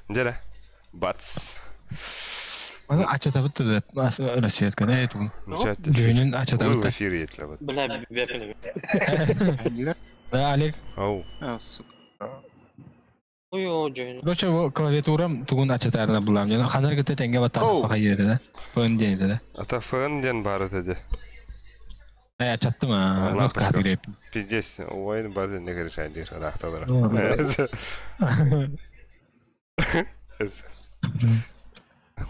Дьэ бац. Аны ачатабыт да рассветканы этун. Дьүһүнүн ачатабыт да. Эфир етлебит. Бля, бля, Да, Олег. Ау. А, сука. Ой, дьүһүн. Короче, клавиатурам тугун ачатарына булам. Яна ханар гыта теңге баттан баха да. Фон диэн да. Ата фон диэн бары теде. Э, ачаттым а. Лампочка. Пиздец, ойын бар не решает дир, рахталар.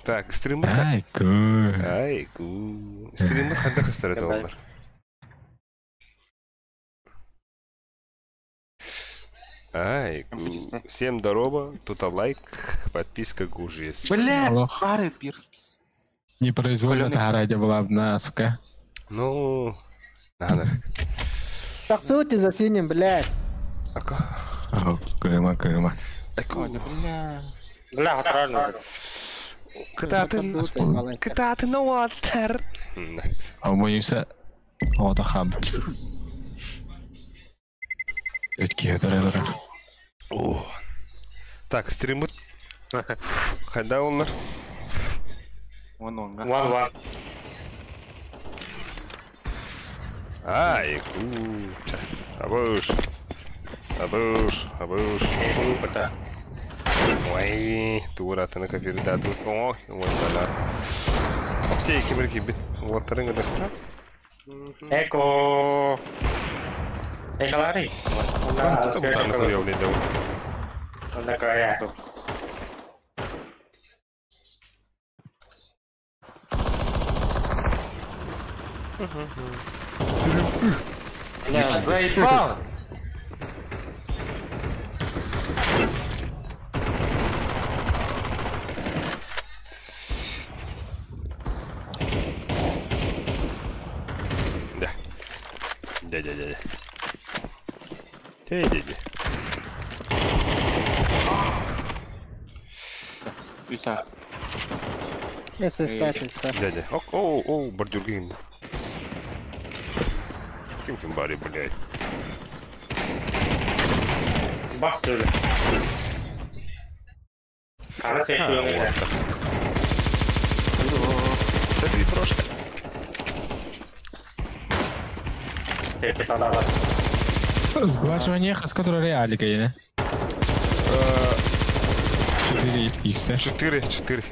Так, стример. Ай, ку. Ай, ку. Стример ханда кыстырды олар. Ай, ку. Всем здорово, тут лайк, подписка гужес. Бля, пары пирс. Непроизвольно тараде была одна, сука. Ну, надо. Так сути за синим, блядь. Кырма, кырма. Бля. Бля, правильно. Кытаатын, кытаатын оттар. А боюся, ота хаб. Өтке өтөрө. О. Так, стримут. Хайда олар. Вон он. Вон, вон. Ай, куча. Абыш. Абыш, абыш. Ой, туратаны кафирда тут. Ой, ой, бала. Окей, кимир кибит. Уоттарын гына. Эко. Эколари. Да, кая. Бля, заебал! Да. Да-да-да. Да-да-да. Үса. Дядя. О, о, о, бордюргин. Ким ким бари, блядь. Бастырды. Ана сен. Смотри, прошка. Сглаживание, с которой реалика, я. 4 х 4, 4.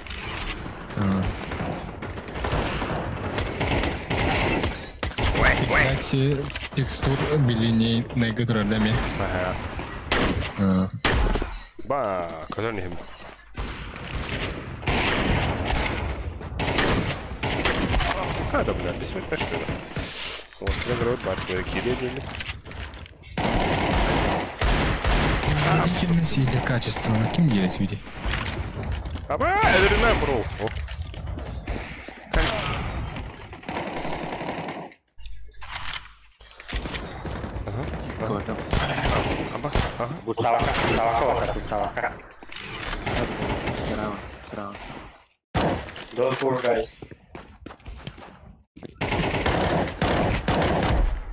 Кстати, текстур билиней некоторыми. Ага. Ба, когда не. А, да, бля, бессмертно что ли? Вот, я говорю, бар, кире Ким качество, кем делать види? Аба, это бро. Ага. Аба, ага. Бутавака, бутавака, бутавака. Справа, справа. Don't worry, guys.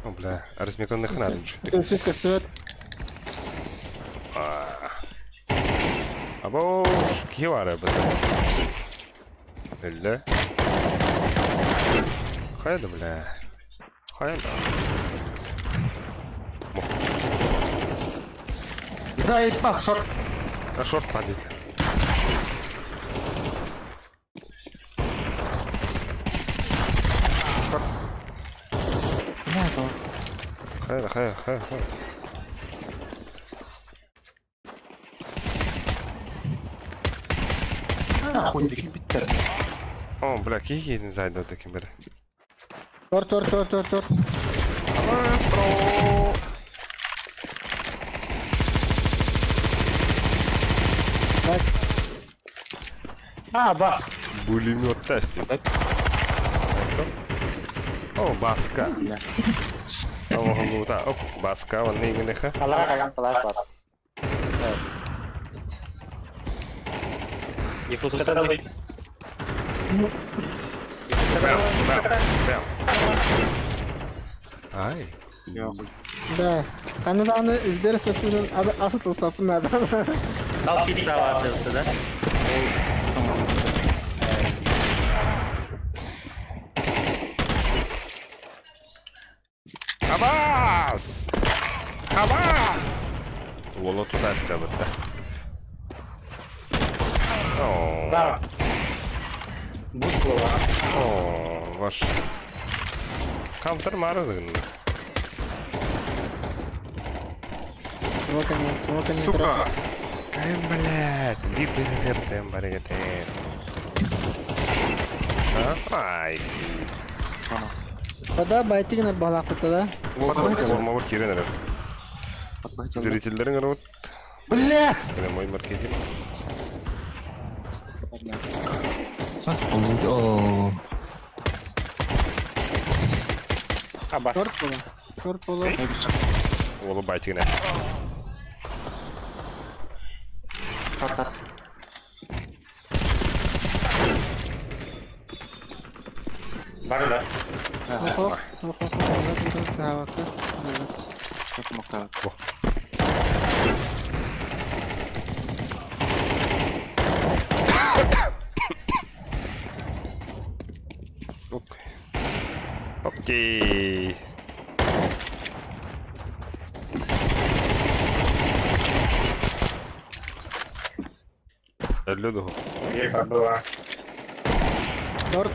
О, бля, размеканных надо. Чуть-чуть Або, кивара бля. Элле. Хайда, бля. Хайда. Заебал, шорт. А шорт падает. Шорт. Хайда, хайда, хайда, хайда. Нахуй битер. О, бля, кики не зайду таким, бля. Тор, тор, тор, тор, тор. А, бас. Пулемет тестик. О, баска. О, да, о, баска, вон не гнеха. Не пускай. Ай. Да. Аны да аны избер сөзүнүн асытыл сапын адам. Дал пицца баар да? Хабас! Хабас! Уола туда стэбытта. Да. Буслова. О, ваш. Хамтар мары. Смока не. Сука! Ай, блядь, литы баригате. Ай. Вода байтигин балакыта да. Форма кирен эрэ. Зрительдерин рот. Бля! Прямой маркетинг. Сейчас получ... О, Абас. Шорт пола. Шорт пола. Уолу байтигин. Шорт. Бар да. Охо, охо, охо. Смоктаа. Окей. Люду. Ека была. Шорт.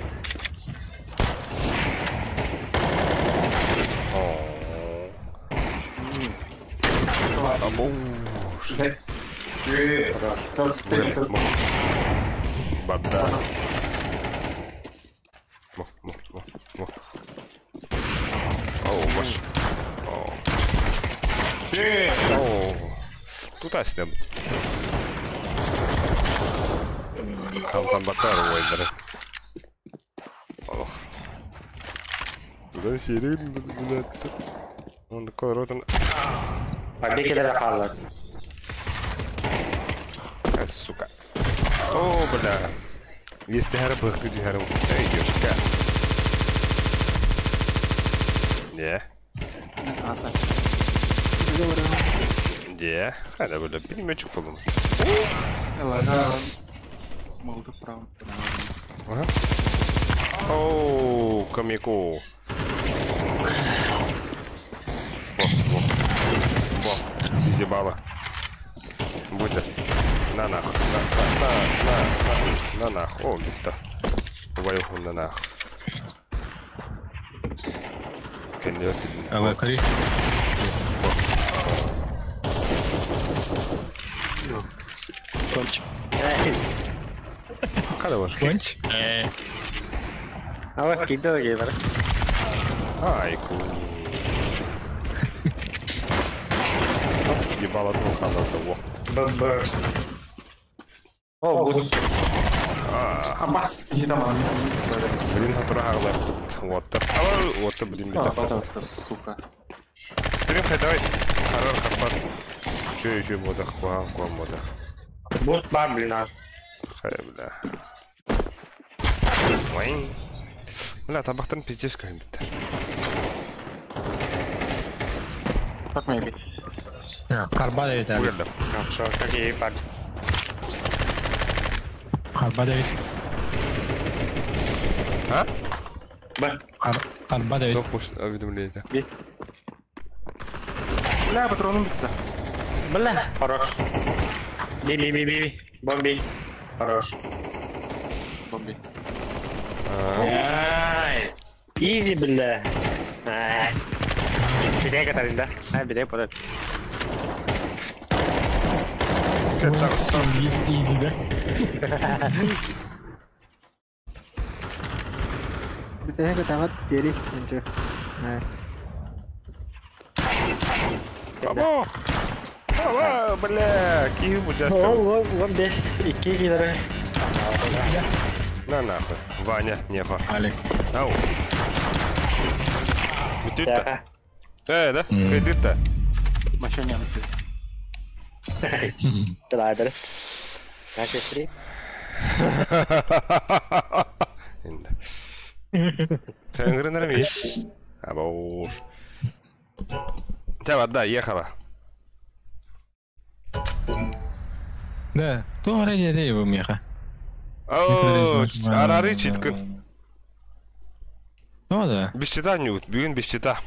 Бада. Мо, мо, мо, мо. Оу, ваш. Оу. Оу. Туда сюда. Там батар войдер. Ох. Туда сирен, блядь. Он такой ротан. Побеги хаалар. Сука. О, бля. Если хара быхты дихара. Эй, ёшка. Не. Не. Хада, бля, пулеметчик по-моему. Молды право. Ага. Оу, камику. Во, во. Во, изъебала. Будет. На нахуй. На нахуй. О, где-то. Ваюху на нахуй. А вы Конч. Когда Конч? А вот кидал геймер. Ай, куни. Ебало двух во. Б-бърст. О, бус. Абас! Блин, трагла. Вот. Вот, блин, бля. Сука. Стрим, давай. Харар, харпат. Че еще модах, куан, куан модах. Бус бар, блин, а. Хай, бля. Ой. Бля, табақтан пиздец көйін бітті. Как мне бить? Карба Давид. Угелді. Хорошо, какие бар. Карба Давид. А? Б. Карба Давид. Кто пусть уведомление? Бля, патроном битті. Бля. Хорош. Би, би, би, би. Бомби. Хорош. Бомби. Ай. Изи, бля. Ай. Бедай катарин, да? Ай, бедай подат. Изи, да? Битеге тават дери инче. Бабо! Бабо, бля, киһи бу О, вот здесь. Икки килера. На нахуй. Ваня, нефа. Алик. Ау. Бүтүтті. Да? Кредитті. Машина не Ладер. Наши три. Енді. Тэнгренерми. Абауш. Тебя вода ехала. Да, то вроде его меха. О, арары читкин. Ну да. Бесчета нют, бүгін бесчета.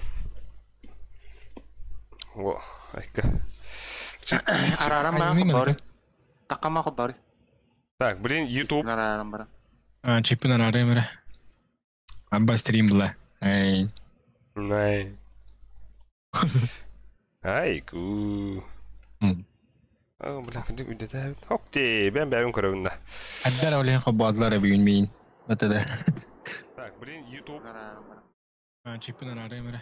О, айка. Арарам Айымы бара мэлэ. хоббары. Такама хоббары. Так, блин, YouTube. Арарам бара. А, чипы на раремере. Абба стрим была. Эй. Най. Айку. О, бля, кадик үдетә. Хокти, бән бәбин көрәбендә. Аддар олен хоббадлар бүгін мейін. Вот это. Так, блин, YouTube. Арарам бара. А, чипы на раремере.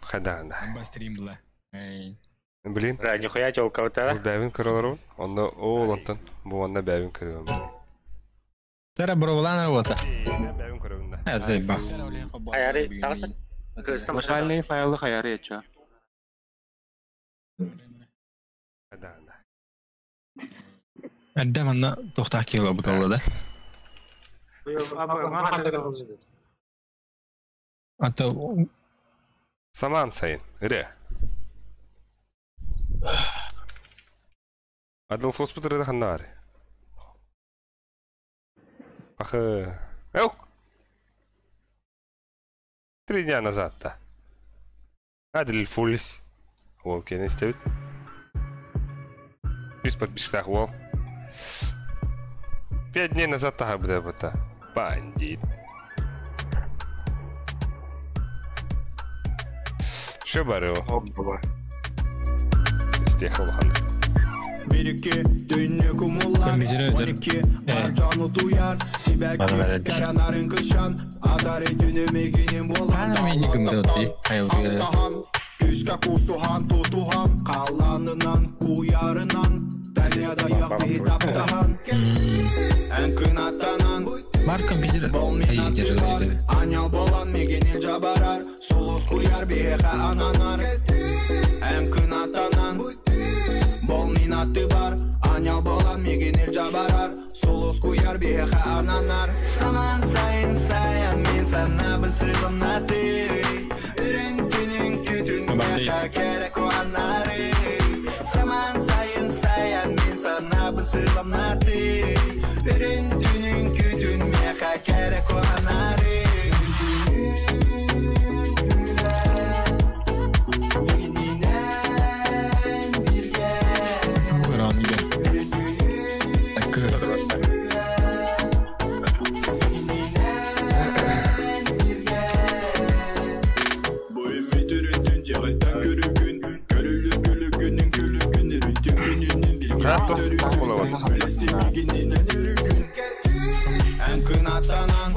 Хада, да. Абба стрим была. Эй. Блин. Бля, нихуя телка-то. Бәбин көрәләр. Онда о, лантан. Бу онда бәбин көрәбем. Тара бровлан работа. Бән бәбин көрәбендә. А, заеба. Аяры, тағысын. Кыргызстан машина. Локальный файлы хаяры ече. Хада, да. Адда манна тохтах кило буталла да. А то Саман сайын. Ире. Адыл фоспутыр ханнары. Ах. Эук. 3 дня назад-то. Адель Фулис. Уол кенестебит. Үс подписчиктах уол. 5 дней назад таха буда. Бандит. Шо барыо? Стехал хан. 1-2 Dünlü kumullar Ben beceremedim. 12 Evet. Barcanı duyar Bana ver Sibelki hadi. Kerenarın kışan Adare dünümü günim bolan Ана мен екі мың өтті. Айыл түгелі. Altahan Küska kustuhan tutuhan Kalanınan kuyarınan Deryada yak bir taptahan En kınatanan Бар компьютер. Bol Ай, minat держи, var держи. Anyal bolan miginil jabarar Solus kuyar biheha ananar En kınatanan Bol minatı var Anyal bolan miginil jabarar Solus kuyar biheha ananar Saman sayın sayan min sana bin sılımnatı Ürün kütün Бабай. meha kerek o anarı Saman sayın sayan min sana bin sılımnatı Ürün kütün meha kerek o anarı Көрәм иде. Такы. Bu ümit ürütün cehetten körükün Körülü külükünün külükün Ürütün gününün bir Ha, toh, toh bola Ülesti bilginin ürükün En kınatanan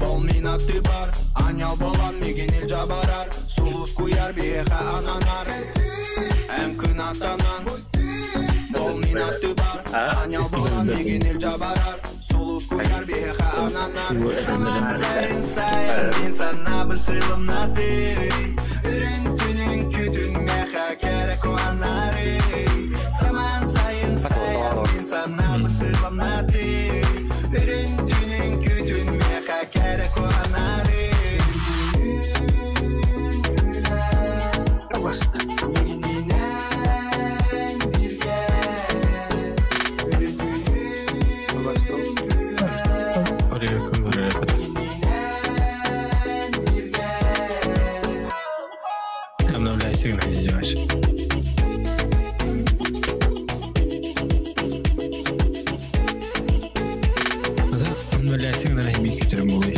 Bol minatı var Anyal bolan miginil jabarar Sulus kuyar biheha ananar En kınatanan Bol minatı var Anyal bolan miginil jabarar Sulus kuyar biheha ananar Saman sayın sayan insana bin sılımnatı Ürüntünün kütün meha kerek o anarı Saman sayın sayan insana bin sılımnatı Ürüntünün kütün meha kerek o anarı Орел көрәп. Обновляйся, гнать делаешь. Обновляйся, гнать компьютер болый.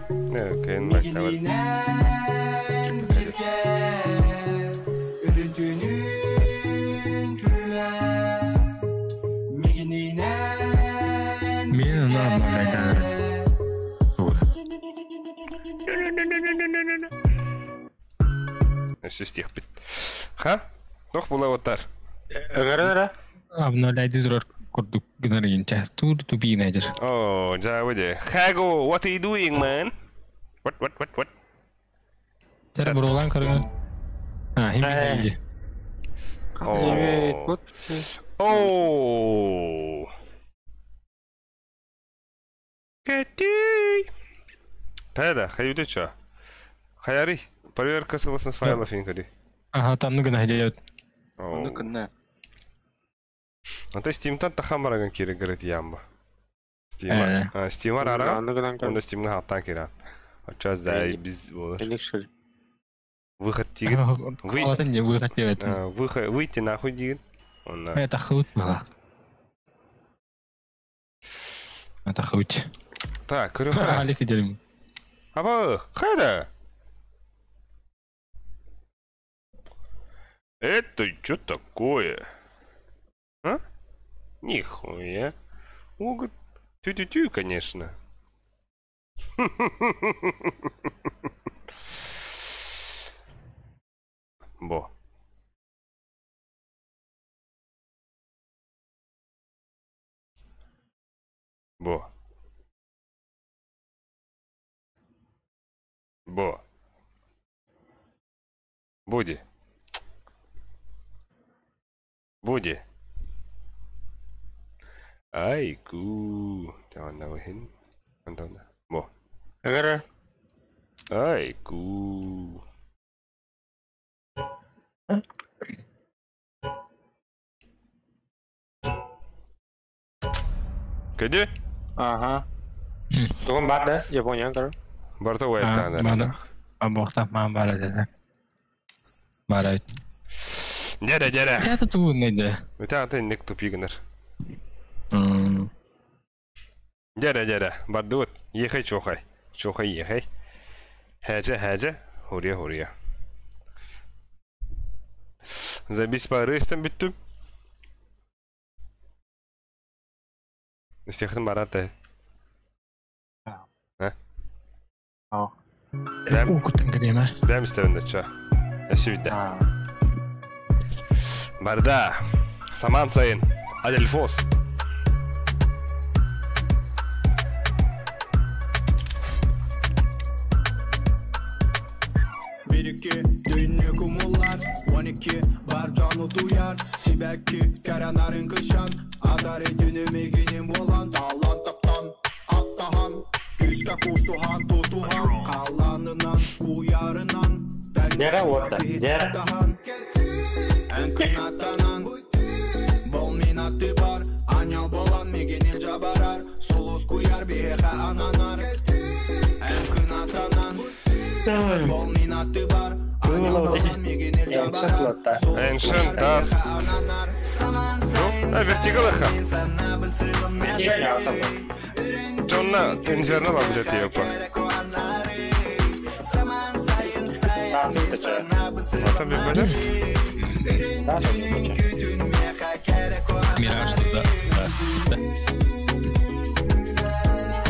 Окей, мактабы. Мен аны обновлять надо. Тура. Систех бит. Ха? Тох була оттар. Өңөрөн Обновлять зрор курдук гнаринча. Тур тупи найдешь. О, жа выде. Хаго, what are you doing, man? What, what, what, what? Тара бровлан көргөн. А, хим хинди. О. О. Кэти. Хайда, хайуды чё? Хаяри, проверка целостность файлов инкари. Ага, там ну гына делают. Оны кынна. Anta Steam'тан тахан бараган кире гырыт ямба. Steam'а. Steam'а ара. Онда Steam'га хаттан киран. Оча зай biz болар. Выход тигит. Вы не выход делает. Выход выйти нахуй дигит. Онна. Это хут было. Это хут. Так, көрө. Алик иделим. Аба, хайда. Это что такое? А? Нихуя. Угод. Тю-тю-тю, конечно. Бо. Бо. Бо. Буди. Буди. Айку. Антон. Антон. Бо. Агара. Айку. Где? Ага. Тугун бар да, Япония көр. Барта уайттан. Бар. Абохта ман бар деді. Бар. Дядя, дядя. Это тугун нейде. Это ты не тупигнер. Дядя, дядя, бардут, ехай, чохай. Чохай, ехай. Хәжә, хәжә, хурия, хурия. Забись по рыстам биттüm. Истехтин бараты. А? А. Бәм. Укутым кедеме. Бәм истебенде ча. Эсүдә. Барда. Саман сайын. Адельфос. Bir iki dünya kumullar 12 бар жану туяр Сибәкки кәрәнарын кышан Адари дүнү мегинин болан Талан таптан аттахан Күскә кустухан тутухан Каланынан куярынан Нера орта, нера. Ән күн Бол мин аты бар Анял болан мегинин жабарар Сулус куяр биһеха ананар Ән күн атанан Бол мин аты бар Анял болан мегинин жабарар Ancient Dust. Ну, а вертигалыха. Джонна Инферно бабжет епа. Ата бир бөлөр. Мираж туда. Да.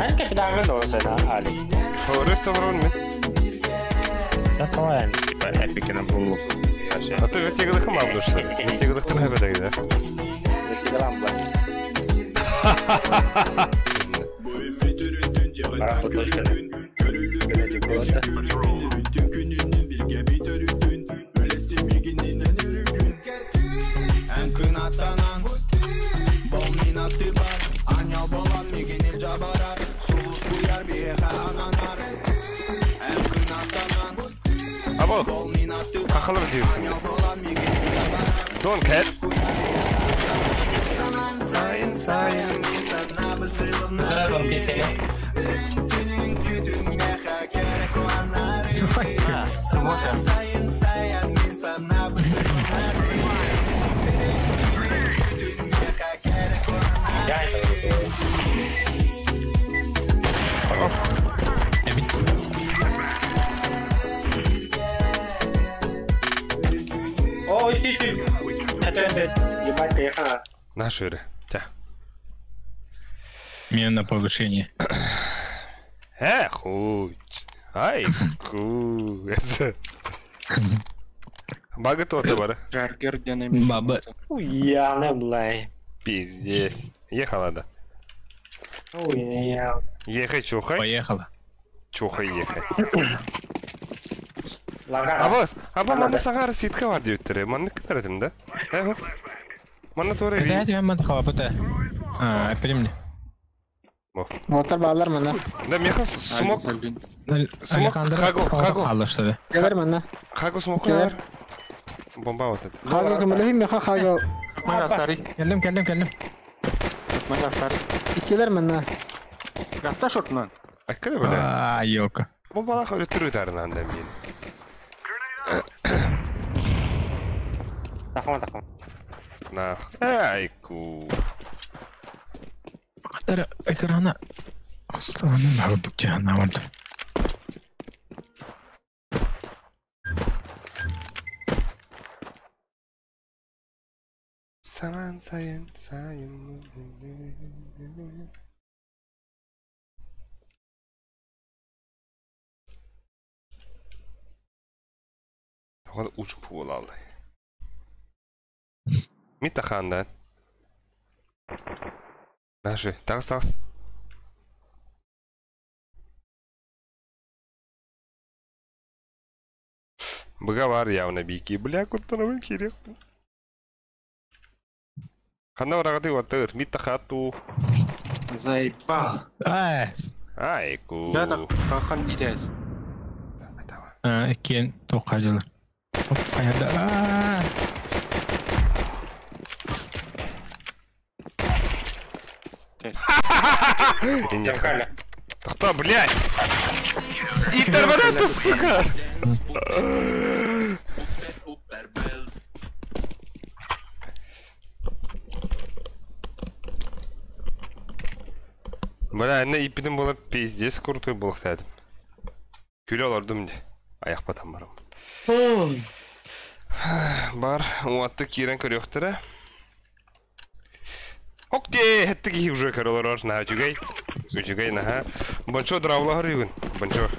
Ан капитан доосена али. Хорес таврон ми. Такое, типа эпикена булу. Ата вертигалыха мабдушты. Вертигалыхтан хабедегде. Вертигалам ба. Або. Ахалар дейсің. Дон кэт. Сайын сайын. На шире. Тя. Мне на повышение. Хуй. Ай, ку. Бага то бара. Жаргер ден Баба. Уяны, блай. Пиздец. Ехала, да. Уя. Ехай, чухай. Поехала. Чухай, ехай. Абас, аба мана сагар ситка бар диөттер. Манны кытар да? Эхо. Манна торе Да, я ман хава пыта. А, примни. Бо. Мотор балар мана. Да меха смок. Смок хаго хаго. Алла что ли? Келер мана. Хаго смок бар. Бомба вот это. Хаго көмөлөһүм меха хаго. Мен астары. Келдим, келдим, келдим. Мен астары. Иккилер мана. Гаста шортунан. Аккада бля. А, ёка. Бомбалах өлөттүрүү тарынан да мен. Тахма тахма. На. Айку. Тара экрана. Астана нагырдык жана варда. Саман сайын сайын. Тоҕо учуп буолаллай. Мит тахандан. Наши, тағыс тағыс. Быга бар явно бики. Бля, куттанабын керек. Ханна барагаты ваттыр. Мит тахату. Заебал. Ай. Айку. Да, так, хахан идес. А, кен тоққа жылы. Тоққа А. Нет. Кто, блядь? Интервенета, сука! Бля, не ипидим было пиздец крутой был, кстати. Күле олардым де. Аяқ батам барам. Бар, уатты кирен көрөктөрө. Окей, хеттики уже көрөлөр на үчүгэй. Үчүгэй наха. Бончо дравла хүрүгүн. Бончо.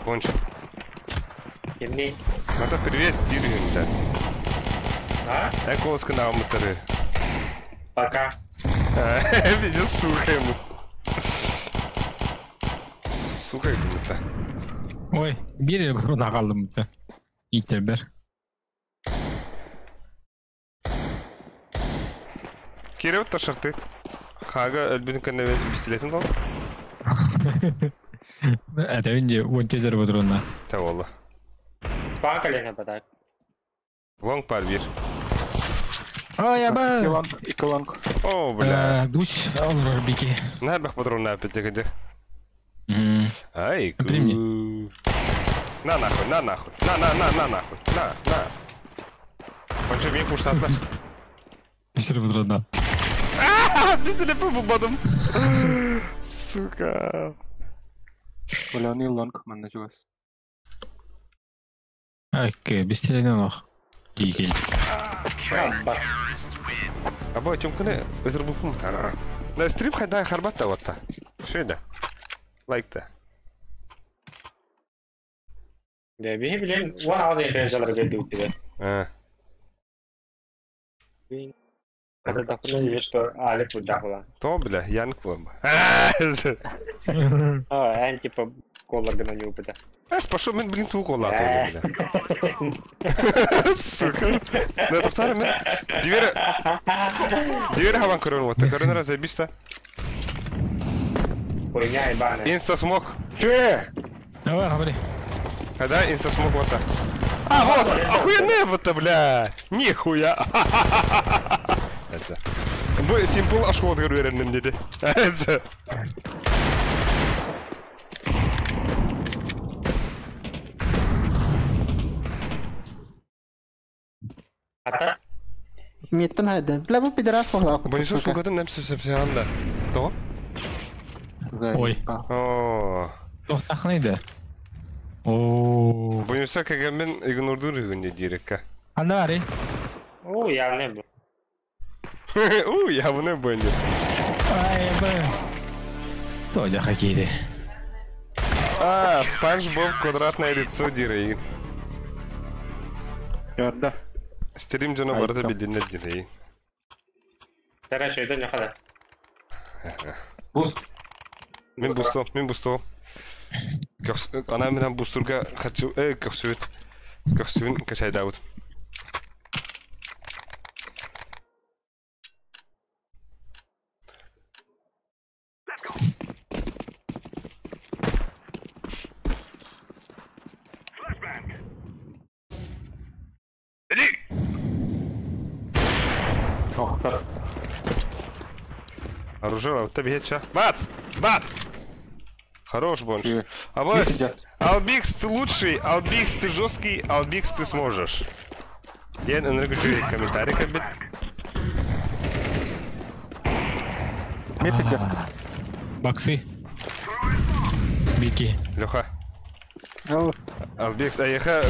Бончо. Кимни? Ата привет дирүгүн да. А? Эколоска наамыттары. Пока. Пиздец, сука ему. Сука ему-то. Ой, бир эле калдым да. Иттер бер. Киреп ташырты. Хага өлбүнүн көннөбө пистолетин ал. Это инде онтезер бодруна. Та болду. Спанка лена батак. Лонг пар бир. Ой, аба. Иколонг. О, бля. Гусь, олор бики. На бах патрон на опять где. Ай, Прими. На нахуй, на нахуй. На на на на нахуй. На, на. Бончо мен курсатlar. Бисер бодрона. Пистолет булбадым. Сука. Бля, лонг манна чугас. Окей, бистерден ох. Дигел. Або тюмканы өзір бупум тара. На стрим хайда харбатта ватта. Шөйдә. Лайкта. Да, бихи билен, уан ауыз интернет келди үтүгө. А. Это дахуна есть, что Алик удахула. То, бля, янк вам. А, эн типа колларга на него бля. Эс, пошел, мен, блин, ту колла, бля. Сука. Да, тоқтар, мен. Дивера. Дивера хаван көрөн вот. Көрөн раз забиста. Хуйня ебаная. Инста смок. Че? Давай, говори. Когда инста смок вот так. А, вот, охуенная вот, бля. Нихуя. Бу симпл ашколот көрүп деди. Ата? Меттен хайден. Бля, бу пидорас похлап. Бу сука нам все анда. То? Ой. О. Тоқтақныйды. О. Буюса кегенмен игнордур күнде дирекка. Анда ари. О, явно был. У, явно был. Ай, б. Толя хоккейді. А, Спанч Боб квадратное лицо дирей. Ярда. Стрим жана барда билдинне дирей. Короче, это не хода. Буст. Мен бусту, мен бусту. Ана менен бустурга хочу, көксүбүт. Көксүбүн качайдабыт. Бустар. Оружие, вот тебе ча. Бац! Бац! Хорош, Бонж. Абас, Албикс, ты лучший, Албикс, ты жесткий, Албикс, ты сможешь. Ден, энергочуй комментарий кабит. Баксы. Бики. Леха. Албикс, а еха,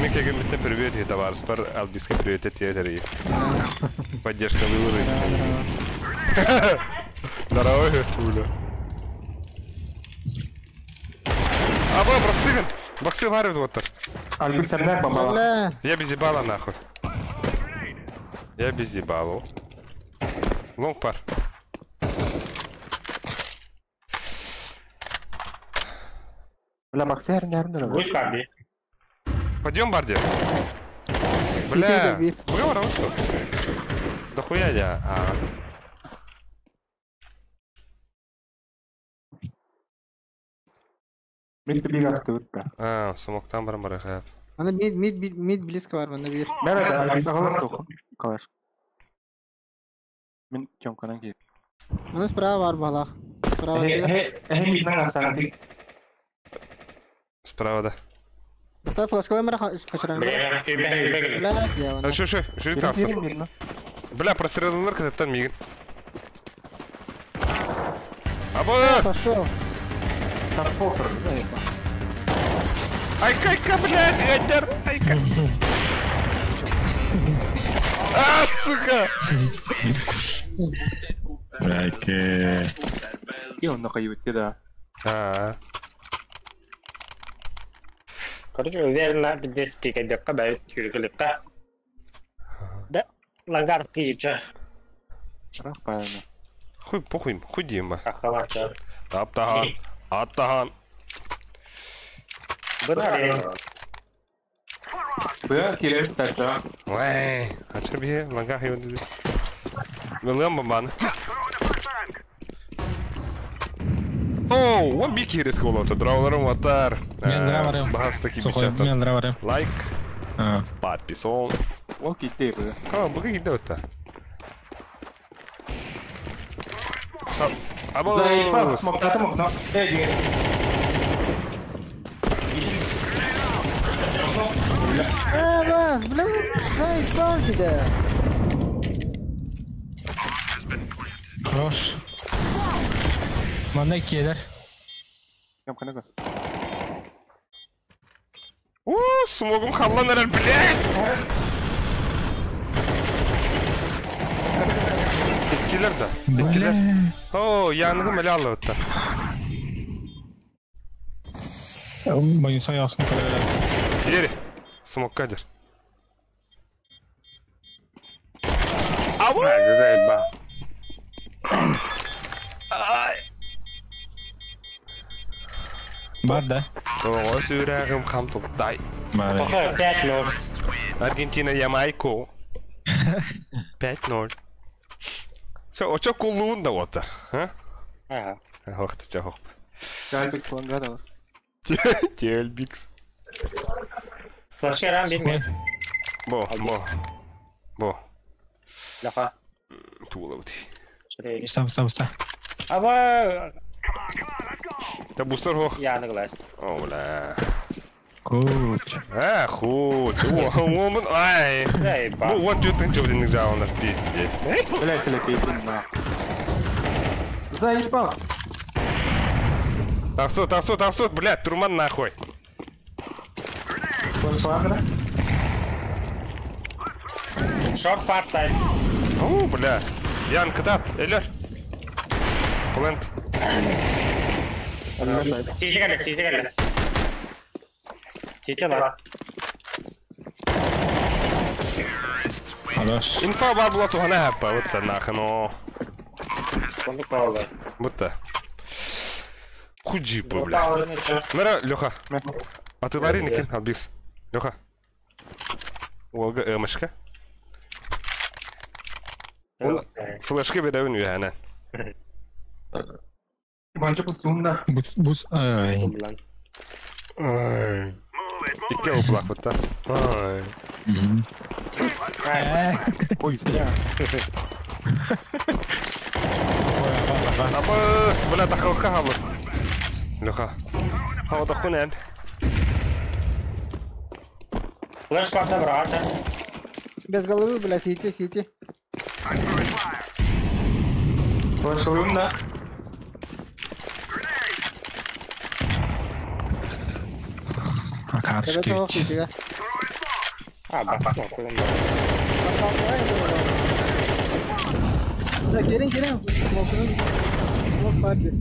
Микки гамбитте привет, и товар, спар Албикска привет, это Поддержка выборы. Здорово, Уля. Аба, простыган! Баксы варят вот так. Я без ебала нахуй. Я без ебалу. Лонг пар. Бля, баксы не. Пойдем, Барди. Бля, бля, да хуя я. А, смог там барам. Она мид близко бар, мана бир. Мен тёмканан кип. Мана справа бар балах. Справа. Справа, да. Та флешка мара качырам. Бля, шо, шо, шо там? Бля, прострелылар кататтан мигин. Абас! Пошел. Айка, блядь, ядер, айка. А, сука! Айка. И он нахуй да. А. Короче, уверенно, без пика, бәйт юргілікка. Да, лагар кийча. Правильно. Хуй, похуй, хуй Дима. Ахалаша. Таптахан, аттахан. Бля, кирилл, так. Ой, а че бе, лагар его. Милым бамбан. О, он бики рисколото, драулером ватар. Bahastaki бичата. Лайк. Подписон. Окей, ты, бля. А, буги идёт-то. Або. Смог, Абас, бля, заебал тебя. Хорош. Манда келер. О, смогом халлан эрер, блядь! Эткилер да, эткилер. О, яныгым эле алып да. Боюнса ясын. Илери, смог кадер. Ау! Ай! Бар да. О, сюрягым хам топтай. 5-0. Аргентина, Ямайку. 5-0. Все, очо кулун да вот. А? Ага. Ох ты, чё, хоп. Тельбикс лангадалас. Тельбикс. Флашка рам бит. Бо, бо. Бо. Лаха. Тула вот. Стоп, стоп, стоп. Аба. Да бустер хох. Я на глаз. О, бля. Хуч. А, хуч. О, он, ай. Ну вот ты что, блин, у нас пиздец. Блядь, или на. Заебал. Тасу, тасу, тасу, блядь, турман нахуй. Шорт парт сайд. О, бля. Ян, катап, элер. Плент. Сиди кале, сиди кале. Сиди лас. Хорош. Инфа бар була тухана хаппа, вот нахано. Будто. Худжипа, бля. Мера, Леха. А ты лари никин, албис. Леха. Олга эмашка. Флешка беревин үйәнен. Банча пустунда. Бус, ай. Ай. Икки облак вот Ай. Ой, бля. Абыс, бля, тахылка хабы. Леха. Хава тахкунен. Флеш карта брата. Без головы, бля, сити, сити. Флешалым да. Акаршкевич. А, бах, Да, gelin gelin. Smoke'un smoke vardı.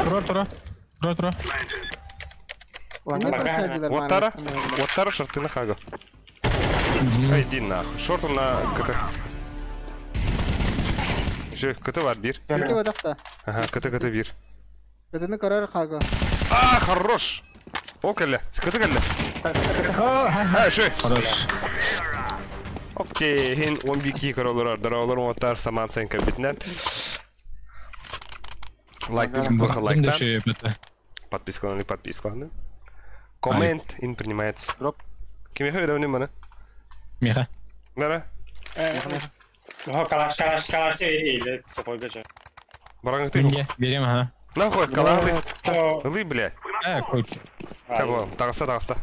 Тура, тура. Тура, тура. Оттара, оттара шортына хага. Иди нахуй. Шорту на КТ. Еще КТ var bir. Сити водақта. Ага, КТ КТ bir. КТны көрөр хага. А, хорош. Ол келле. КТ келле. А, шö. Хорош. Окей, хин 12 көрөлөр, даралар оттар саман сен кабитнен. Лайк, плохо лайк. Подписка, подписка. Коммент ин принимается. Дроп. Кимеха веревни мана? Меха. Нара? Калаш, калаш, калаш, или сапог же. Баранг ты. Не, берем, ага. Нахуй, калаш. Лы, блядь. А, кот. Чего? Тагаста, тагаста.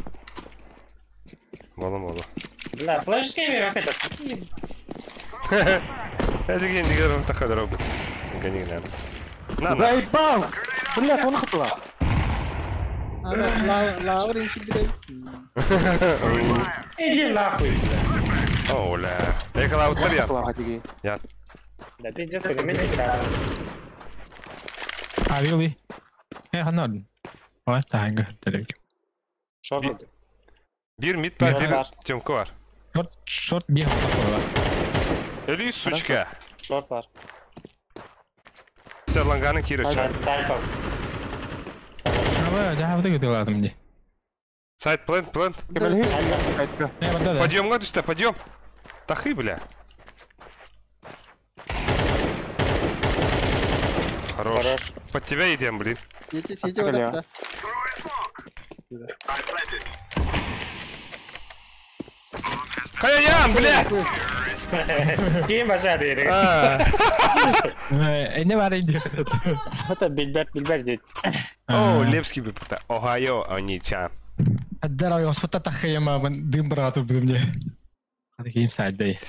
Мало, мало. Бля, флешки ми это. Это где не говорю, так дорогу. Гони, на. На, Заебал! Блядь, он хапла. Лаур инши Иди нахуй, бля. О, бля. Я когда вот я. Я. Да пиздец, ты меня А, really? Я ханад. Вот так, дорогой. Шорт. Бир мид бар, бир темка бар. Шорт, шорт бегал такой. Эли, сучка. Шорт бар. Ты ланганы кирочка. Да, вот это ладно мне. Сайт, плент, плент. Подъем, гадусь-то, подъем. Тахы, бля. Хорош. Под тебя идем, блин. Сити, сити, вот это. Хаяян, блядь! Кем бажады? Не вари идет. Это бильберт, бильберт идет. О, Левский бы пута. Огайо, они ча. Здорово, я вот так хаяма, дым брату мне. Таким сайдой.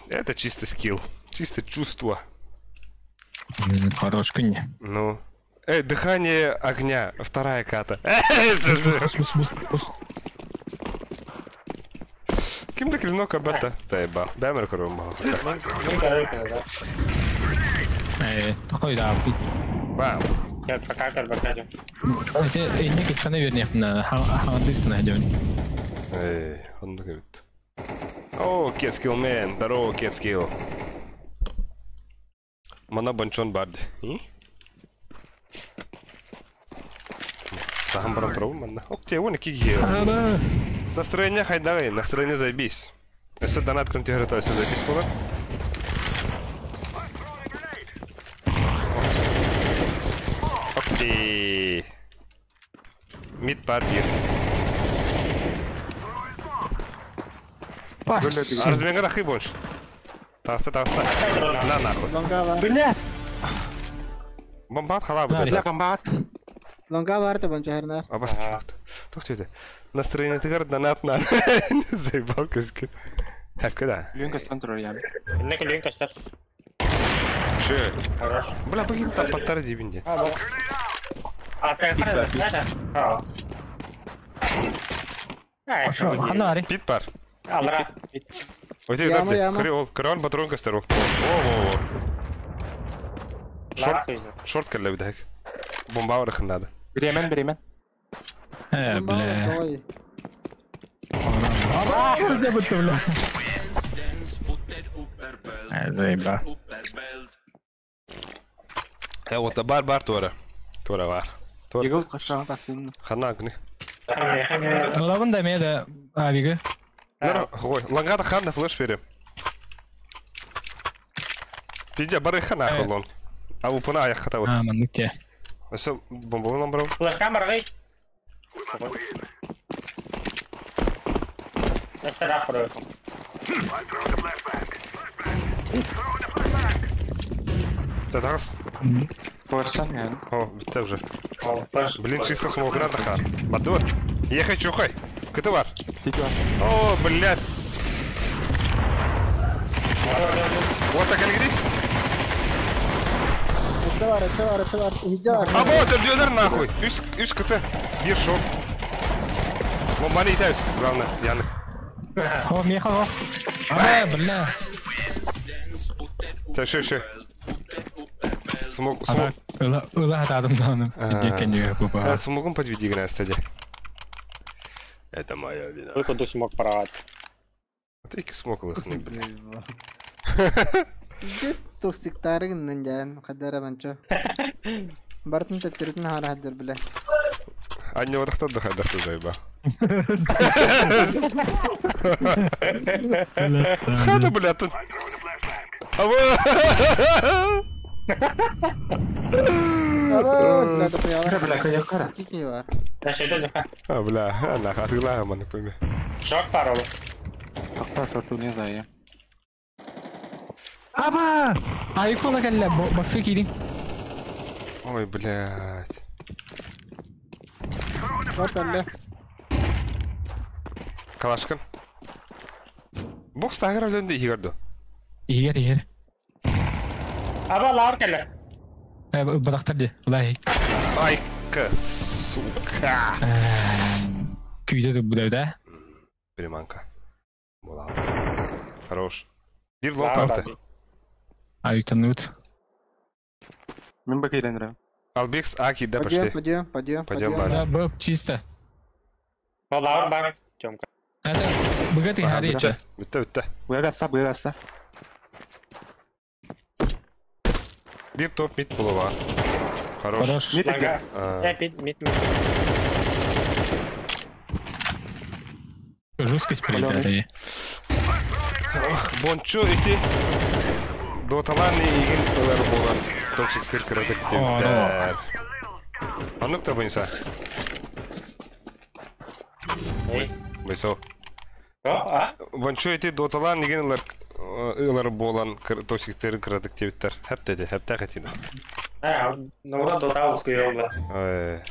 Это чисто скилл, чисто чувство. Хорош, коня. Ну. Эй, дыхание огня, вторая ката. Ким да клинок абата? Заебал. Дай мне корову. Эй, такой да. Бам. Пока, пока. Это не кстати, вернее, на хандистана идёт. Эй, он говорит. О, кетскилл мэн, здорово, кетскилл. Мана банчон бард. Сам брал траву, мана. Окей, вон какие. Настроение хайдавай, настроение заебись. Если донат контигры, то все заебись было. Окей. Мид партия. Размер нахуй больше. Таста, таста. На нахуй. Бля! Бомбат халабы. Бля, бомбат. Лонга варта бончахерна. Абас. Тох ты. Настроение ты говорит донат на. Заебал куски. Хавка да. Люнка стантур я. Нека люнка стар. Че? Хорош. Бля, богин там подтары дебинде. А, а. Ханари. Пит пар. Алра. Ой, ты Крол, патрон костеру. Во, во, во. Шорт, шорт калля بدك. Бомба варах надо. Бремен, бремен. Бля. Заеба. Я вот бар бар тора. Тора бар. Егыл қашан тақсин. Ханагны. Лавын да меда авига. Ой, лагата хана флеш берем. Пидя бары хана холон. А упана я хата вот. А, маныкте. Все, бомбу нам брал. Флеш камера, эй. Өссө құры. Татагас. Флештан yani. О, битте уже. О, флеш. Блин, чисто смогна дахар. Бадур. Ехай, чухай. Кыты бар. Сити бар. О, блядь. Вот так әлгіде. Өссө бар, өссө бар, өссө бар. Иһирдьэ бар. А вот, өлдүлэр нахуй. Үс, үс кыты. Бир шок. Бомбаны итәбез, главное, Яны. О, меха, о. А, бля. Та, шö, шö. Смог, А смог. так, ыла, ыла атадым дааны. Декенге А, бу. смогом подведи гына стадия. Это моя вина. Выходу смог паровать. А ты смог лыхны, блядь. Здесь токсиктары гыннан жан, хадара банчо. Бартын тептеритин хара хаджар биле. Анне одахта да хадахта зайба. Хада, блядь, тут. А вот. Бля, да пояла. Бля, кая Кики бар. А, бля, а, нахуй, атыгла, маны пойми. Шок паролу. Тохтоо шорту не знаю. Аба! Айкола кэллэ, баксы киирин. Ой, блядь. Вот алле. Калашкан. Бокс тагыр өлөнде игерду. Игер, игер. Аба лаур кэллэ. Э, бадахтар ди. Улай. Айка, сука. Күйдө бу да. Приманка. Була. Хорош. Бир лонг парты. Аюктанут. Мен бакыйрен Албекс Аки, да, Подъем, почти. подъем, подъем, Подъем, подъем. бар. Да, б чисто. О, лаур бар. Тёмка. Это богатый хари чё. Битте, битте. Быга гаста, быга гаста. Бир топ мид булова. Хорош. Хорош. Мид Лага. А, Э, пит, мит, мит. Жесткий спринт это. Бончу ити доталан игин ылар болар. Токсик сыр кырадык деп. Аннык та бойынса. Эй. Бойсо. О, а? Бончу ити доталан игин ылар ылар болан токсик кырадык тебиттер. Хәп деди, хәп тә хәтиде. А, ну вот дота ускуёла. Ой.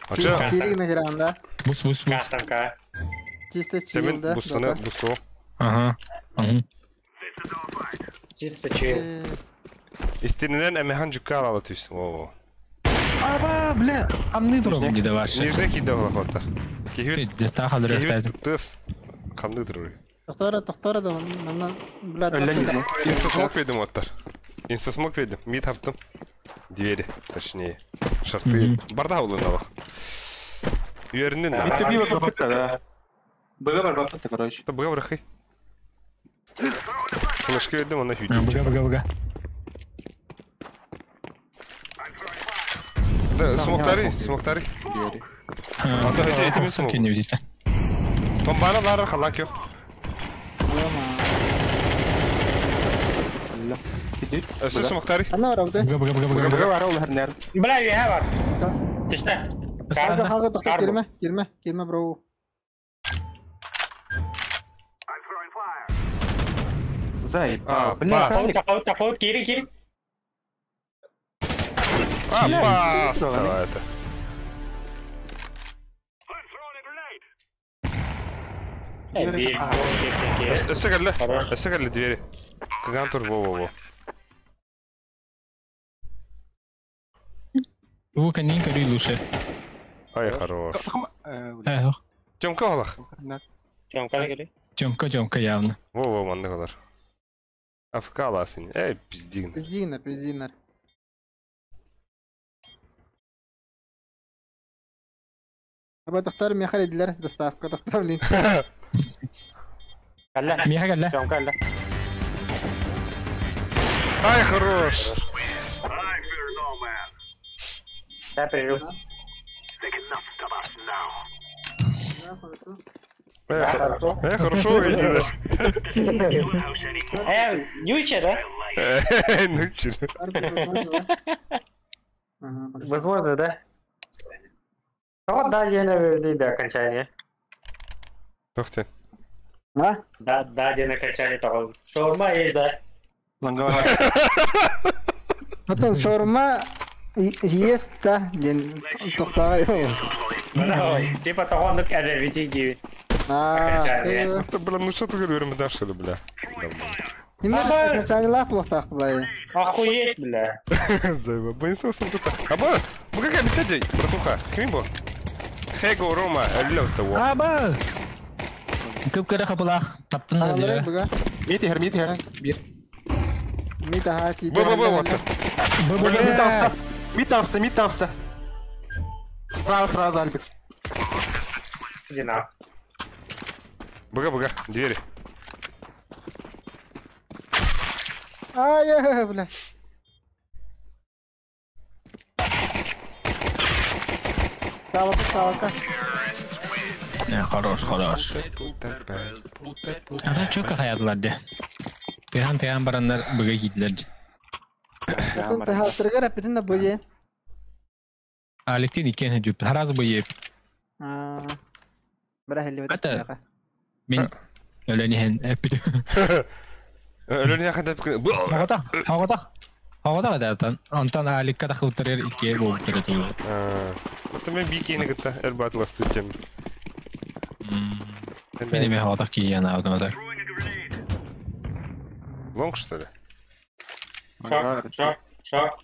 Ача, Чирик на гранда. Бус, бус, бус. Кастомка. Чисто Темен чил, да. бустаны бусту. Ага. Ага. Чисто чил. Истинен әмехан жүккә ала түс. Во. Аба, бля, амны дуром не даваш. Нижне киде холоттар. Кихит. Та хадыр Кихит тыс. Камды турur. Тохтора, тохтора да, манна, бля, Инстасмок ведем оттар. Инстасмок ведем. Мид хаптым. Двери, точнее. Шарты. Барда улын ала. Үйерінен. Мид быга барбакта да. Быга барбакта, короче. Быга барахай. Флешки ведем, она хүйді. Бага, бага, бага. Да, смоктари, смоктари. Ата эти эти смок. Кене видите. Бомбана лара халак yok. Өсө смоктари. Ана бар абды. Бага, бага, бага, бага. Быга бар ул хәрнәр. Бля, я бар. Түстә. Халга, халга, тохтор, кирмә, кирмә, кирмә, бро. Зай. А, Бля, пас. Тахот, тахот, кири, кири. А, пас. Это. Өсө кэллэ. Өсө кэллэ двери. Каган тур во во во. Бу канин кори лучше. Ай, хорош. Э, Тёмка олах. Тёмка кири. Тёмка, Тёмка явно. Во во манны калар. АФК аласың. Эй, пиздигин. Пиздигнер, пиздигнер. Аба тохтор мехал идлер, доставка тохтор, блин. Кэллэ. Меха кэллэ. Тёмка кэллэ. Ай, хорош. Да, прерыв. Э, хорошо видишь. Э, Нюча, да? Ну че. Возможно, да? Вот, да, я не до окончания. Тохте. А? Да, да, где накачали того. Шаурма есть, да. Потом шаурма есть, да, ден тохтаҕай. Типа того, ну әлі дейін. Аа. Бля, ну что ты говоришь, дашь или, бля? Окончание плохтах, бля. Охуеть, бля. Зайба, боюсь, тут. Аба, ну какая битади, братуха, химбо. Хего Рома, алло того. Аба! Көп кәрі қапылақ, таптын әлі. Мит ехер, мит ехер. Бир. Мит аха, тиді. Б, б, б, вот. Б, б, б, мит алста, мит алста. Справа сразу, Альбекс. Иди на. Б, б, двери. Ай, бля. Савака, савака. Хорош, хорош. Ата çok хаядылар де. Тыхан тыхан барандар быга кийдилер. Потом тыхалтыргар аппетин да быйы. Алектин икен жүп. Харазы быйы. Бара хелли Ата. Мен өлөнү эппит. Өлөнү хада Хагата, хагата. Хагата да антан Аликка да хылтырыр икки болуп турат. Это мен бикени гыта эрбат ластытем. Мен эме хагата кийген алдым. Лонг, что ли? Шок, шок, шок.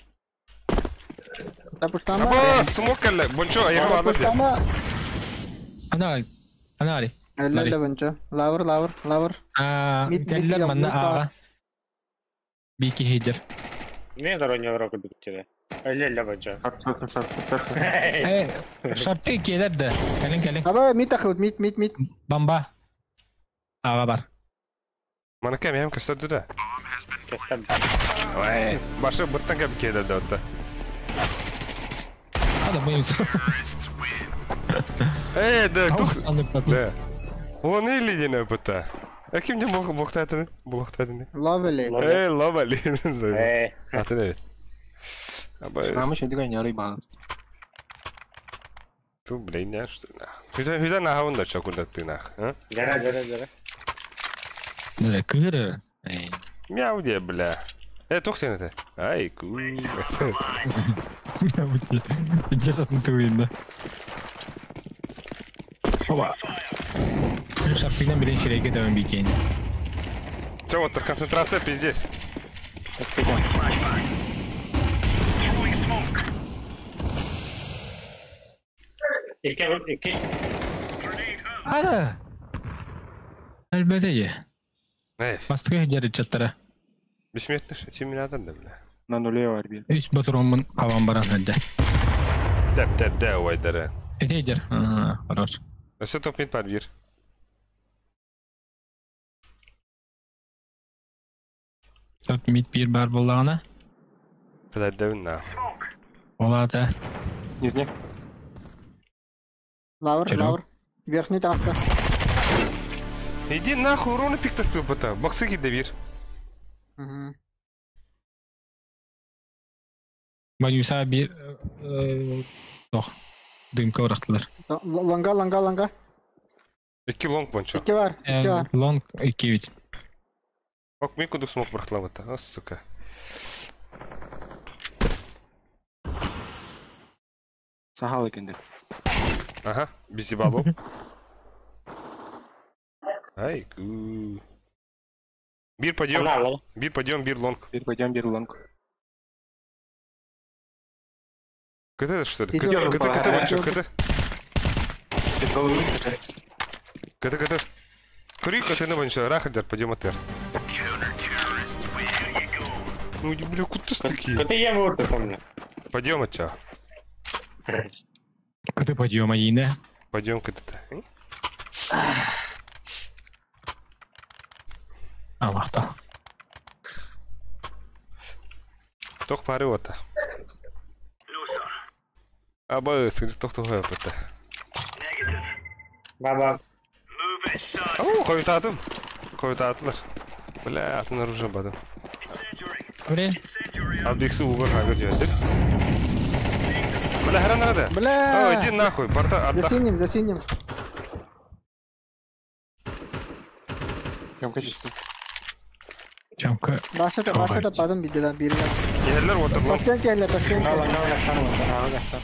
Аба, смок әлі, бончо, аяғы алды. Анари, анари. Әлі бончо. Лавр, лавр, лавр. Кәлләр манна аға. Бики хейдер. Мен дороне враг біктері. Әлі бончо. Шарты келер де. Кәлін, кәлін. Аба, мит ақылд, мит, мит, мит. Бамба. Аға бар. Мана кәм, ям көстерді да. Ой, башы бұрттан кәм келді да отта. Ада, боюсь. Эй, да, тух... Да. Он или не опыта. А кем не блохтатыны? Блохтатыны. Ловали. Эй, ловали. А ты Давид. Нам еще не рыба. Ту, блин, не что. Хюда на хавында чакуда ты нах, а? Жара, жара, жара. Бля, кыры. Мяу де, бля. Тух сен это. Ай, ку. Мяу де. Интересно, ты видно. Оба. Шарпигнен бірін ширеге тәуін бейкен. Че, вот концентрация пиздец. Екі, екі. Ара! Әлбәте е. Бастығы жері чаттара. Бессмертный терминатор да, бля. На нуле арби. Үш батыромын қаван баран әлді. Дәп, дәп, дәп, ойдары. Этейдер. Хорош. Все топ мид подбир. Топ мид бир бар болағына. Подойдем на. Олады. Нет, нет. Лавр, лавр. Верхний таста. Иди нахуй, ровно пик-то пота. Боксы кидай бир. Угу. Манюса бир... Тох. Дымка ұрақтылар. Ланга, ланга, ланга. Екі лонг бончо. Екі бар, екі бар. Лонг, екі ведь. Ок, мен куду смок бұрақтылап отта. О, сука. Сахал екенде. Ага, бизи бабу. Ай, ку. Бир подъем. Бир подъем, бир лонг. Бир подъем, бир лонг. КТ это что ли? КТ, КТ, КТ, бончо, КТ. КТ, КТ. Кури, КТ на бончо, рахадер, подъем АТР. Ну, бля, куда ты такие? КТ я вот помню. Подъем от тебя. КТ подъем, один, да? Подъем КТ. Аллах та. Тох пары вот. Аба, скажи, тох тох это. Баба. Ау, қойытадым. Қойытадылар. Бля, атын оружие бадым. Блин. Абдиксы угор хагыр жібердік. Бля, хрен надо. Бля. О, иди нахуй, порта, За синим, за синим. Чемка чистый. Чемка. Баша да баша да падым бидела бирге. Кехерлер отыр лонг. Постоянно келе, постоянно Лонга, келе. лонга, гастан, лонга, гастан.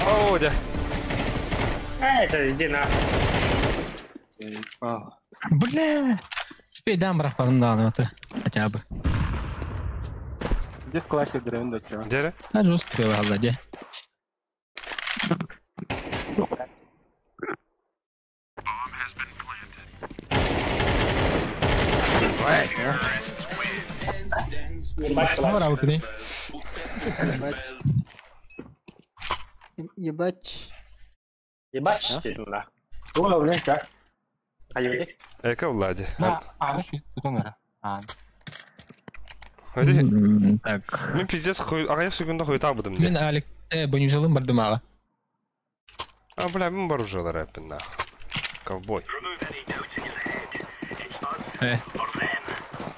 О, дя. А, это иди на. Бля. Бедам брахпадым да это. Хотя бы. Где склаки дрен да чё? Дere. А жестко было, де. Ебать. Ебать. Ебать, да. Ула, блин, как? А люди? Эка Влади. А, ну А. Hadi. Так. Мен пиздец хуй, ағаяқ секунда хуй табыдым. Мен Алик, бонюжалым бардым аға. А, бля, мен бар уже рэппин, нахуй. Ковбой.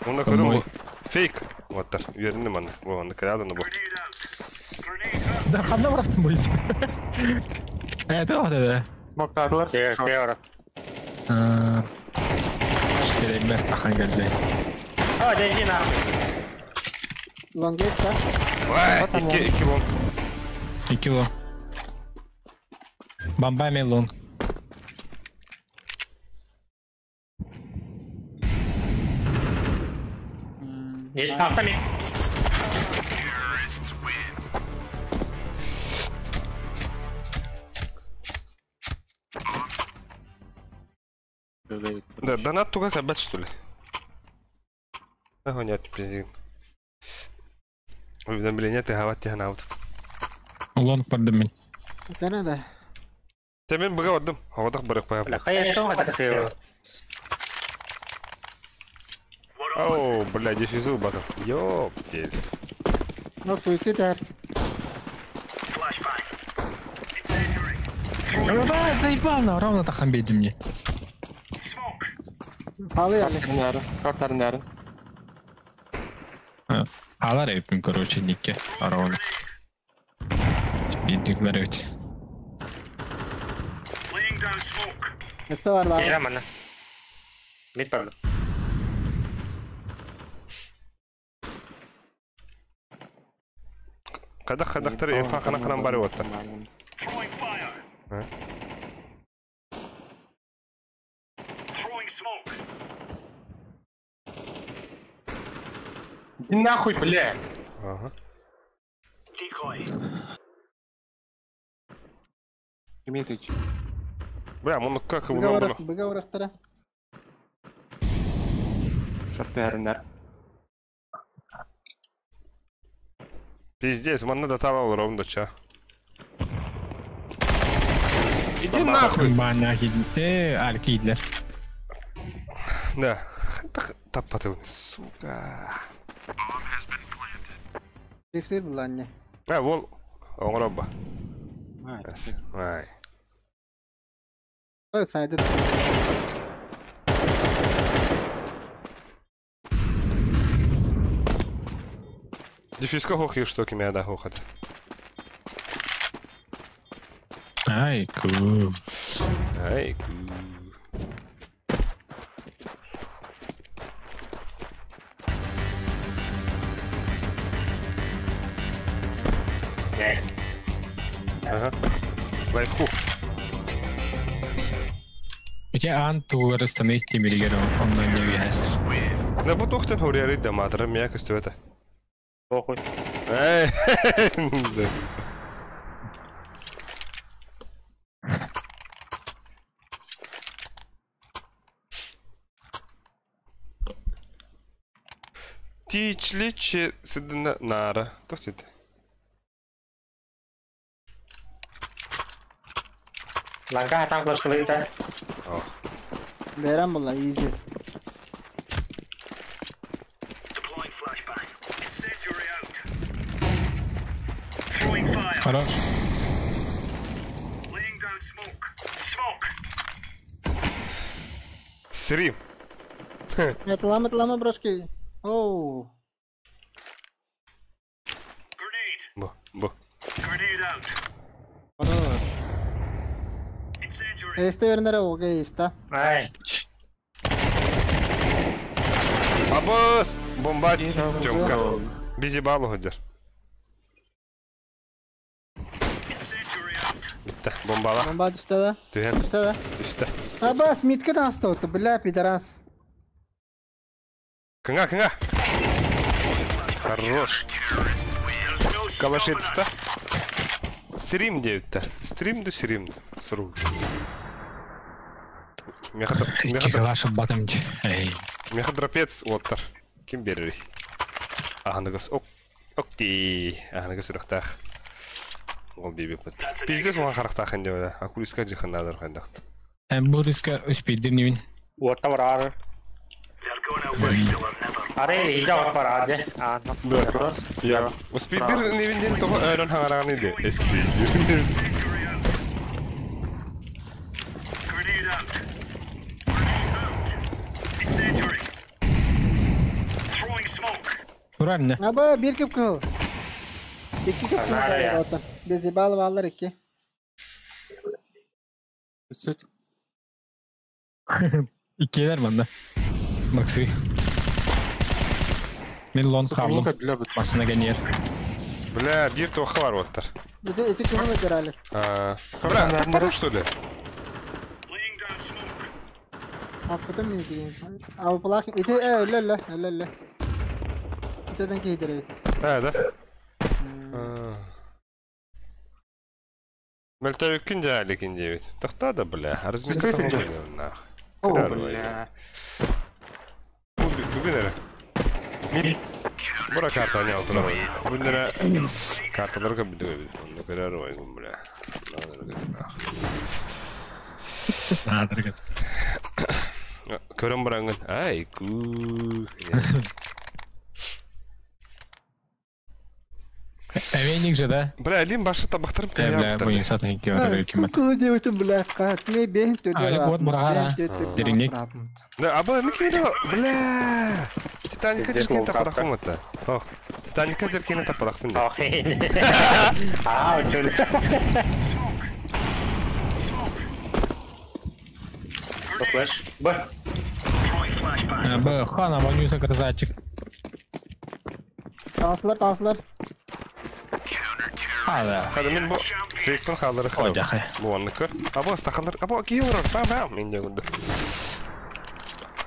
Онда көрім фейк. Оттар, үйеріндім аны. О, аны кіреді аны бұл. Да, қанда барақтым бойыз. Это вот это. Моктадылар. Теора. Керемер тахан келді. А, да иди нахуй. Лонгест, да? Ой, 2 лонг. 2 лонг. Бомба мен лонг. Не, сами. Да, донат туга кабет, что ли? Ага, нет, пиздец. Уведомление ты гават тиханаут. Лонг бардым мен. Канада. Те мен бұға бардым. Ағадақ барық баяп. Бля, конечно, это сила. Оу, бля, дефизил батыр. Ёптель. Ну, суицид әр. Да, заебал, на, ровно тахан бейді мне. Палы әлі. Картарын Алар еппин, короче, никке. Ровно. Бейдиклер өт. Өсті бар да. Ира, мана. Мид барды. Қадақ қадақтар инфа қана қанан бары оттар. Иди нахуй, бля! Ага. Дмитрич. Бля, мұны как его Бұға орақтара. Шартернер. Пиздец, манна да тавал ровно ча. Иди нахуй! Бана хид. Аль кидлер. Да. Таппаты, сука. Рифтер бұланне. А, вол. Оңроба. Ай. Ой, сайды. Дефиска хох что кем я да хохат. Ай, ку. Ай, ку. Ага. Лайфху. Ите ан тугары станых темиригер ондан не вяс. Да бу тухтан хорьяры да матра мя костюета. Похуй. Эй. Тичличи сидна нара. Тохтит. Ланга там флешка. Берем бұла, изи. Хорош. Срим. Это лама, это лама, брошки. Оу. Бо, бо. Хорош. Este вернere окей, está. Ай. Абыс! Бомба Тёмка. Бизи балу ходер. Битте, бомбала. Бомба düştü да. Түһен. Düştü да. Düştü. Абас, митке таҥаста бля, пидорас. Кыңа, кыңа. Хорош. Калашетста. Стрим девятта. Стрим до стрим. Сру. Калаш батым. Меха драпец оттар. Ким берери? Аханагас ок окти. Аханагас үрөхтах. Ол биби бит. Пиздец оған харахтахын деп. Акулиска жиханадыр хандахт. Бу риска успейдим нивин. Уотта бар. Аре, ида от бар аде. А, Я. Успейдир нивин того өрөн хаңараганы де. Эспейдир. Турар не? Аба, bir кеп кыл. İki кеп кыл. Бизи балы баллар iki. Үтсет. Иккилер манда. Максы. Мен лон қалдым. Басына генер. Бля, bir тоха бар оттар. Эти кымы өтөрали. Бля, таппадым что ли? Аппытым мен деген. Абы плах. Эти өлө өлө өлө өлө. Өтөдөн кейдер бит. А, да? Мөлтәвеккин жааликин дебит. Тохта да, бля. Разминка нах. О, бля. Бүгүн эрэ. Бура карта не алтына. Бүгүн эрэ карталар көбүдү бит. Онда көрөр ойгун, бля. Надыр. Көрөн бараңын. Ай, ку. Эвеник же, да? Бля, один башы табақтарым Бля, бу инсатын кияры кимет. Кукулу деп бля, кат ме бен төдө. Али вот мурага. Деринник. Да, аба ми кимде, бля. Титаника жеркен тапалақ это. О, Титаника жеркен тапалақ мын. А, чөл. Флэш. Б. Б, хана, вонюса красавчик. Таслар, таслар. Хада. Хада мен бу фейктен халары Ой, жахы. Бу анныкы. Або стахалар, або киелер, бам бам. Мен де күнді.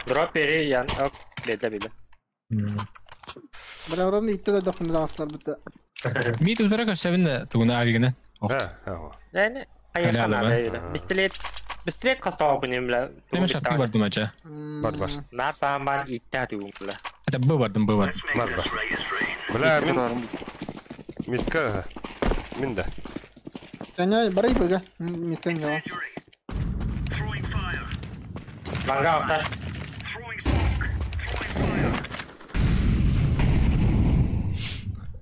Дроп бери ян. Ок, беде беде. Бля, ровно итте да дохны таслар битте. Мит утара көсәбин тугуна агигене. Ха, ха. Яни аяқана беде. Бистилет. Бистилет кастау күнем бля. Неме шартты бардым ача. Бар бар. Нар сааман итте тугун бля. Это б бардым, б бардым. Бар бар. Бля, мен Митка. Мен да. Және барай бага. Миткен жава. Ланга оттар.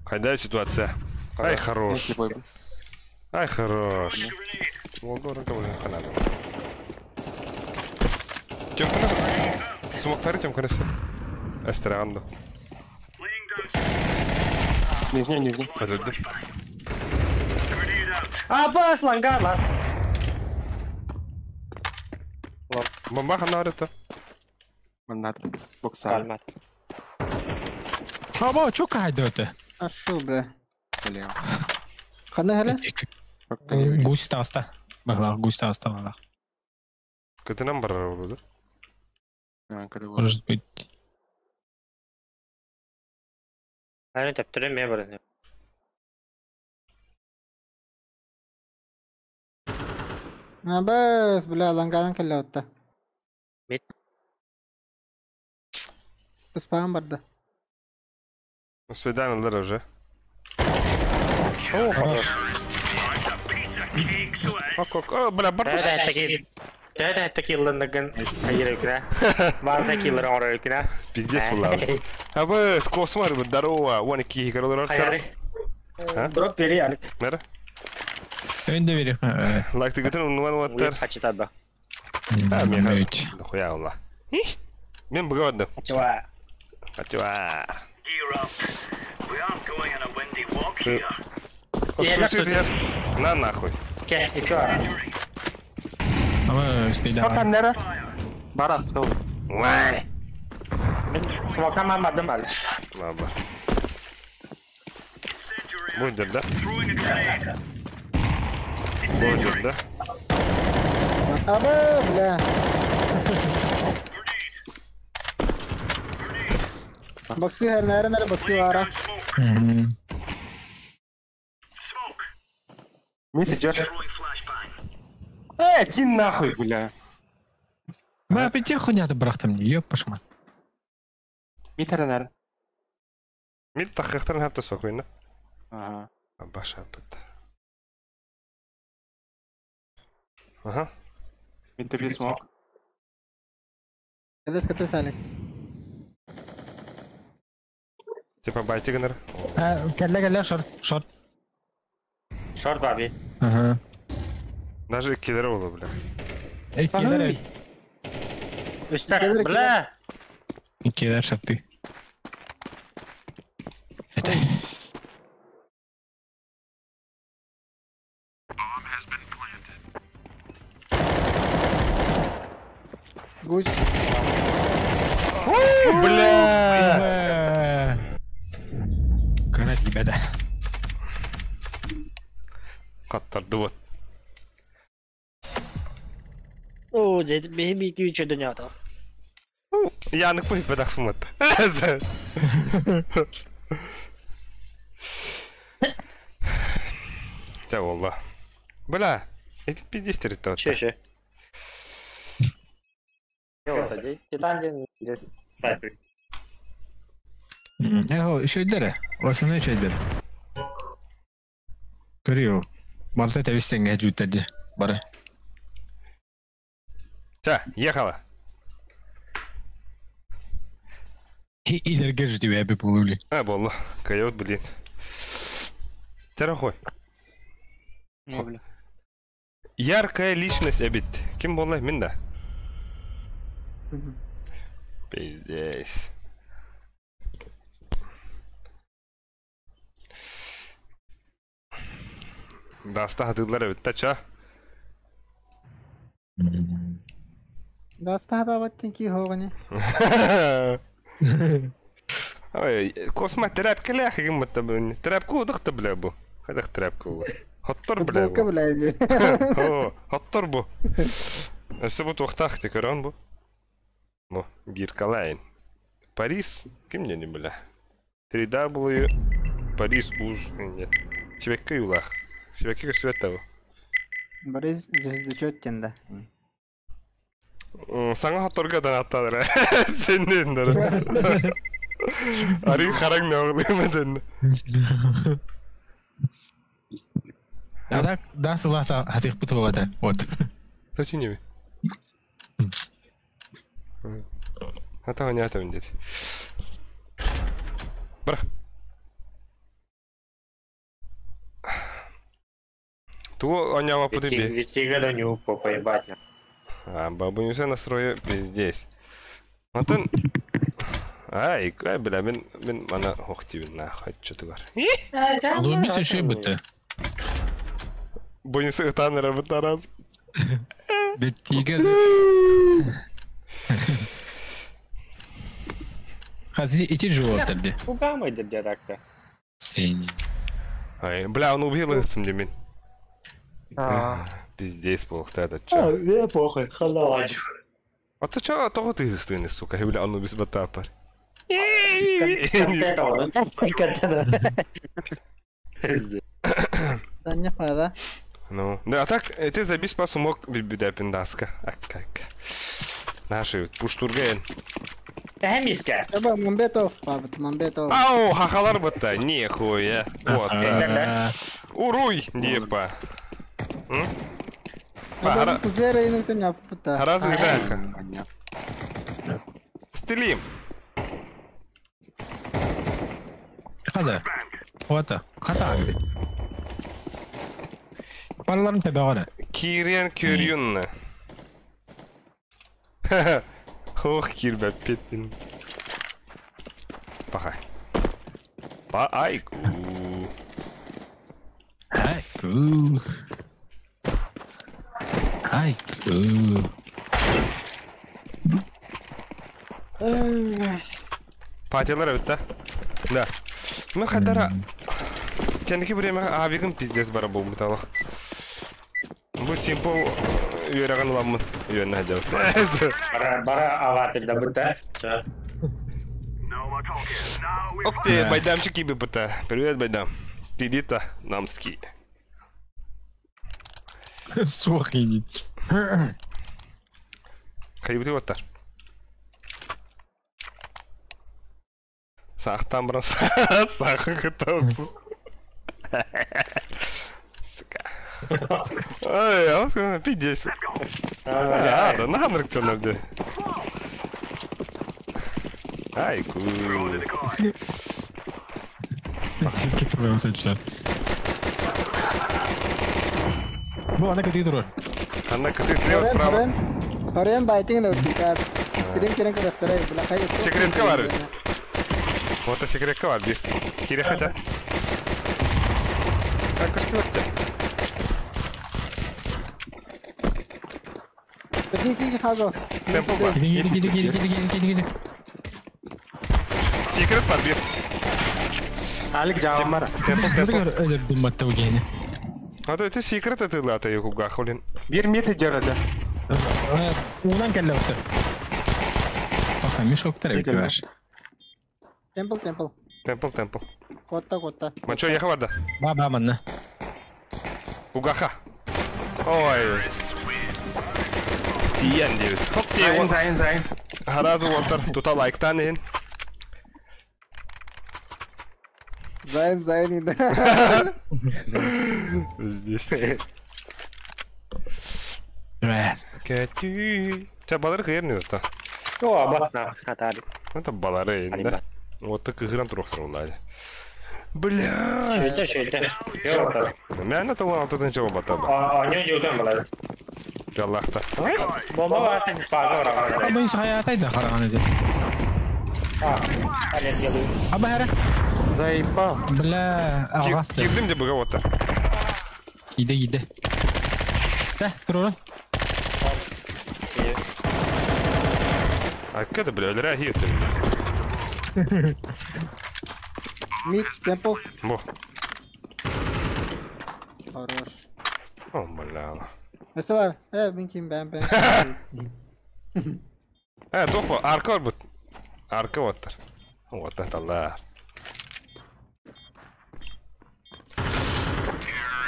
Қайда ситуация? Ай, хорош. Ай, хорош. Тёмканы. Смоктары тёмканы. Әстірағанды. Нижний, нижний. Өтілді. Абас ланга ласт. Бомба хана арыты. Маннат. Бокса. Алмат. Аба, чё кайды өтө? Ашу, бля. Бля. Қандай хәлі? Гусь таста. Баглах, гусь таста баглах. Көтінен барар олды. Может быть. Әне төптірі ме бар. Абас, бля, лангадан келе отта. Мит. Туспаған барды. Свиданалар уже. О, хорош. Ок, ок, о, бля, бартыс. Да, такие лындыгын айыр Барда киллер орыр күнә. Пиздец була. Абы, космар бу, здорово. Вон ки игралар. Дроп бери, Алик. Нера? Önde бери. Лайк ты гытын нуан ваттар. Хачитада. А, мен. Дохуя алла. Мен буга бардым. Хачва. Хачва. На нахуй. Ке, еще. Ама успейда. Шорт Бар астыл. Уай! Мен смокам алмадым али. Бар. Буйдер, да? Буйдер, да? Аба, бля. Боксы her nere nere боксы var. Мид идет. Иди нахуй, бля. Ма опять хуйня ты брахта мне, ёб пошма. Мид наверное. Мид тахыхтарын хапта спокойно. Ага. Баша бит. Ага. Мид тебе смог. Кадес кадес али. Типа байтигнер. Кәллә кәллә шорт, шорт. Шорт баби. Ага. Даже кидер oldu бля. Эй, килер. Үстәк, бля. Килер шорты. Это. Гусь. Бля! Карать, ребята. Каттарды вот. О, дед, беби кючө дөньята. Яны пусть бедахмат. Та wallah. Бля, эти пиздец это. Чеше. Сайты. Эхо, еще идере. Основной еще идере. Көрүө. Барта тебистенге жүттерди. Бары. Ча, ехала. Илерге жди вебе булули. А, болла. Койот, блин. Терахой. Яркая личность обид. Ким болла? Мин да. Пиздец. Даста хатылар бит ча. Даста хатабаттын ки хогани. Ой, косма тряпка ляхи гиммат бин. Тряпку удахта бля бу. Хадах тряпку. Хоттор бля бу. О, хоттор бу. Өссө бу туохтаах көрөн бу. Бу биркалайн. Парис ким не бля. 3W Парис уз нет. Себекке юлах. Себекке көсүбэт бу. Борис звездочет тенда. Саңа хотторга дан аттадыр. Сеннен дер. Ари хараң не оглымадын. А так, да, сылата хатых бутылата. Вот. Зачем не? Ата не ата дед. Бра. Ту онява подиби. Витига да не упо поебать. А, бабунюся настрою пиздец. Антон. Ай, ай, бля, мин мин мана хохтибин на хочу тыгар. Ну, мисс еще бытты. Бонусы ытан работа раз. Витига. Хати ити живот тогда. Куда мы дядя так-то? Ай, бля, он убил их с мин. Пиздец, плохо этот чё. Я похуй, халавач. А то чё, того ты стыны, сука, бля, он убил батапар. Да не хватает. Ну, да, а так, ты забись пасу мог бибидапиндаска. Как. Наши пуштурген. Хемиске. Эба Мамбетов, пабыт, Мамбетов. Ау, хахалар бытта, нихуя. Вот. Уруй, депа. Разве так? Стелим. Хада. Вот. Хата. Параларым тебе гора. Кирен Кюрюнна. Ох, кирбә петтин. Пахай. Па айку. Айку. Ай. Патилар ötte. Да. Мы хадара. Кендики время авигым пиздец бара болбут ала. Бу симпл үйрәгән ламын. Үйрәнә дә. Бара бара аватыр да бутта. Ок ты, байдамчик киби бута. Привет, байдам. Ты намский. Суох идит. Хайбыты оттар. Сахтан брас. Сахын кытаусыз. Сука. Ай, а пиздец. А, да нахамрык чонорды. Ай, ку. Сиски твоем соча. Бу, ана кытыы турар. Ана кытыы слева, справа. Хорен байтинг на бутикат. Стрим керен көрөктөрө, била кай. Секретка бар. Вот секретка бар бир. Кире хата. Так что это? Кири хаго. Темпо бар. Кири кири кири кири кири кири кири. Секрет бар бир. Алик жаамар. Темпо темпо. Өлөрдүм батта угени. А то это секрет это лата юга холин. Бир метр жарады. Унан келле отыр. Баха мешок тар бит баш. Темпл темпл. Темпл темпл. Котта котта. Манчо яха барда. Ба ба манна. Угаха. Ой. Тиен дебит. Хоп Зайн зайн зайн. Харазы отыр. Тута лайктан ин. Зайн зайн да. Здесь. Кәти. Ча балары кыйыр не та. О, батна. Атали. Это балары инде. Вот так кыгыран турохтар улады. Бля. Шөйтө шөйтө. Yok. Мен это улан алтын чаба батаба. А, не жутан балары. Яллахта. Бомба бар, пага бар. Аба иш хаятайда караган эди. А, ален делаю. Аба хара. Заебал. Бля, агас. Кирдим де буга оттар. Иде иде. Да, турура. А када бля, өлөрө хиют. Мид темпл. Бо. Хорош. О, бля. Несе бар? Мен ким бен бен. Тохо, арка бар бут. Арка оттар. Вот это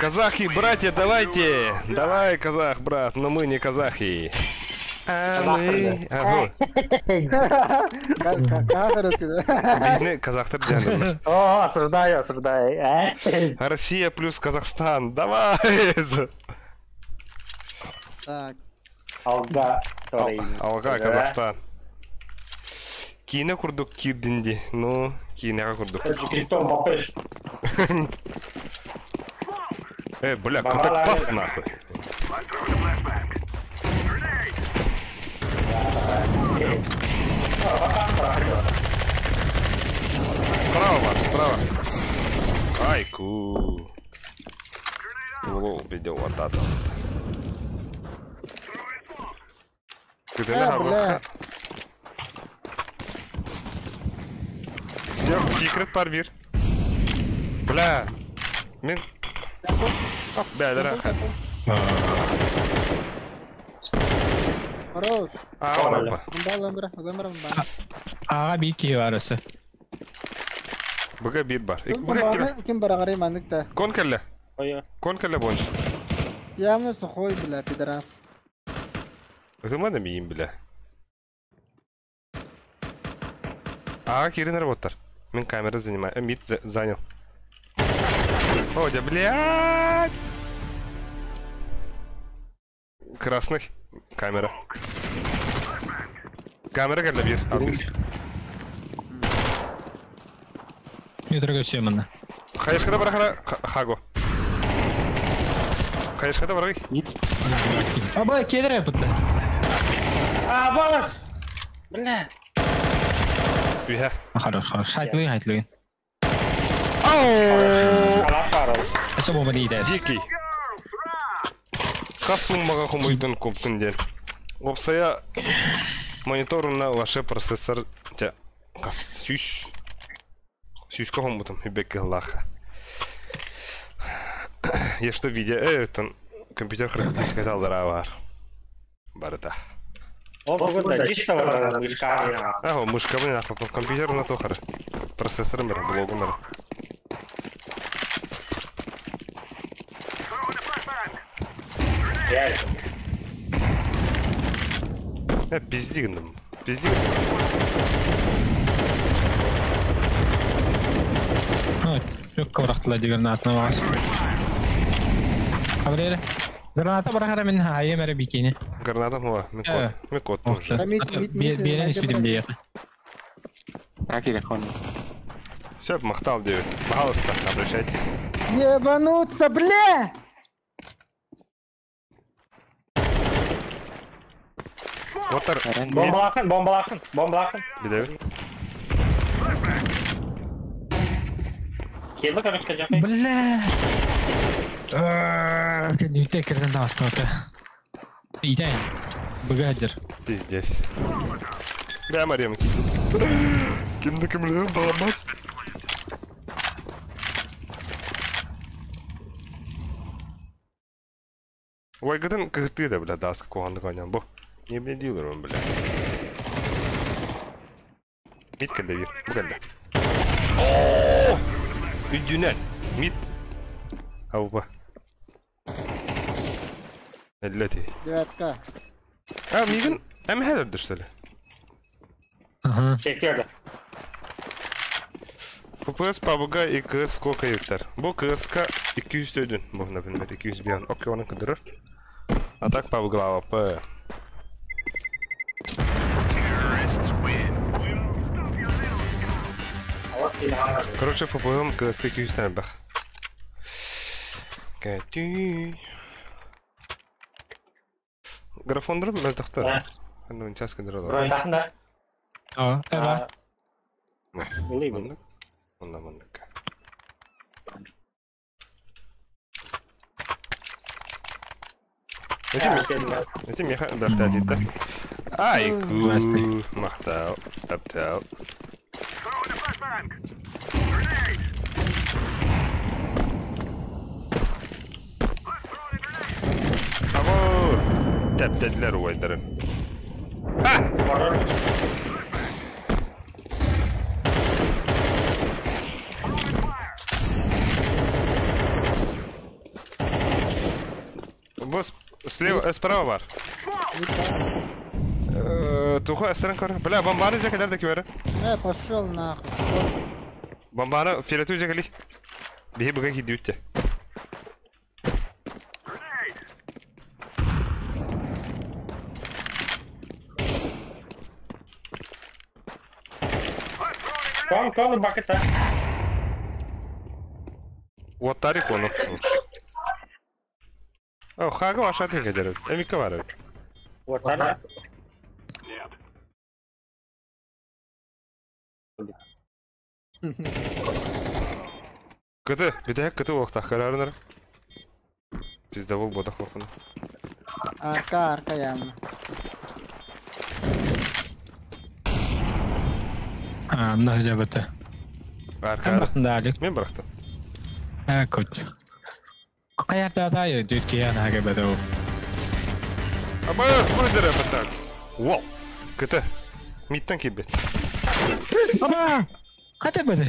Казахи, братья, давайте! Давай, казах, брат, но мы не казахи. А мы... Ага. Казахтар дянул. О, осуждаю, осуждаю. Россия плюс Казахстан, давай! Так. Алга. Алга, Казахстан. Кине курдук кирдинди. Ну, кинега курдук. Крестом попыш. Бля, контакт пас нахуй. Справа, Марк, справа. Ай, ку. Лол, видел вот это. Бля. Все, секрет парбир. Бля. Мен... Бля, да. Хорош. А, опа. Ага, бики барысы. Бага бир бар. Ким барагарый маныкта. Кон келле. Кон келле бойынша. Явно сухой, бля, пидорас. Өзүм миим, бля. Ага, кирин работар. Мен камера занимаю. Мид занял. О, да, блядь! Красных. Камера. Камера келле бир. Албис. Не дорогой семена. Хаешкада барахара хаго. Хаешкада барай. Аба, кедре бутта. А, балас! Бля. Үйе. Хорош, хорош. Хайтлыгын, хайтлыгын. Ау! Хорош. Это бомба не идет. Дикий. Хас суммаға хомуйдун купкун ден. Опсая мониторуна ваше процессор те хас сүүс. Сүүскэ хоммутум хүбекке лаха. Я что видео, там компьютер характеристика алдара бар. Барыта. Ол бүгүн да чисто бар мышка. Ага, мышка блин, компьютер на то хара. Процессор мэр, блогу мэр. Пизди гындым. Пизди гындым. Ну, çok коврахтыла ди гранатны вас. Хабар Граната барахара мин хайы мәре бикини. Граната муа, мен код. Мен код тоже. Берен испидим бейе. Акире кон. Все, махтал 9. Пожалуйста, обращайтесь. Ебануться, бля! Отар. Бомбалакын, бомбалакын, бомбалакын. Билебин. Келді короче жакай. Бля! Кәдімгі кірден астауты. Итәйін. Бігадер. Пиздец. Бля, Марьям. Кимді кімлерін баламас. Ой, гытын кыгыты да, бля, даска куғанды қойнан. Бу. Не, бля, дилер он, бля. Мид келді бир. Бу келді. О! Үдүнен. Мид. Аупа. Эллети. Девятка. А, мигин әмһәлерді, что ли? Ага. Сектерді. ППС, ПБГ и КС сколько юктар? Бу КСК 200 өдүн. Бу, например, 200 биян. Окей, оны кыдырыр. А так ПБГ АВП. Короче, ФПМ КСК 200 тән бах. Кәти. Графондыр мөлтөхтөр. Ну, час кыдырыр. Бронь А, эва. Булый бу. Онда мындык. Эти меха бертәдитті. Ай, ку. Мақтау, таптау. Або! Тәптәділер уайдарын. А! Босс, слева, справа бар. Тухо, астырын көр. Бля, бомбаны жекелер де кебері. Пошел нахуй. Бомбаны фиолетовый жекели. Бихи бұға киді өтте. Кон, кон, бакыта. Оттарик оны. О, хага ваша тегедер. Эмика бар. Оттарик. Кыты, битәк кыты олықтақ карарыныр. Пизда бол бодақ лоқыны. Арка, арка явно. А, мына жерде бітті. Арка. Мен бұрақтым да, Алик. Мен бұрақтым. Ә, көт. Қаярда ата дүтке яна бәді ол. Абай, спойлер бітті. Вау. Кыты. Миттен кебет. Аба! Қате бәді?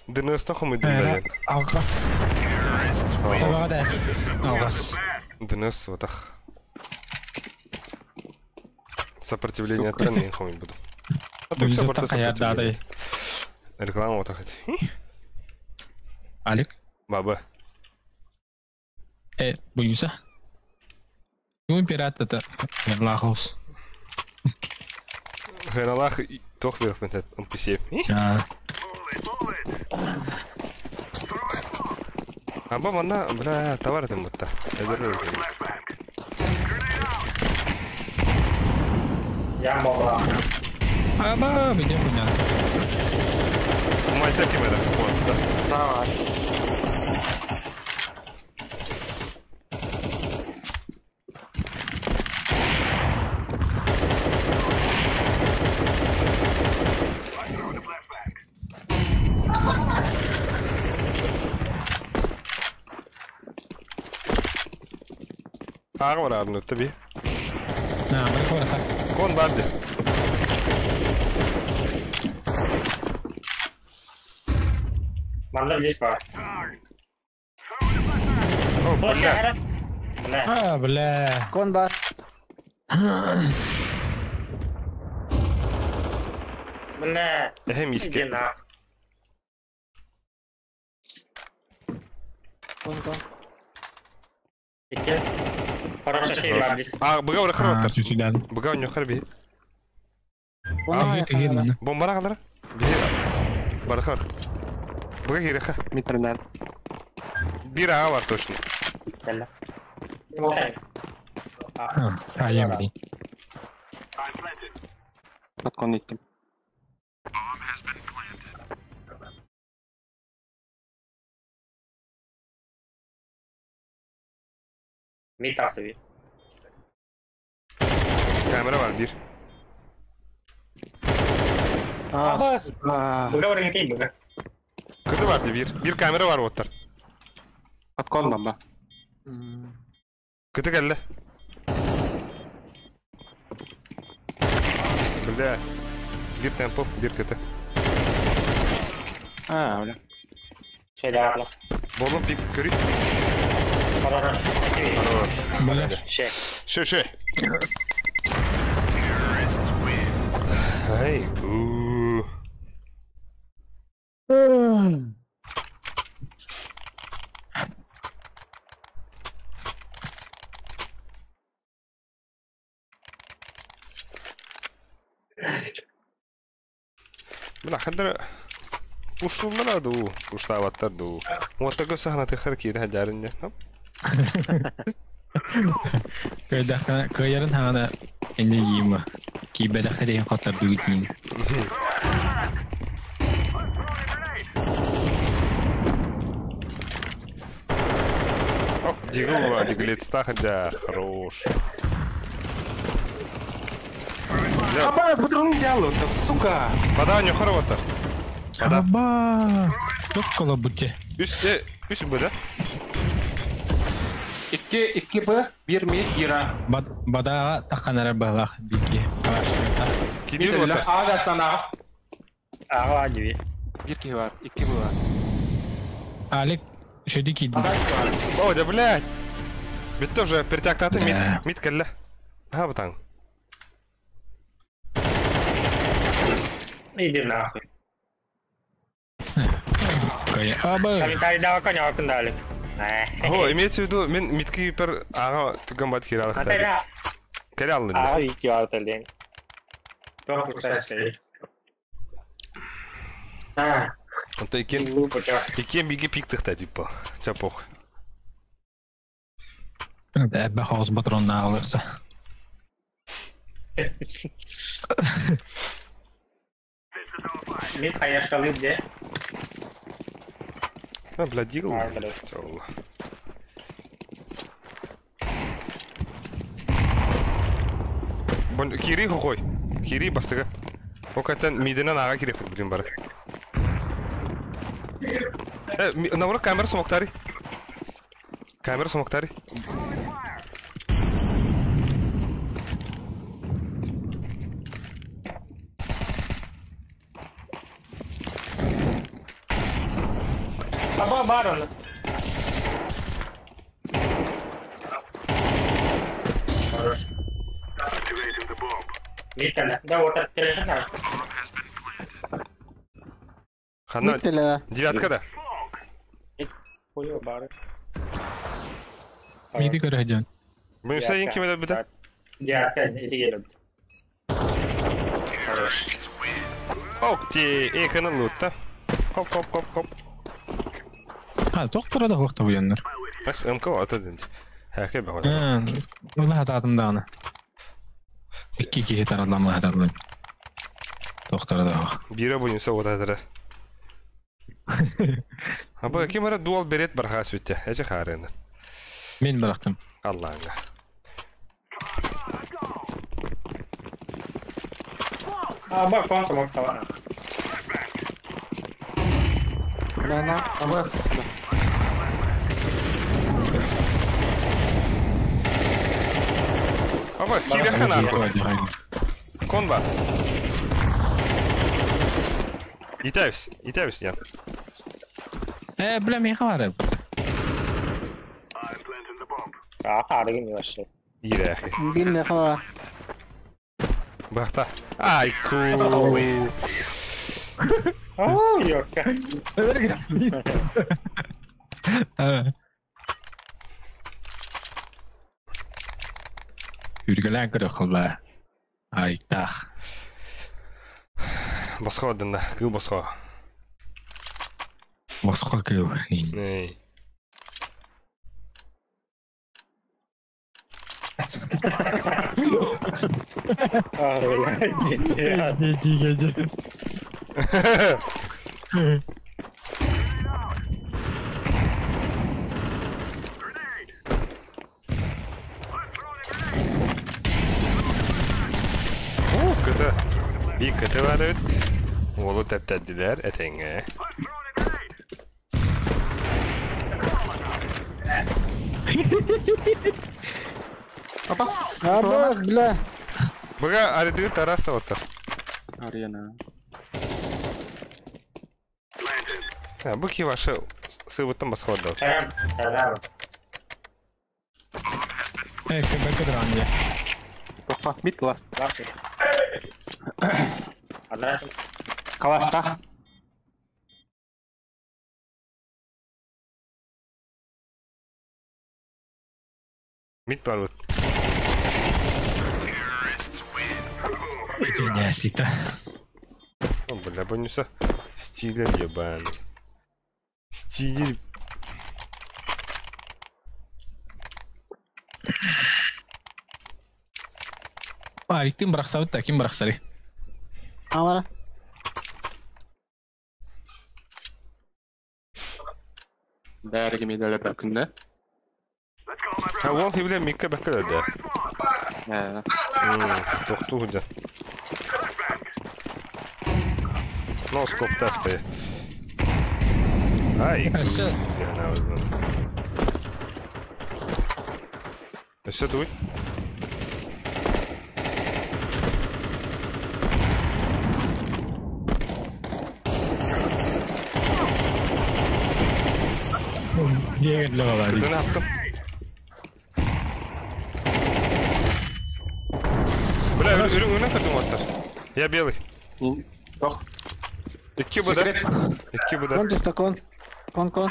ДНС-та хомы динбәден. Алғас. Табаға да Алғас. ДНС вот ах. Сопротивление аттан мен хомы буду. Буйзата қаярда адай. Реклама вот ах. Алик? Баба. Буйза. Ну, пират это. Лахос. Хеналах toch weer met het NPC. Ja. Аба манна, бля, товар там будто. Я могла. Аба, меня понятно. Мать таким это. Вот, да. Давай. Аға бар арын өтті би. На, бір көрі Кон барды. Манда здесь бар. О, бля. Бля. А, бля. Кон бар. Бля. Эхем Иди иске. нахуй. Кон кон. Иди. Хорошая серия, близ. А, бұға оры қыр отыр. Түсуден. Бұға ойын қыр би. Оны Тегер мені. Бомбара қалдыр. Би. Бары қыр. Бұға керек қа. Митринен. Bir ağa var точно. Бля. Айым бей. Подкон иттим. Мид тасы би. Kamera var bir. А, Бұға орын кетейін, бұға. Kıdı vardı bir. Bir kamera var otlar. Подкон бомба. Kıdı geldi. Бля. Bir tempo, bir kıtı. А, бля. Şeyde ağırlık. Bolun pik körü. Хорош. Хорош. Бля. Şey. Ше, ше. Ай, у. Бля, хандра Пуштуллара ду, пуштаваттар ду. Уоттаго сахнаты харки да жарыння. Кыйдахтана кыйарын хагана эне йима. Кибедахта деген коттар бүгүтин. Оп, дигл, диглец тахадя, хорош. Бля, Аба, патрон делаю, да сука. Вода не хороша. Вода. Аба. Токкола бутте. Үс, үс б, да? 2 Б, 1 М, 1 А. Бадага такканара балах бики. Кидил вот. А гастана. Аға диби. 1 К бар, 2 Б бар. Алик шеди киди. О, да блядь. Бит тоже перетяктаты мид, мид келле. Ха бутан. Иди нахуй. Аба. Комментарий дава коня окундалик. О, имеется в виду, мен мидки пер ага туган бат киралык. Ата Келе алды. Ага, видео алтылден. Тоқ курсаш. А. Онто икен биги пиктыхта типа. Чапох. Эбbe хаос патрон алырса. Мид хаяшкалы где? А, бля, дигл. Бон, кири хохой. Кири бастыга. Окатан миденен ага кири блин бары. Навра камера смоктари. Камера смоктари. Аба барон. Хорош. Митала. Да вот это Хана. Девятка да. Хуё бары. Миди көрөдөн. Мы все инки медет бит. Девятка, иди келем. Хорош. Ок, те, эканы лутта. Хоп, хоп, хоп, хоп. А, доктора да вакыт буяннар. Бас МК ата динди. Хаке бага. Ула хататым дагы. Икки кихи тарадлама хатарлы. Доктора да. Бире буюнса отадыра. Аба ким ара дуал берет барха сүттэ. Эче харыны. Мен барактым. Аллаңга. Аба консо моктава. Бля, аба сысна. Опа, скидеха нахуй. Конба. Итавис, итавис, я. Бля, мен хавары. Арыгын вообще. Ирәхи. Бин хава. Бахта. Ай, ку. О, ёрка. Үргелән көрө Ай, тах. Босхо дында, кыл босхо. Босхо кыл. Ней. О, кыты. Bir кыты var evet. Oğlu teptediler etenge. Абас. Абас, бля. Бага арыды тараса отыр. Арена. А, бу ки вашы сыбыттан басқа отдал. Кем бәкер. Опа, мид ласт. Калашта. Мид бар вот. Гениасита. О, бля, бонуса. Стилер ебаный. Стилер. А, ким бырақса бітті, ким бырақсари? Амара. Бәрі медалі бір күнді. Ha, ол хивле микке бәккеледі. Тоқту худя. Но скоп тесты. Ай. Өссө. Өссө туй. Дегенле бала. Кытын аттым. Бля, үрүң үнен кырдым аттар. Я белый. Икки буда. Икки буда. Кон түстө, кон. Кон, кон.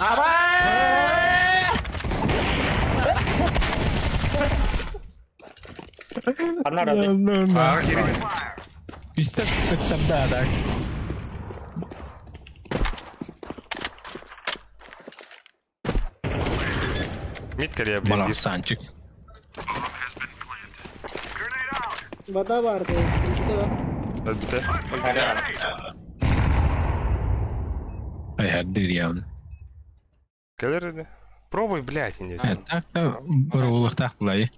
Ага, кири. Үстеп да, да. Мид кәрия, блин. Балақсанчик. Вода барды. Өтті. Ай, хәрдір явын. Келер еді. Пробуй, блядь, не. Так та бір улықтақ бұлай.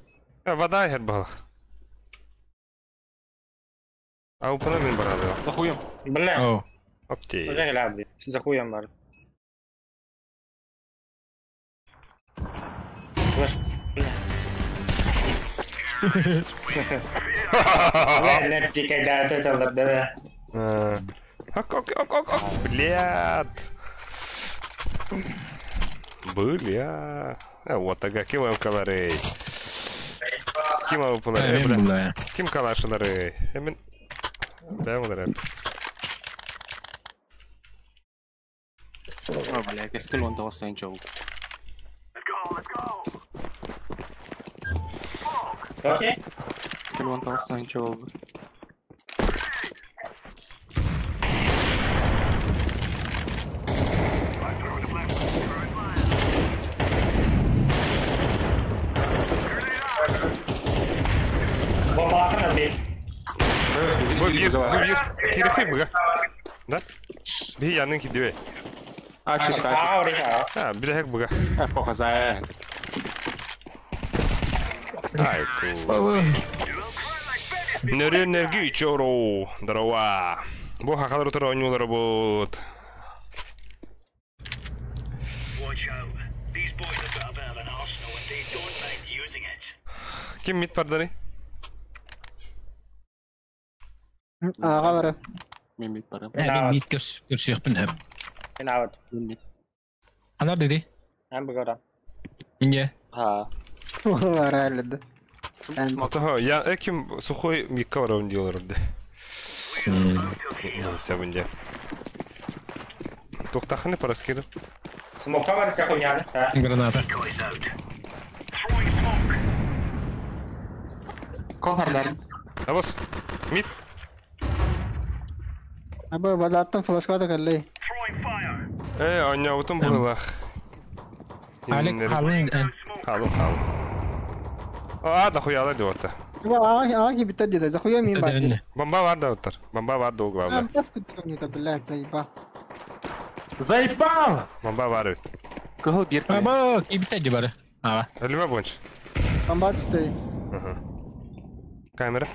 Вода хер бала. А упана мен барады. За хуем. Бля. О. Окей. Бля, за хуем бар. Бля. Бля, когда ты это да. Ок, ок, ок, ок, ок, блядь. Бля. А вот ага, ким алкалары. Ким алкалары, бля. Ким калашылары. Эмен. Да, олар. О, бля, кесил он того Санчо. Let's go, let's go. Окей. Кесил он того Санчо. Бу бир, бу бир. Кирихи буга. Да? Би янын кидибе. А, чисто. А, бир буга. А, похоже. Ай, ку. Нөрү чоро. Здорово. Бу хакалар утыр ойнулар бут. Watch out. These boys have got a bit of an arsenal and they don't mind using it. Ким мид бардары? Аға бары. Мен мид барам. Мен мид көрсүөхпүн хөп. Мен аут. Мен мид. Анар диди. Мен бүгөрө. Инге. Ha. Бара әледі. Мотого, я ким сухой микка барам диолор де. Себинде. Тоқтақыны параскеду. Смока бар ча хуйняны. Ha. Граната. Кохарлар. Абас. Мид. Абы бадаттан флешка да каллей. Э, аня утум булах. Алек қалың. Қалың қалың. А, да хуяла диота. Ба аға аға кибиттер деді. Захуя мен бар. Бомба бар да оттар. Бомба бар да главное. Бас күттім не блядь, заеба. Заебал! Бомба бар бит. Кыһыл бир. Аба, кибиттер ди бары. Ага. Өлүмө бойынша. Бомба түсті. Ага. Камера.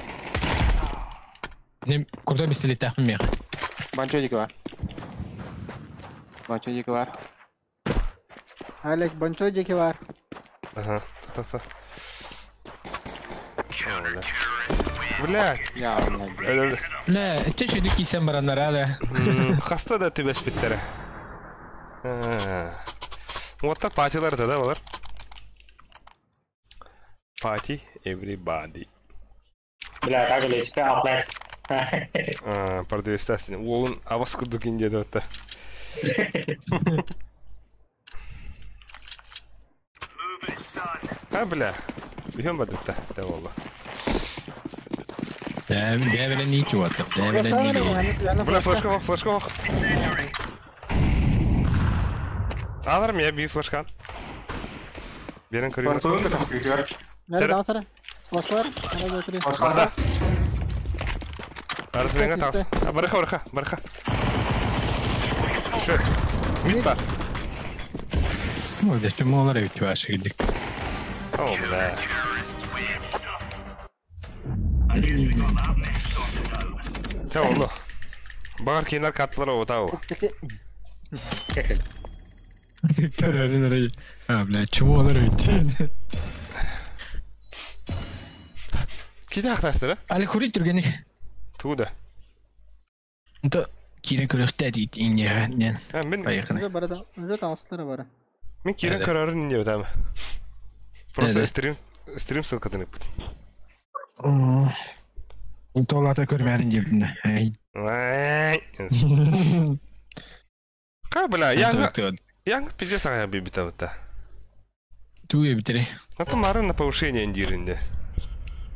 Не курда пистолет тахмин мех. Банчо дики бар. Банчо дики бар. Алек, банчо жеке бар. Ага. Та-та. Бля. Я, блядь. Бля, это что дики сен бараннар ада. Хаста да түбәс биттері. Отта патилар да олар. Party everybody. Бля, так лечка аплас. А, продавец Уолун авас кудукин деді отта. А, бля. Бьем бадытта, да волла. Да, бля, ничего там. Да, бля, ничего. Бля, флешка, флешка. Алар меня би флешка. Берен көрейін. Nerede alsana? Флешка бар. Nerede oturuyor? Анда. Арасына тағыс. Барыха, барыха, барыха. Шö. Мид бар. Ой, да что молар ведь ваши где. О, бля. Ча oldu. Бағар кейінер карталар ота ол. Көрөрүн А, бля, чего олар ведь? Ките ақтастыры? Али курит түргеник. Туда. То кирен көрөктө дейт инге. Нен. Мен Поехали. Бара да, уже таастары бара. Мен кирен көрөрүн не өтәм. Просто стрим стрим ссылкатын өпүт. Толата көрмәрин деп. Ай. Ка бля, я я пиздец ага бибита бата. Туе битери. А то марын на повышение индиринде.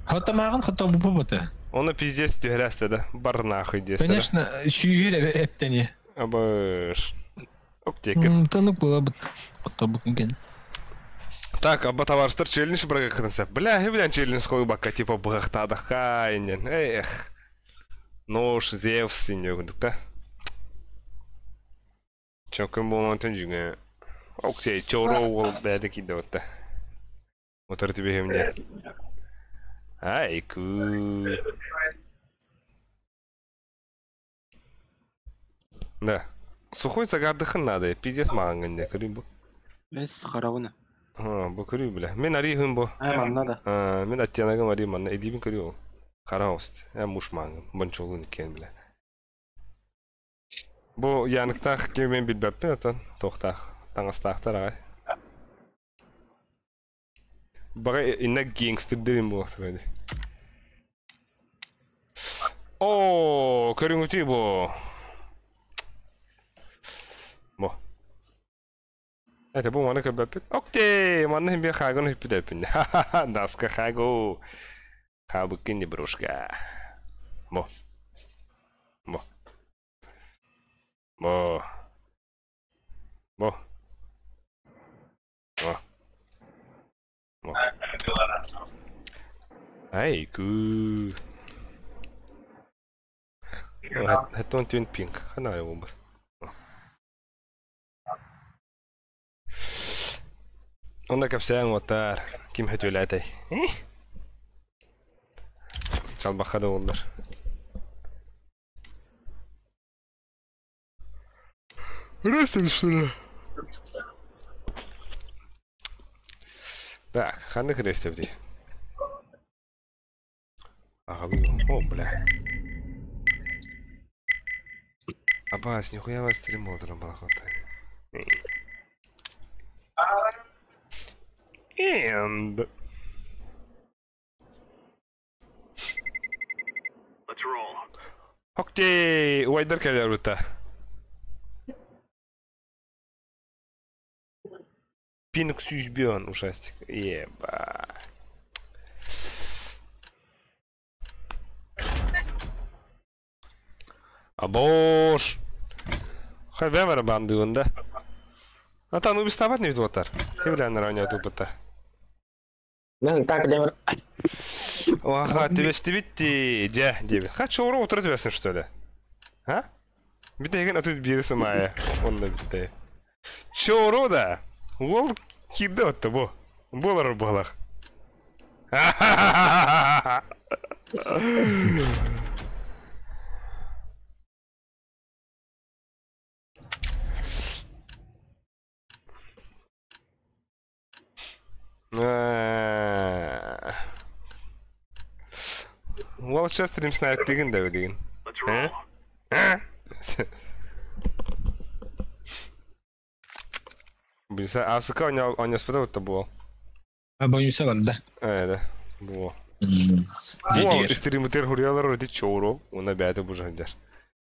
Хата маған хата бу бата. Оны пиздец түһәрәсте да, бар нахуй десте. Конечно, сүйер эптени. Абыш. Октеке. Танып була бит. Хата бу кен. Так, аба товарищтар челлендж брага кытынса. Бля, хевлен челлендж қой бакка типа бұғақтады хайнен. Эх. Нож, Зевс син өгіндік та. Чокын болман түнжіңе. Оксей, чоро ол бәді кейді отта. Мотор тебе хемне. Ай, ку. Да. Сухой загардыхын надо, пиздец маған гэнде, көрейін бу. Эс харабына. А, бу көрей бля. Мен арихын бу. Ай, манна да. А, мен оттеногым ари манна, эдибин көрей ол. Қарауст. Ә муш маңым, бончолун кен бля. Бу яныктах кемен билбәппин атан, тоқтақ, таңастақтар ағай. Бага инна гангстер дерим бу вақтыр О, көрүңүтүй бу. Бу. Это бу маны көбәппит. Окей, маны хим бир хагын хүппит әппин. Ха-ха-ха, наска хагу. Хабыккин не брушка. Бу. Бу. Бу. Бу. Бу. Бу. Ай, ку. Хэтон түн пинг. Хана болбас. Онда капсаан отар. Ким хөтөләтэй. Чалбахада олдар. Растен, что ли? Так, ханнык рестебди. О, бля. Абас, нихуя вас стрим утром было хватает. And... Let's roll. Окей, уайдер кэлэр. Пинг сүүсбион ужастик. Еба. Абош. Хабемер бандыгында. Ата ну бистабат не бит Хевлянер аня тупыта. Ну, так демер. Ага, ты весь ты дя, деби. Хочу уру утырып бесин, что ли? А? Бит еген атып бирсин мая. Онда битте. Чоуру да. Ол кирде отты бу. Болар балах. Ол сейчас стрим снайп деген да деген. Let's roll. Блин, а сука, у него спитал-то было. А боюсь, да. Да. Было. О, стримутер хурьялар роди чоуру, он обязан бужандер.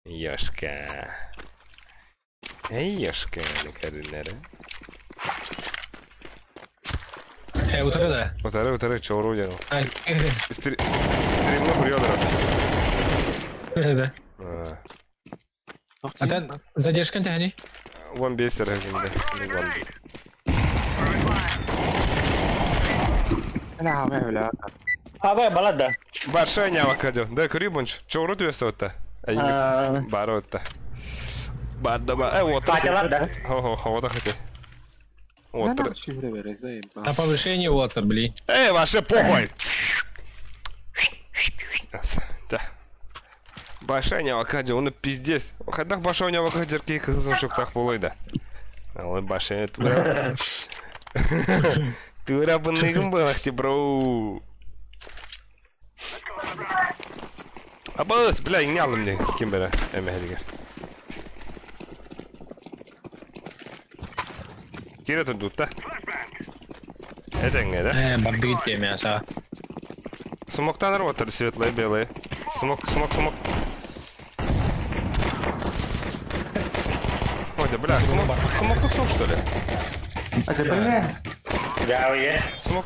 Яшка. Эй, Яшка, накаринера. Утары да. Утары, чоуру делал. Стримно хурьялар. Да. А там задержка тяни? Вон бесер, да. Абай балада. Большая нявакадё. Да, курибунч. Чоуру тебе стоит-то? Баротта. Бардама. Вот. Патялар, Хо-хо-хо, вот хотя. Вот. На повышение вот, блин. Эй, ваше похуй! Да. Большая нявакадё, он пиздец. Хадах большая нявакадё, кей кызын шуктах булой да. Ой, большая тура. Тура быныгым был, бро. Абас, бля, не алым мне, кем бера, эмэхэлигер. Кире тут да? Это не, да? Барбит мясо. Смок танер вот светлые, белые. Смок, смок, смок. Ой, да, бля, смок, смок, смок, что ли? Это бля. Да, уе. Смок.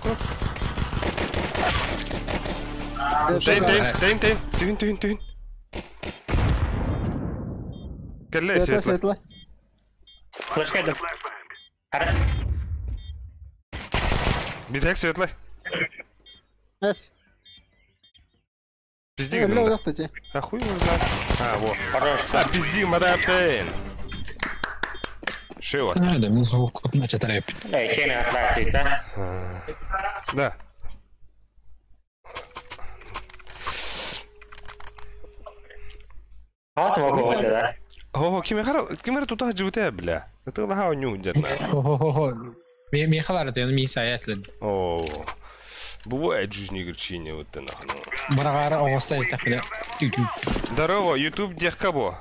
Тейн, тейн, тейн, тейн, түйін, түйін, түйін. Кәлле, светло. Флешка иду. Битек светлый. Эс. Пизди, да. А хуй его знает. А, вот. Хорош. А, пизди, мадафейн. Шива. Да, мен звук начат рэп. Эй, кем я да? Да. Вот могу, да. О, кемер тут ажыбыта, бля. Это лаха ню дерна. Хо-хо-хо. Ми халар, ты ми саяслен. О. Бывает жизни горчине вот ты нахну. Барагара оста истахля. Здорово, YouTube дехкабо.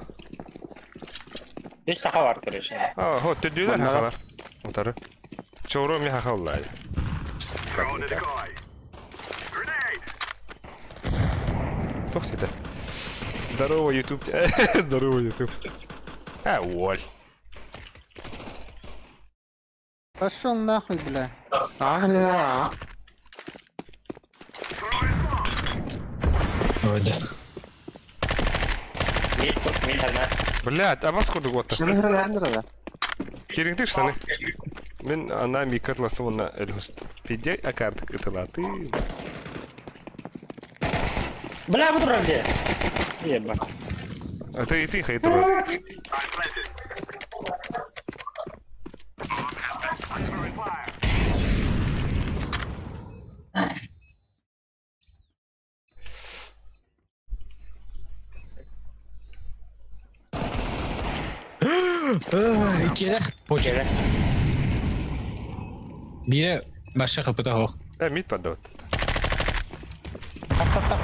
Есть хавар, короче. А, вот ты дюда хавар. Утары. Чоро ми хавлай. Тох ты. Здорово, YouTube. Здорово, YouTube. А, воль. Пошел нахуй, бля. Ага. Ой, да. Блядь, а вас куда год-то? Кирин, ты штаны? Мен она ми катласа на эльгуст. Пиде, а карта катала ты. Бля, буду где? Еба. А ты и ты хайтура. Икелер, почер. Бире баша капыта хо. Мид поддават. Тап тап тап.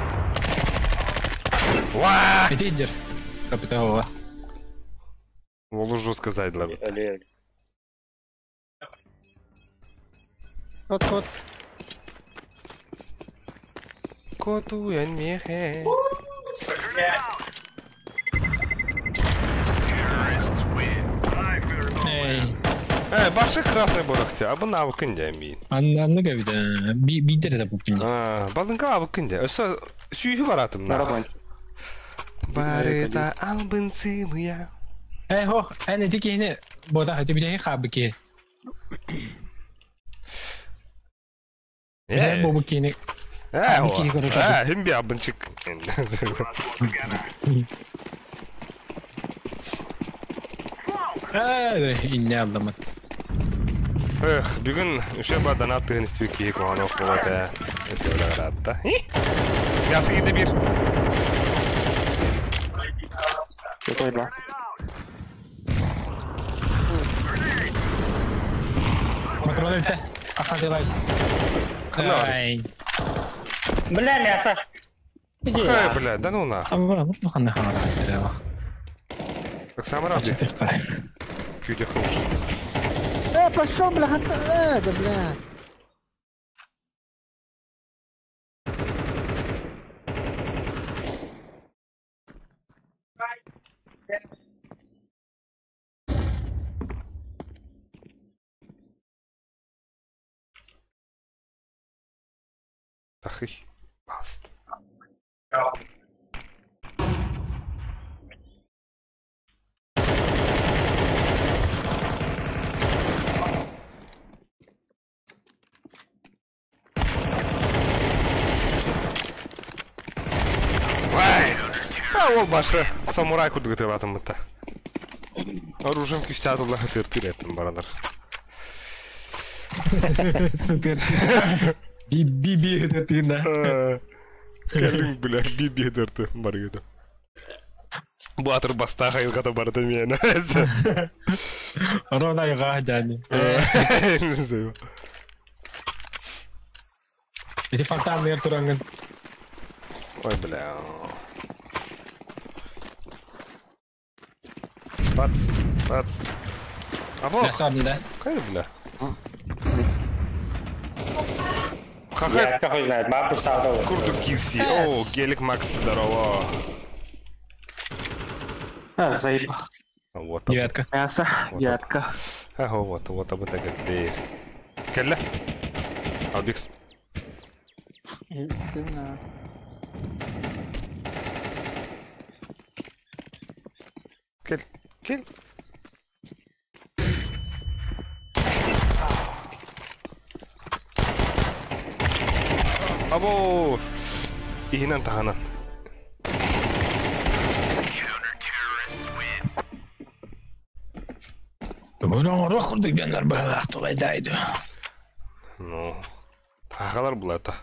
Уа! Ити дер. Капитал. Олу жестко зайдылар. Өле. Кот, кот. Коту эн мехе. Эй. Башы красный борохте, а бұл навыкын де мин. Анны кабида. Бидер да бупин. А, балынка авыкын де. Өсө сүйү баратым на. Барыта албын сымыя. Эй, хо, эн эти кихини бода хати бидеһи хабыки. Э, бу кихини. Э, хим би абынчык. Э, инне алдамат. Эх, бүгін үше бадан аттығын істеу кейік оған оқып Өсте өлі қаратты. Мясы киді бір. Какой два? Патрон өлті. Аха делайс. Ай. Бля, мясо. Ай, бля, да ну нах. Ну ханна ханна. Так сам рад. Кюде хорош. Пошел, бля, да, бля. Ах, ich. Passt. Ол башы самурай кудугы атымытта. Оружием күстә атылла хатыр эттим баралар. Супер. Би хатыр Кэлин бля би хатырты баргыды. Батыр баста хайылгата барды мени. Рона жани. Эти фонтанные турангын. Ой, бля. Бац, бац. А вот. Да? Какая, бля? Какая? Какой знает, мапу стал. Курду кивси. О, гелик Макс, здорово. А, заебал. Вот. Девятка. Мясо, девятка. Ага, вот, вот об этом говорит. Келля. Албикс. Стыдно. Кел, кел. Або! Ихинан таханан. Bunu курдук беннер бахтылайдайды. Ну, тахалар булата.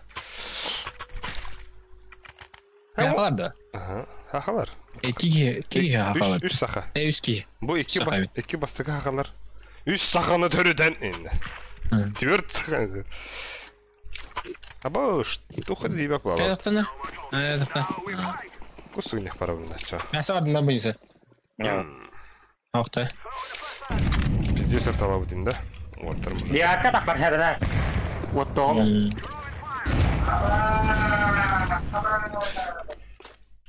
Хахалар да? Ага, хахалар. Киги хахалар. Үс саха. Үс ки. Бу iki бастыгы хахалар. Үс саханы төрүден инде. Төрт саха. Аба, тухы дибек бала. Кайдактана? Кайдакта. Кусугнех парабында, ча. Мясо ардында буйсы. Акта. Пиздец артала бутин, да? Вот там. Девятка так бар хәрдә. Вот то.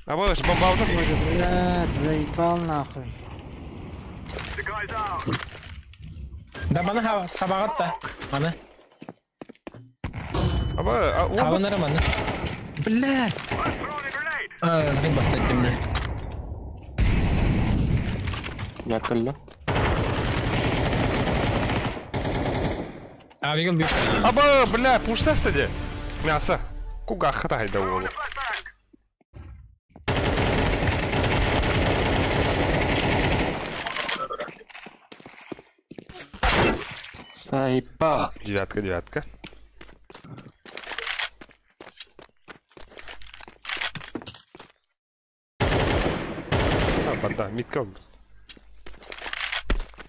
Аба, бомба алдым. Блядь, заебал нахуй. Да бана сабагат та. Аны. Аба, Хаванара маны. Блядь. А, дим бастаттым мен. Я көллө. А, бегем бик. Аба, бля, пушта де. Мясо. Куга хата олу. Заебал. Девятка, девятка. А, банда, митка.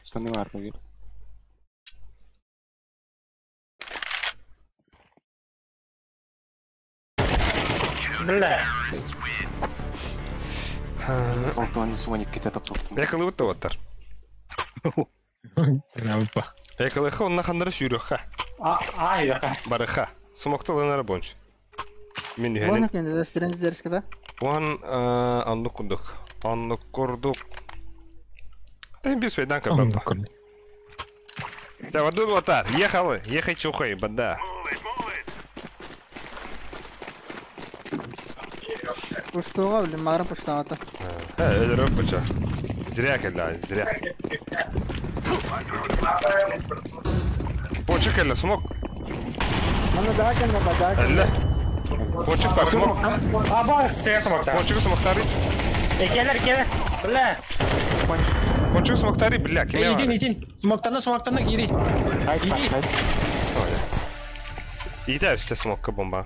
Штаны бар, поверь. Бля. Алтуан суган икките топтоптум. Экылыбыт да оттар. Грабыпа. Экылыха онна ханнары сүүрүөххэ. А, яка. Барыха. Смокталынара бонч. Мин Вон үһэнин. кенде стренд дерскада. Уон оннук курдук. Оннук курдук. Ты без свиданка баба. Да, воду лотар. Ехали. Ехай чухай, бада. Пустого, блин, мара пустата. Өлөрөп бача. Зря кэллэ, зря. Почек кэллэ, смок. Мана да кенде ба да. Элле. Почек бар, смок. А, бар, сен смокта. Почек смоктары. Келер, келер. Бля. Почек смоктары, бля, ким Итин, итин. Смоктана, смоктана, кири. Иди. Иди, все смокка бомба.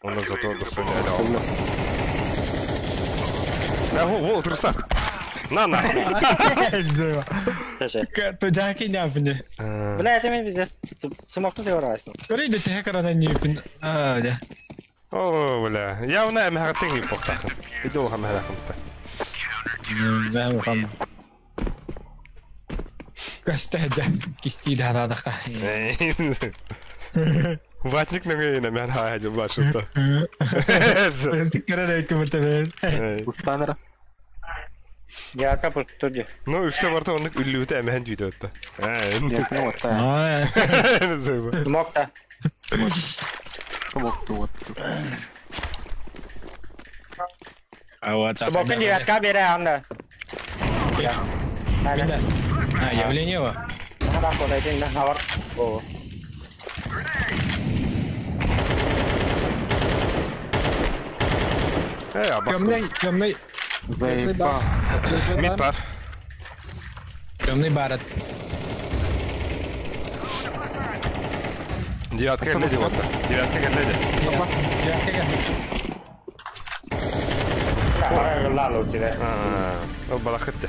Он зато достойный алды. Да, во, во, тұрса. На, на. Тужаки няпне. Бля, это мен здесь смокты северайсың. Көрейді техекарана нюпин. А, да. О, бля. Я уна эмэхаттын ипоқтақын. Иди ол хамэхаттын. Да, ухам. Кастада кисти да. Ватник нагайна мен хаа жабла шутта. Тиккарара кымытабен. Устанара. Яка пустуди. Ну, үксе барта оннук үллүүтэ эмэхэн түйдө өттө. Нет, ну вот так. Смокта. Смокту вот. Смокын девятка бере анда. А, явление ва. Да, куда идти, да, О. Э, абас. Темный, темный. Заебал. Мид бар. Темный барат. Девятка кэлледи вот. Девятка кэлледи. Девятка. Ла, лучше. А, балахытты.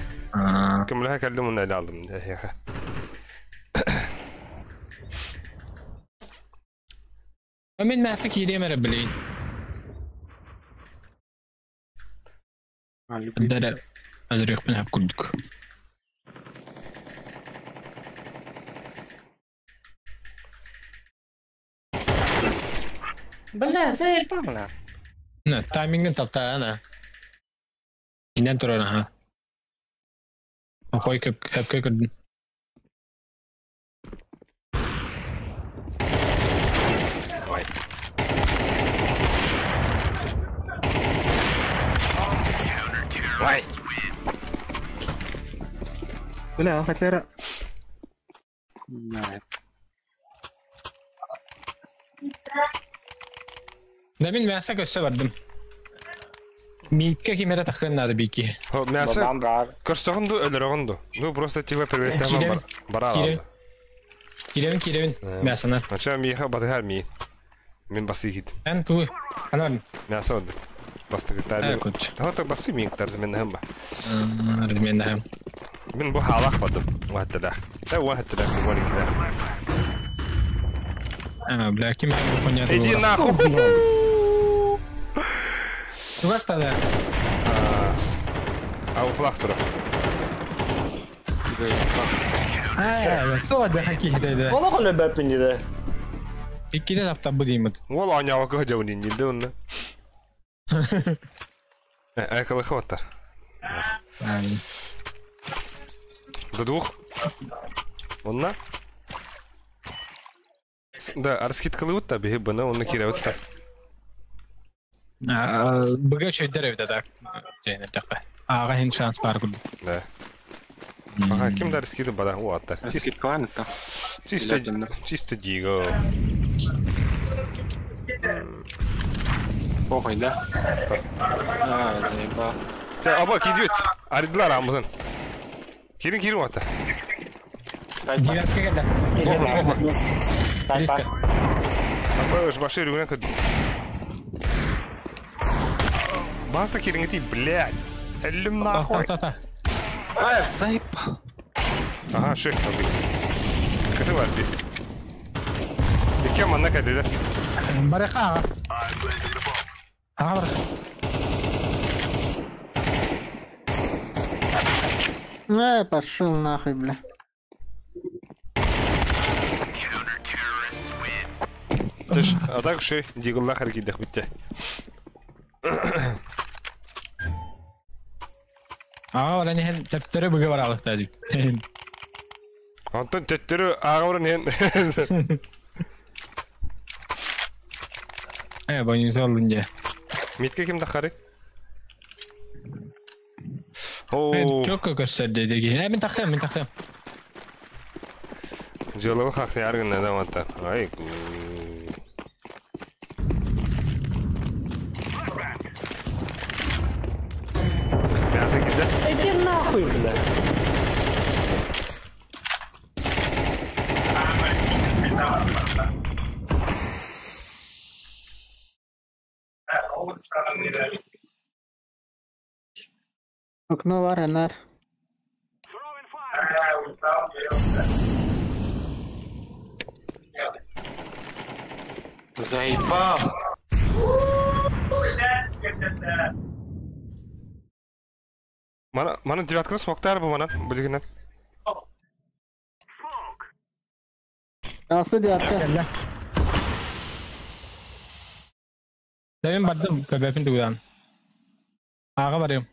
Кымлаха кэллим уна алдым. Яха. Мен мәсі киремері білейін. Дәрі әлірекпін әп күлдік. Бля, заебал. На, таймингін тапта, ана. Инен тұрар, аха. Қой көп, әпке көрдім. Ой. Бля, хотя... Нет. Да мен мәсі көсі бардым. Митке кемере тақын нады бики. Хо, мясо. Көрсөгүн ду, өлөрөгүн ду. Ну, просто типа привет бара алды. Киревин, киревин. Мясона. Ача миха батыхар ми. Мен басы хит. Эн ту. Анан. Мясо оду. Басты гитары. Хо, басы ми тарз мен хам ба. Мен хам. Мен бу халах бадым. Ваттада. Да, ваттада кубани кида. А, бля, ким бу понятно. Иди нахуй. Туга стада. А уплах тура. А, кто да хаки да. Оны қолы бәпін деді. Иккиде тапта бу деймит. Ол анява кө жауни нинде онна. Э, кылы хваттар. До двух. Онна. Да, арскит кылы та беги бана онна кире та. Быга чөйдер эбит да. Жайна такка. Ага хин шанс бар күн. Да. Ага, ким дар скиды бада о аттар. Скид клан это. Чисто чисто диго. Похуй, да? А, заебал. Та аба кидет. Аридлар амызын. Кирин кирин ата. Девятка кэллэ. Риска. Аба башы рүгүнен көд. Баста кирин ти, блядь. Эллим нахуй. Та-та-та. А, заебал. Ага, шех табы. Каты бар би. Икки манна кэлле. Барака ага. Ага бар. Эй, пошел нахуй, бля. Тыш, а так ши, дигылла харкидах битте. Ага, ола нehen төптөрү бүгэ баралыкта дип. Антон төттөрү ага нehen. Бойын олдун же. Митке ким тахары? О, Чок көстөр деди. Мен тахтым, мен тахтым. Жылы хакты аргын да ванта. Ай. Мясо киде. Иди нахуй, бля. Окно бар, Энар. Заебал. Мана, мана девятканы смоктар бу мана, билгенен. Асты девятка. Мен бардым, көбөпүн тугудан. Ага барым.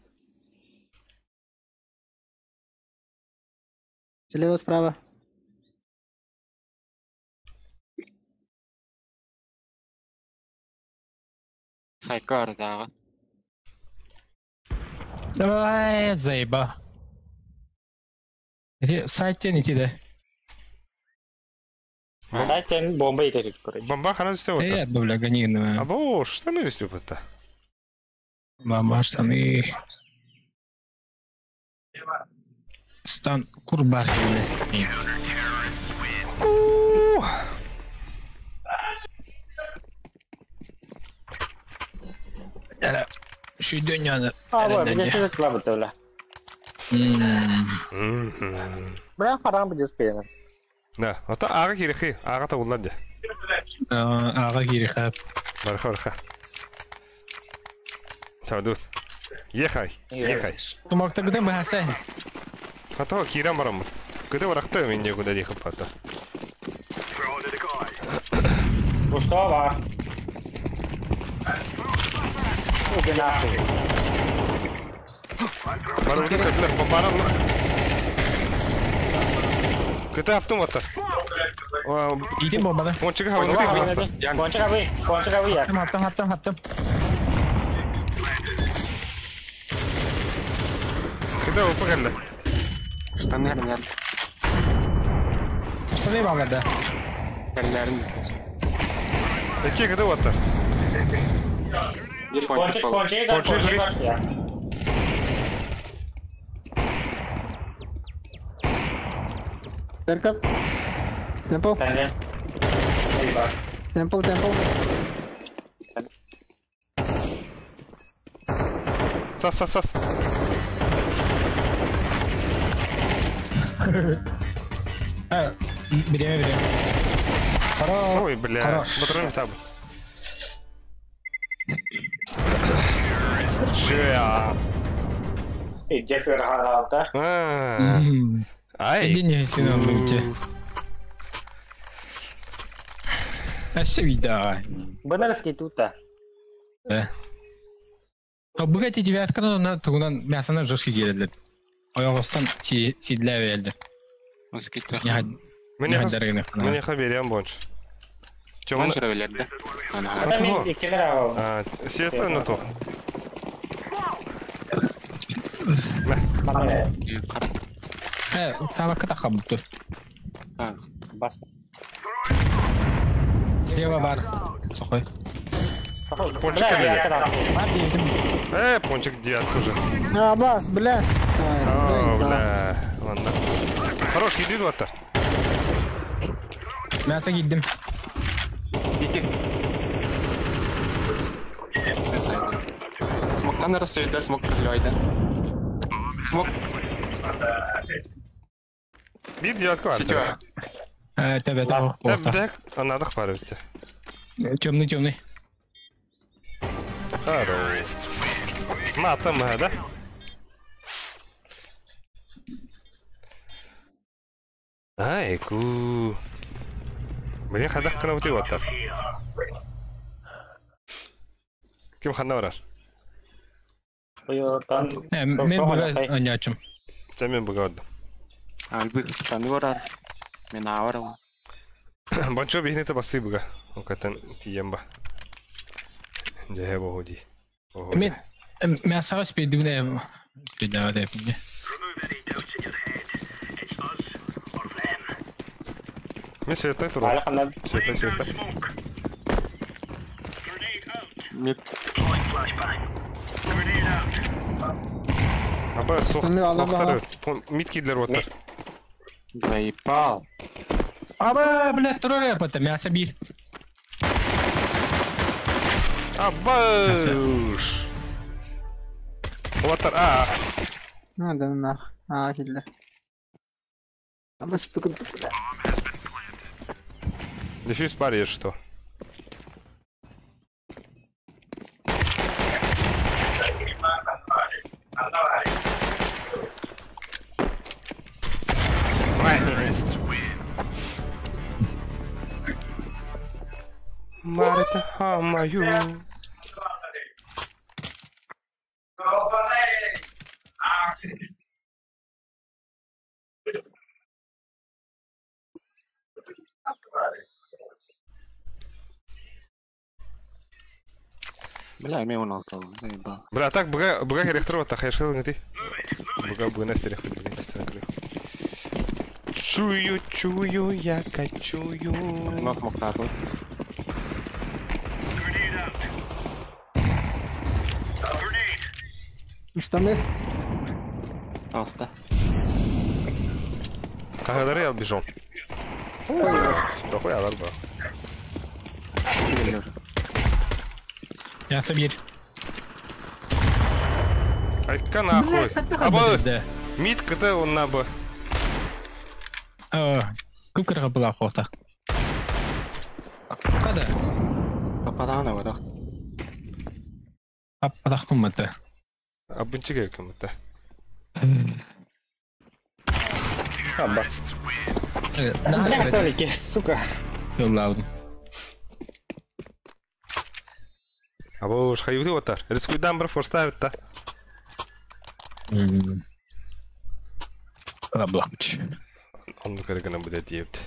Слева, справа. Сайка ардағы. Ай, заеба. Эти сайттен ити де. Сайтен бомба итер, короче. Бомба хана үстө вот. Бля, гони. Або, штаны үстө бутта. Мама штаны. Стан курбар. Şu dünyanı. А, вот, где ты клабы бля. Бля, харам будет спена. Да, ата ага кирехи, ага табылар да. Ага кирехи. Барха, барха. Чаудут. Ехай, ехай. Тумакта гыдым бахасай. Ата кирам барам. Кыды баракта мен некуда ехать пата. Ну что, бар? Иди нахуй. Бар уже кыдылар, бомбара. Кыты аптым ата. Идем бомбаны. Пончика хабы. Кончика вы, кончика вы. Хаптым, хаптым, хаптым. Кыды опа келди. Штаны нерлер. Штаны балларда. Нерлерин. Эки кыды ата. Bir пончик Кончик, бол. кончик, Пончик, кончик, я. Церковь. Темпл. Темпл, темпл. Сас, сас, сас. Береме, береме. Ой, бля. Хорош. Батарейка там. Жа. Иди сюда, Ай. Иди не сильно лучше. А все вида. Банарский тут, да. А богатый девятка, но на тугунан мясо жестко келді. Ояғыстан сидлә берді. Мне хаверям больше. Чем он? А, светло на то. Табакка тахабыты. Баста. Слева бар. Сухой. Пончик пончик девятка уже. А, бас, бля. О, бля. Ладно. Хорош, иди вот-то. Мясо кидим. Смоктан расстрелять, смок пролёйда. Смок. Bir девятка var. Сетевая. Тебе того. Так, надо хвалить. Темный, темный. Хорош. Матом, да? Ай, ку. Блин, хадах кына бутый оттар. Ким ханна барар? Мен буга онячым. Сен мен буга бардым. Альбы, таны барар. Мен аварым. Банчо бихнете басы буга. Окатан тием ба. Жэхэ боходи. Мен мен сага спидүнэ спидава деп. Мен светтай турар. Светтай, светтай. Мид. Аба, сух. Октар. Мид кидлер оттар. Заебал. Аба, блядь, турар япата, мясо бир. Аба! Оттар, а. Надо нах. А, кидлер. Аба, стука, бля. Дефьюз паре, что? Марта, мою. Бля, мен оны алып заебал. Бля, так буга буга керектер вот хайшыл не ты. Буга буга настерех, буга настерех. Чую, чую, я кочую. Нок мохтату. Штаны. Алста. Кагадары я бежом. Дохуя алар ба. Мясо бир. Айка нахуй. Аба, мид КТ он на Б. Күп была охота. Када? Пападана вара. Аппадах кымматы. Абынчыга кымматы. Аба. Бля, сука. Йолладым. Аба уж хайбы отар. Рискуйдан бір форставит та. Аблач. Онны керегенен буде диепти.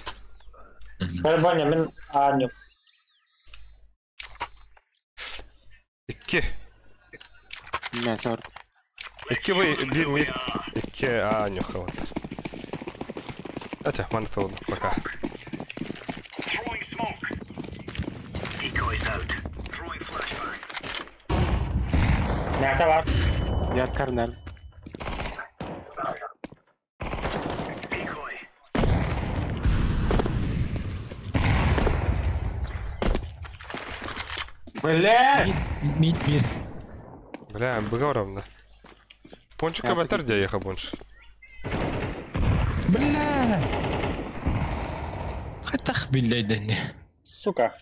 Барбаня, мен Аню. Икки. Мясор. Икки бу бир мид. Икки Аню хаватар. Ата, маны толду пока. Мясо бар. Я карнал. Бля! Мид бир. Бля, быга Пончика батар дя еха понч. Бля! Хатах билдәйдән. Сука.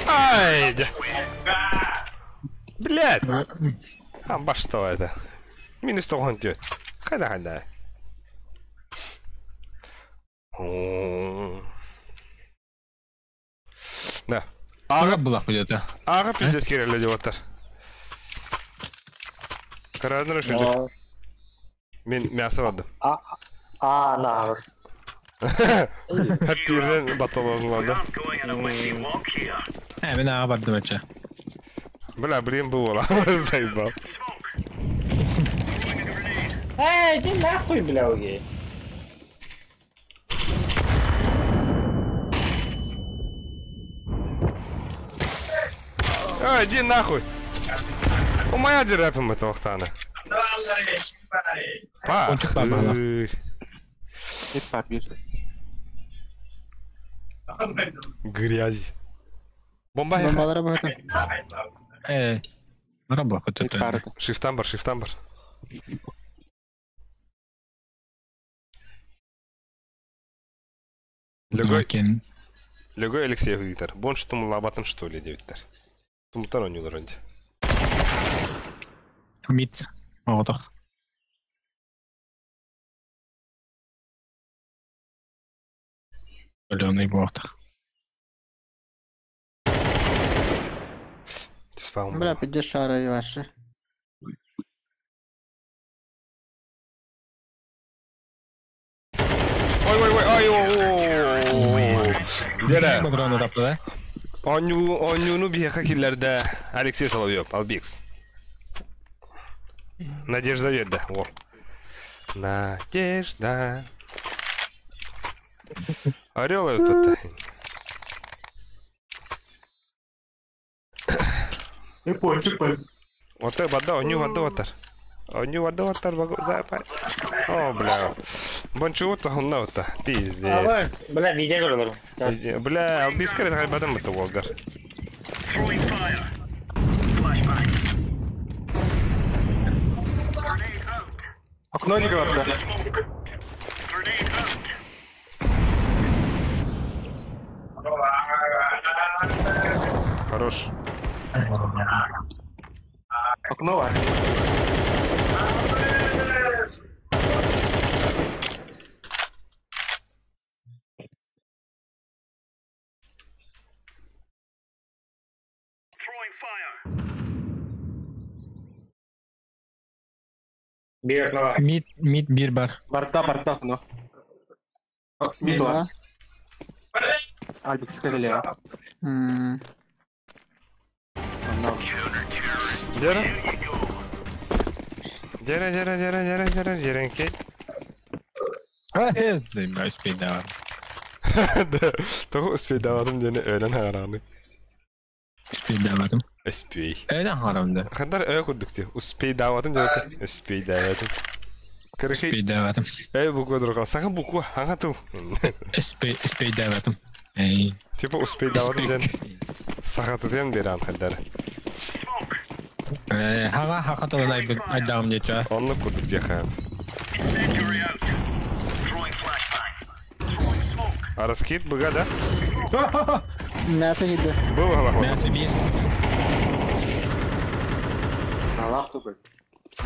Ай! Блядь! Амба что это? Минус тоғын тет. Хайда хайда. Да. Ага была пойдет. Ага пиздец керелі деп оттар. Карадын үшінші. Мен мясо бардым. А, нағыз. Хәп бірден баталанылады. Мен аға бардым әтші. Бля, блин, было. Заебал. Эй, иди нахуй, бля, уги. Эй, иди нахуй. У моя дерепим это охтана. Па. Пончик папа. Грязь. Бомба. Бомбалара бахата. Работает. Шифтамбар, шифтамбар. Лөгөй Кен. Лөгөй Алексеев ыытар. Бонш тумулаабатын что ли диэбиттэр. Тумтан оонньуулар онде. Мид. Оҕотох. Өлөөнүй буолтах. Спаун. Бля, пиздец шара ваши. Ой ой ой ой ой. Дьэрэ. Патрону тапты да? Оонньуу оонньууну биһиэхэ киллэрдэ Алексей Соловьев, Албикс. Надежда биэрдэ. О. Надежда. Орел этот. И пончик, пончик. Отой барда, оонньуу барда батар. Оонньуу барда батар, запай. О, бля. Бончуут тохунна ота. Пиздец. Ага, бля, видео көрөлөр. Бля, Албикс кэрэ хайбатан бутта уолгар. Окно не говорят, да. Хорош. Окно бар. Биир окно бар. Мид, мид бир бар. Барта, барта окно. Мид Да. бар. Альбик, скорее. М, Дьэрэ. Дьэрэ, дьэрэ, дьэрэ, дьэрэ, дьэрэ, дьэрэнки. Заебай, успей давай. Тоҕо успейдаабатым диэни өлөн харааны. Успейдаабатым. Успей. Өлөн харамда. Хандар ө курдук ти. Успейдаабатым диэн успейдаабатым. Короче, Успейдаабатым. э буква другая. Саха буква, ага тыл. Успей, успейдаабатым. Эй. Типа успейдаабатым диэн сахатытыан биэрэн хандар. Хага хака тылын айдагым диэчэ. Оннук курдук диэхэ. А раскид быга, да? Мясо еды. Было голова. Мясо бир. Аллах тупой.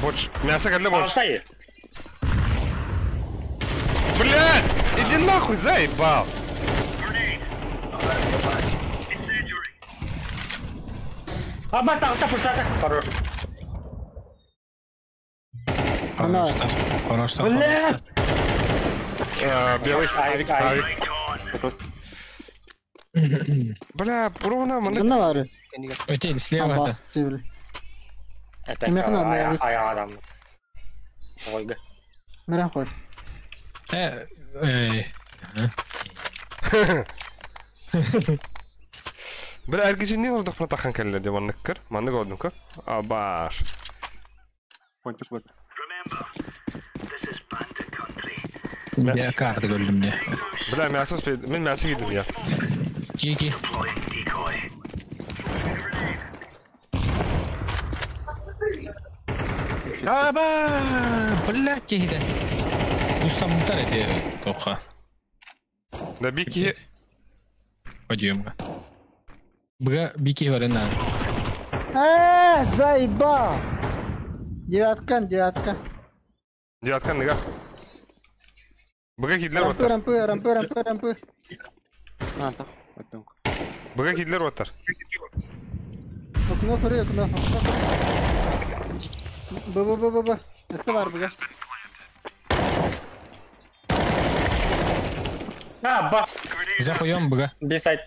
Больше. Мясо когда больше. Алтай. Блядь! Иди нахуй, заебал! Абас, алта пуштата. Хорош. Она. Хорошо. Бля! Белый. Авик, авик. Бля, ровно мы... Бunda var. Өтей, слева это. Абас түбүл. Это Кимехин аны? аяқ адам. Ольга. Мирен кой. Эй. Бля, эргичи не олдох протахан келлер деп маннык көр. Маннык олдум көр. Абаш. Пончик бар. Я карты көрдүм де. Бля, мясо успей... Мен мясо кидим я. Кики. Аба! Блядь, кихиде. Устамтар эти тоха. Да бики... Подъемга. Бга бики варена. Заебал! Девятка, девятка. Девятка, ныга. Бга кидлер Рампы, оттар. рампы, рампы, рампы, рампы. А, так. Оттон. Бга кидлер оттар. Окно кыры, окно, окно кыры. Б, Б, Б, Б, Б. Өстө бар буга. А, бас. За хуем бга. Бисайт.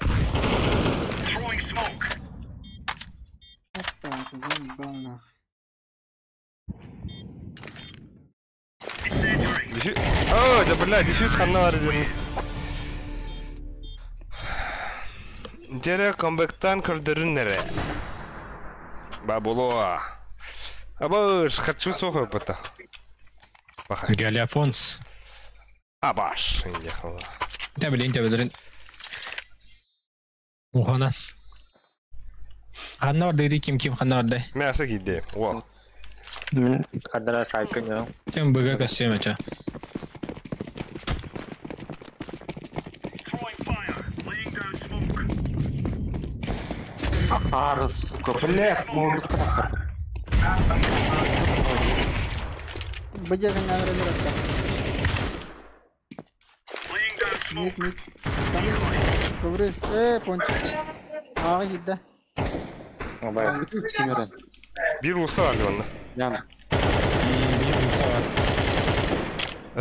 Опа, заебал нахуй. Дефи... О, да бля, дефьюз ханна бар дедим. Дьэрэ комбэктан көрдөрүн нере. Бабуло. Абаш, хочу сухо пота. Баха. Галяфонс. Абаш. Ехала. Да блин, да блин. Ухана. Ханна бар ким ким ханна бар Мясо киде. О. Кадра сайкын я. Тем бга костюм это. Ара, сука, блядь, может Быдьа гыннары. Мид, мид. Ковры. Пончик. Ага, гидда. Bir ulusa var онна. Яна. Bir ulusa var.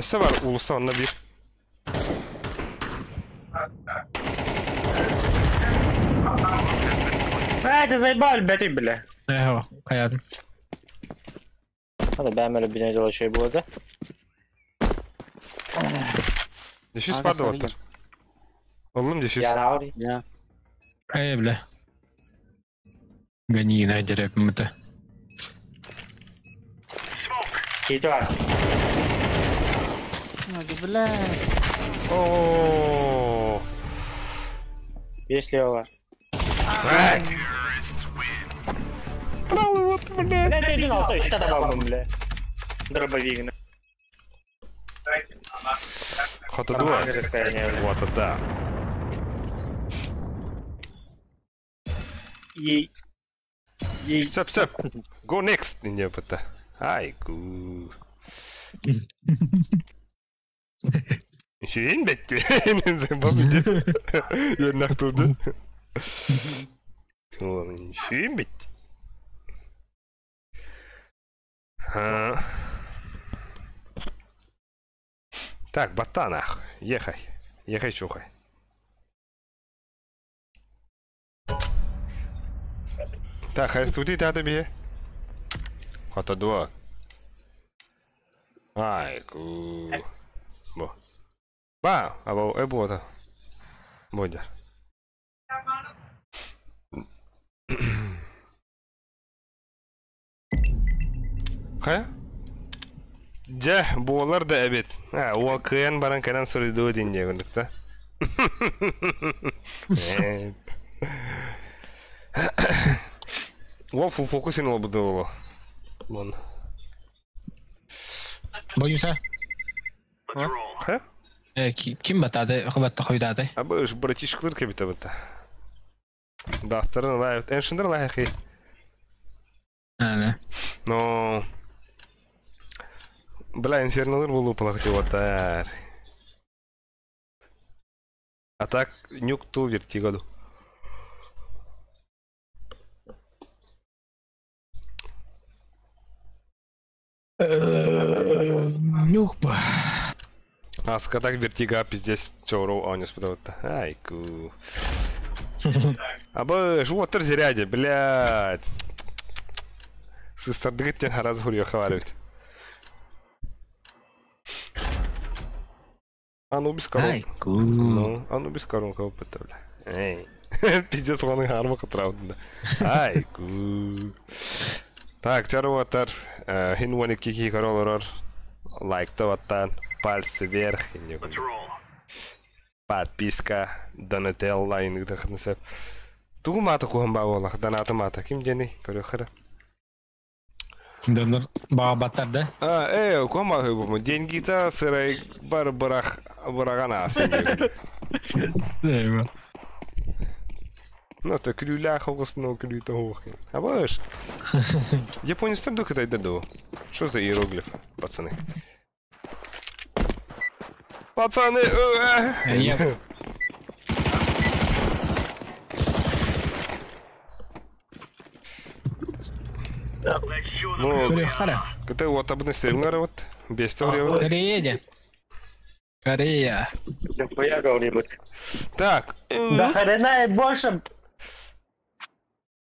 Өссө бар ulusa онна bir. А, ты заебал, бля, ты, бля. Э, хаятым. Hadi ben böyle bir ne dolaşıyor bu arada. Дефис барды оттар. Олым дефис. Ya abi. Я. Э, бля. Гони на деревья. Хит var. Hadi бля. О. Bir слева var. Эй! Правый вот, бля. Бля, ты не то есть тогда бля. Дробовик. Хата дуа. Нормальное расстояние, бля. Вот это. И... И... Сөп, сөп. Go next. Не бата. Ай, гу. Шейін бетті. Бабы Ернақ туды. Шейін бетті. Так, батанах. Ехай. Ехай, чухай. Так, хай студи тата бие. Хата дуа. Ай, ку. Бо. Ба, або э бота. Бодя. Хая? Дьэ, буолар да эбит. А, уол кыйан баран кэлэн суруйдуу диэн диэбиндик да. Уол фул фокусин уолбута буолуо. Мон. Боюса. Хайа? Ким батады, хабатта хойдады. Абы уж братишкалар кэбитэ быта. Дастарын лайв, эншиндер лайхи. Ана. Но... Бля, инферналыр болу палахти отар. А так, нюк ту вертигаду. Нюх бы. Аска так вертига пиздец чоуру анюс подаватта. Ай ку. Абы жуоттар зиряде, блядь. Сыстардыгыттен хараз хурьё хаварыбит. Анубис корон. Ай, ку. Ну, Анубис коронка опыта, бля. Эй. Пиздец, он и арма катраудна. Ай, ку. Так, чаруатар, хин кики королорор. Лайк таваттан, пальцы вверх. Подписка, донателла, ингдахнесеп. Тугу мата кухан баолах, доната мата. Ким дени, көрөхөрө. Донор баабаттар да? А, кухан баа Деньги-то сырай бар барах барагана асы. Ну, то күлүлә хоғысын, күлү того. А баш? Японец там дука дай. Что за иероглиф, пацаны? Пацаны! Я... Ну, это вот обнастырь вот, без того. Корея. Корея. Я говорю. Так. Да хрена и больше.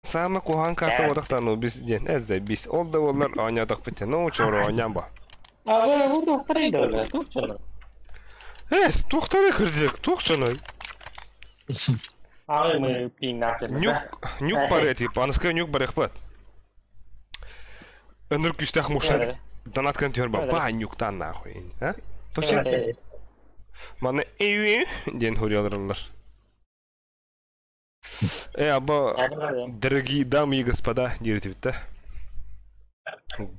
Сама кухан карта одақтан бис ден. Эззе бис. Ол да олар анядық бітте. Ну, чоро анямба. А вы тухтары да, тухчаны. Эс, тухтары кырзек, тухчаны. А мы пин нахер. Нюк, нюк барети, панска нюк барехпат. Өнір күстәх мушар. Донат кем тюрба. Ба нюктан нахуй. А? Точно? Маны эйви ден хуряларлар. Аба, дорогие дамы и господа, директив-то.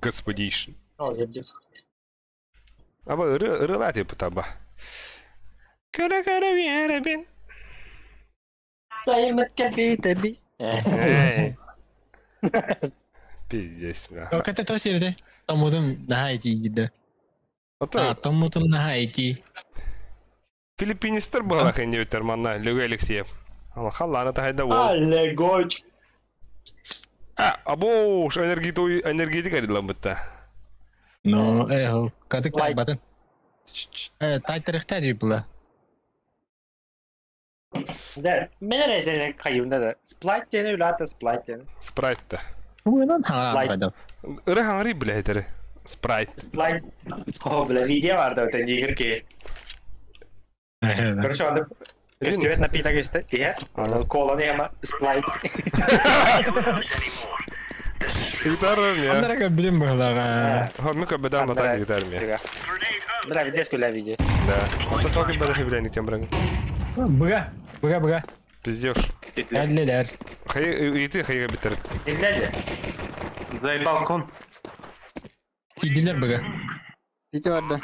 Господиш. Аба, рылати потаба. Кара-кара верабин. Эй. Пиздец, бля. Ката то сирде. Томутум наха ити да. Ото Томутум наха ити. Филиппинистер буолах инде манна Лөгө Алексеев. Ама халланы тахайда ол. Аллегоч. А, або, энергетик энергетик арилан битта. Но, э, казык батын. Тайтерихте була. Да, мен эрэ кайымда да. Сплайт диэн үлаата сплайт диэн. Спрайт да. Угунан хаңара кайда. Ыры хаңары биле хетере. Спрайт. Сплайт. О, бля, видео бар да өтен игр ки. Короче, анда көстүбэт напиток исте. Ие. Кола не ама сплайт. Гитара мне. Андара билим була. Ха, мы как бы дам так гитар мне. Бля, видео скуля видео. Да. А то только бы бля не тем брang. Буга, буга, буга. Пиздешь. Әдлелер. Хай, и ты хай битер. Идледи. Заебал кон. Иделер буга. Ити vardı.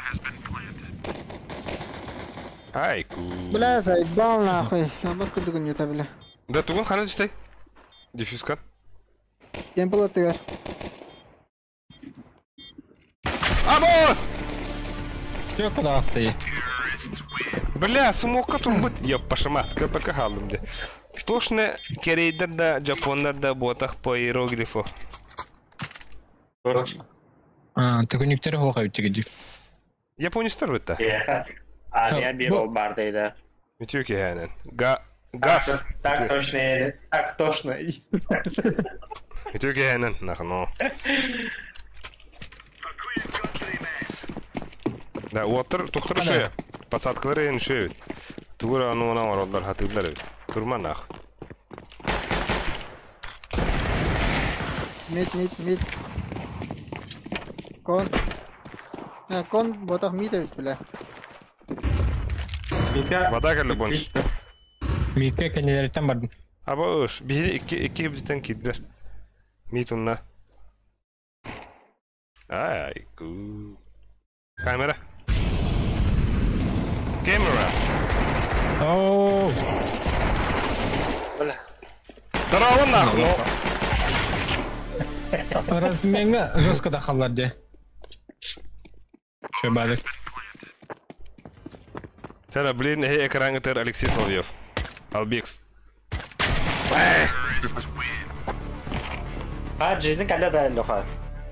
Ай, ку. Бля, заебал нахуй. Абас курдугун юта, бля. Да тугун хана түстэй. Диффюзка. Темпл атыгар. Абос! Все куда астый. Бля, смока турбут. Ёп, пашама, КПК халдым де. Тошны керейдер да, жапондар да ботах по иероглифу. А, төгүнүктер хоға өтүгү. Японистер бітті. Ие. А, я бир ол бар дейdi. Үтү кehenen. Га газ. Так точно, так точно. Үтү кehenen, нахно. Да, отыр, тоқтыр шея. Посадкалары енді шея. Тугура аны она оралдар хатыглар. Турма нах. Мид, мид, мид. Кон. Ha, кон ботах мид эбит, бля. Вода келді бонш. Митке кенелерден бардым. Аба ыш, бири iki iki битен киддер. Мит унна. Ай, ку. Камера. Камера. Оу. Бля. Здорово нахуй. Разменге жестко дахалар де. Шо бадык. Сара, блин, эй, экран Алексей Соловьев. Албекс. А, жизнь когда да, Леха.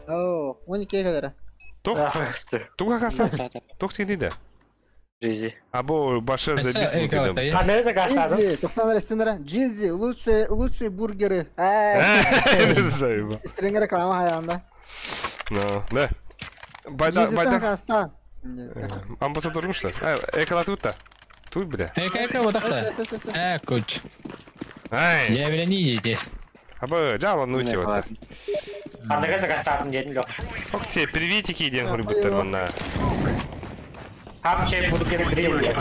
Оо, 12 kadar. Тух, тух хаса. Тух тиди да. Жизи. Або баша забис А не закашадым. Джизи, тоқтаңдар естіңдер. Джизи, лучшие, лучшие бургеры. Заеба. Истеринге реклама хаянда. Ну, да. Байда, Джизи байда. хастан. Амбассадор мышлар. Экала тут та. Тут, бля. Эка эка бодакта. Э, коч. Ай. Я бля не едете. Або, жала ну чего. А не закашадым дедим Леха. Ок тебе, приветики, ден хурбуттар манна. Хам чей бургер гриль.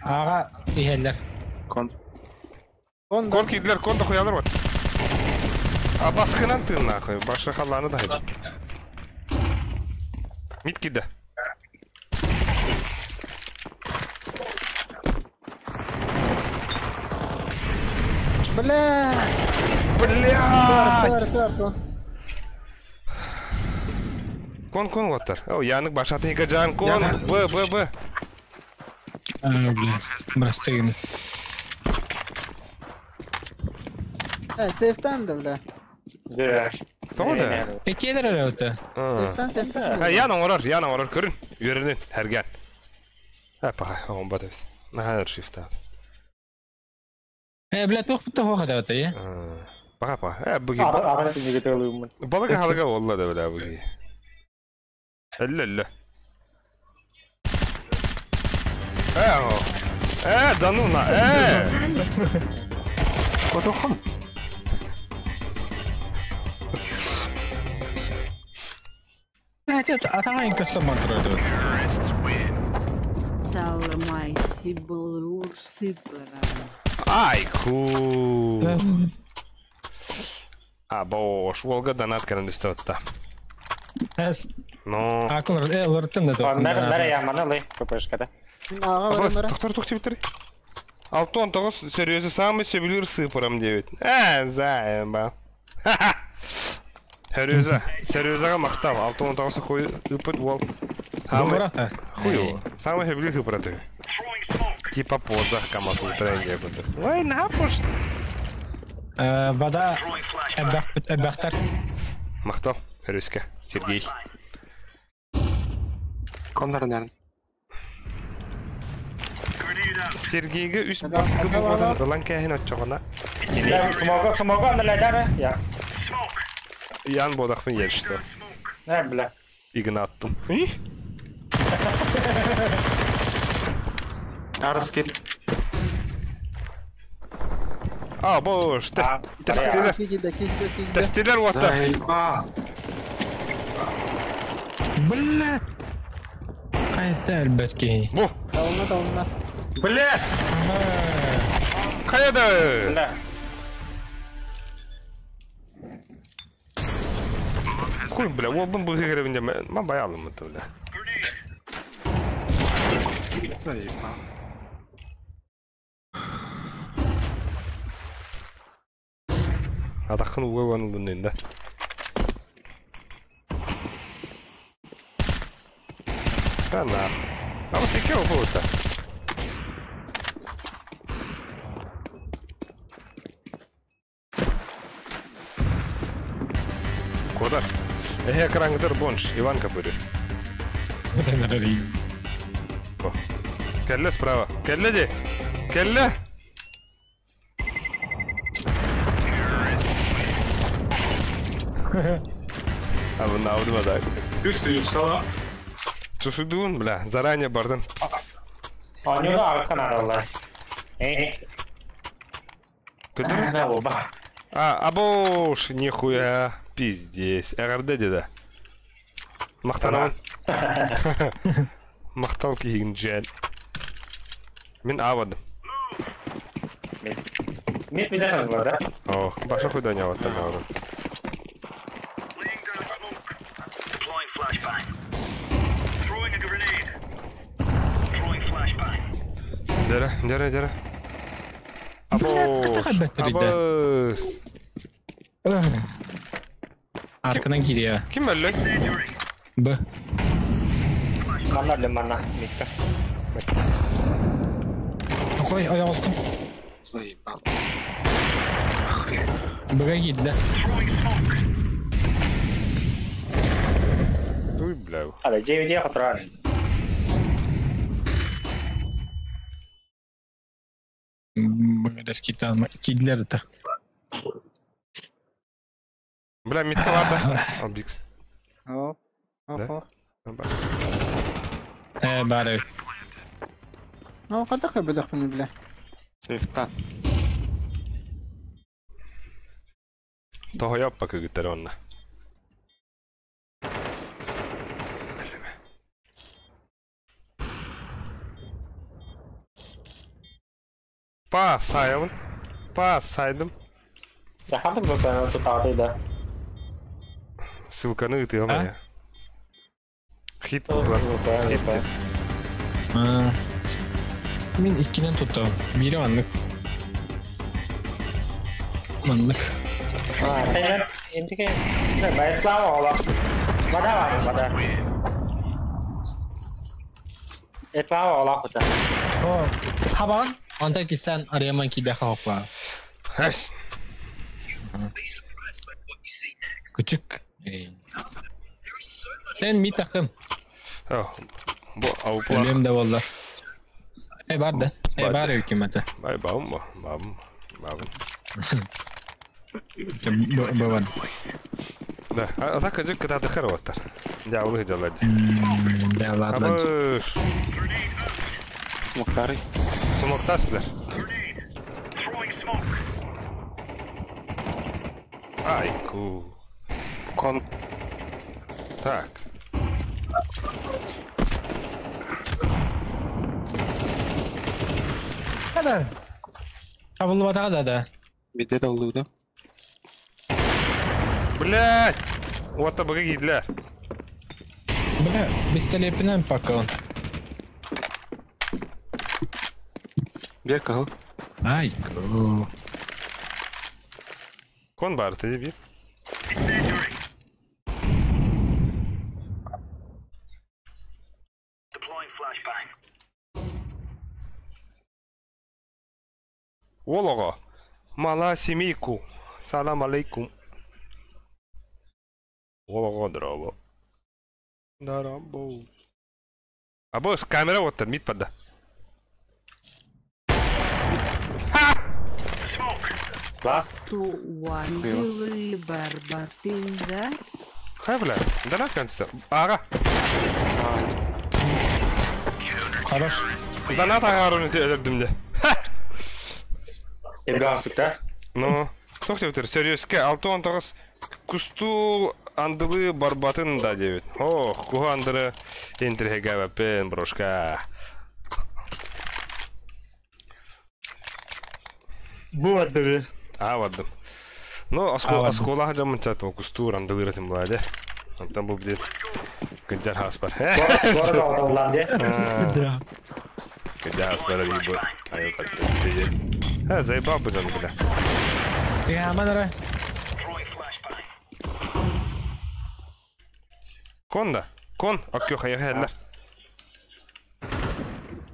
Ага, ихеллер. Кон. Кон Кон кидлер, кон да хуялар вот. А баскынан ты нахуй, баша халаны да хайда. Мит кида. Бля. Бля! Сар, сар, кон. Кон кон оттар. О, янык башатын ике жан кон. Б, Б, Б. А, бля. Брастыгын. Э, сейфтан да, бля. Да. Тоғда да. Экелер эле өтө. Сейфтан, сейфтан. А, ян оңорор, ян оңорор көрүн. Үйренин, herген. Ha, паха, он бат эбит. Наха шифта. Э, бля, туох бутта хоға да өтө, е. Паха, паха. Э, буги. Ага, ты не Балык халыга олла да бля буги. Элле, элле. Э, о. Э, да ну на, э. Котохон. Э, атаңа инкасса мантыр өтө. Саламай сиболур сыпара. Ай, ку. А, бош, Волга донат кәрін үсті Эс. Но. А, кон, э, лорттан да. Нара, нара, я маналы, ППшка, да? Ага, Абас, бар. тоқтар, тоқтар бітір. 69 серьезно, самый сөбүлүүр сыыпырам диэбит. Ээ, заеба. Серьезно, серьезно махтал. 69 хуй ыпыт уол. Самый хуй. Самый сөбүлүүр сыыпыраты. Типа поза Камасутра диэбит. Ой, напуш. Вода эбэхтэр. Махтал, Рюська, Сергей. Коннор, Сергейге үс бастыкы буолбатын ылан кээһин оччоҕуна. Смога, смога, наледаре. Я. Ян бодахпын ешті. Не, бля. Игнаттым. Арскит. А, бош, тестилер. Тестилер вот. Блядь. Қайта әлбәткей. Бу. Давна, давна. Блядь. Қаяды. Да. Хуй, бля, обын бұл керебінде ма баялым это, бля. Заебал. Атақын уға уанылдың енді. Да нахуй. А вот такие вот-то. Куда? Эх, экрангдыр бонж, Иван Капырев. Келле справа. Келле де. Келле. А вы на удва так. Чусудун, бля, заранее бардын. Они да арканаралар. Көтөр? А, абош, нихуя, пиздец. РРД деда. Мақтанамын. Мақтал киген жел. Мен авадым. Мет виден бар, да? О, баша хуйда не аваттан авадым. Дere, дere, дere. Абош, абош. Арканан кириэ. Ким өллөй? Б. Манна для манна, Митка. Ой, ой, оском. Заебал. Б киирдэ. Уй, бля. Ада, JVD хотурар. Кидлер это. Бля, Митка ладно. О, Бикс. О, охо. Бары. Ну, қадақ бедақпын, бля. Сейфта. Toho jappa kykytteri onna. Пасайым. Пасайдым. Я хантым бұл тут да. Ссылканы ты я. Хит был. Хит. Мен иккинен туттам. Бири аннык. Маннык. А, интике. Байтлаа ола. Бада бар, бада. Этлаа ола кута. О, хабан. Онта кисен ариаман киде хапла. Хэш. Күчүк. Сен ми тахым. О, бу аупла. Өлем да болду. Э бар да. Э бар өкүмөтө. Бай баум бу. Бабым. Бабым. Бу бар. Да, а так ажык кытаты хар оттар. Жабылы жалады. Да, ладно. Абыш. Мухтары. Смоктасыздар. Айку. Кон. Так. Хада. Табылып да да. Беде да да. Блядь! Вот табыгы кийдилер. Бля, пистолетпинен пока он. Бер кахыл. Ай. Кон бар ты бир. Олоға. Мала семейку. Салам алейкум. Олоға здорово. Здорово. А босс, камера вот там, мид пода. Класс. Ту барбатында. Хай, бля, да на конце. Ага. Хорош. Да на тагару не өлөрдүм де. Эмгасык да? Ну, тоқ деп серьезке, 6-19 кустул андылы барбатын да дебит. Ох, куха андыры интрихеге бапен, брошка. Бу андыры. А, бардым. Ну, оскола жамын чатым, кустур андылы ретим була де. Там бу бдет. Кынжар хас бар. Кынжар хас бар бу. Айыл катты. Ха, заебал бы там, бля. Я манара. Кон да. Кон, аккё хая хәлләр.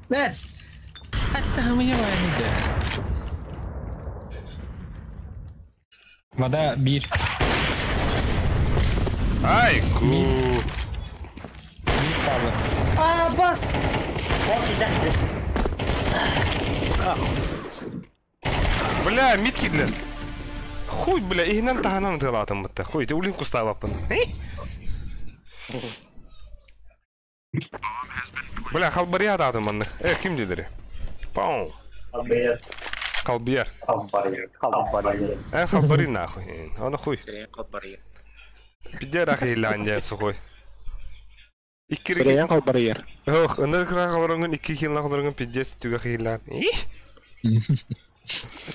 Бәс. Хәтта хамыя бар иде. Вода бир. Ай, ку. Бир kaldı. А, бас! Бля, митки, бля. Хуй, бля, ихнан таханан тылатым бітті. Хуй, ты улин кустабаппын. Бля, халбария ататым анны. Ким дедері? Пау. Халбария. Халбияр. Халбария. Халбария. Халбари нахуй. Аны хуй. Халбария. Пидер ахиландия сухой. Сирен халбария. Ох, ыныр кыра халорыңын, икки хилла халорыңын пиздец түгә хиллан.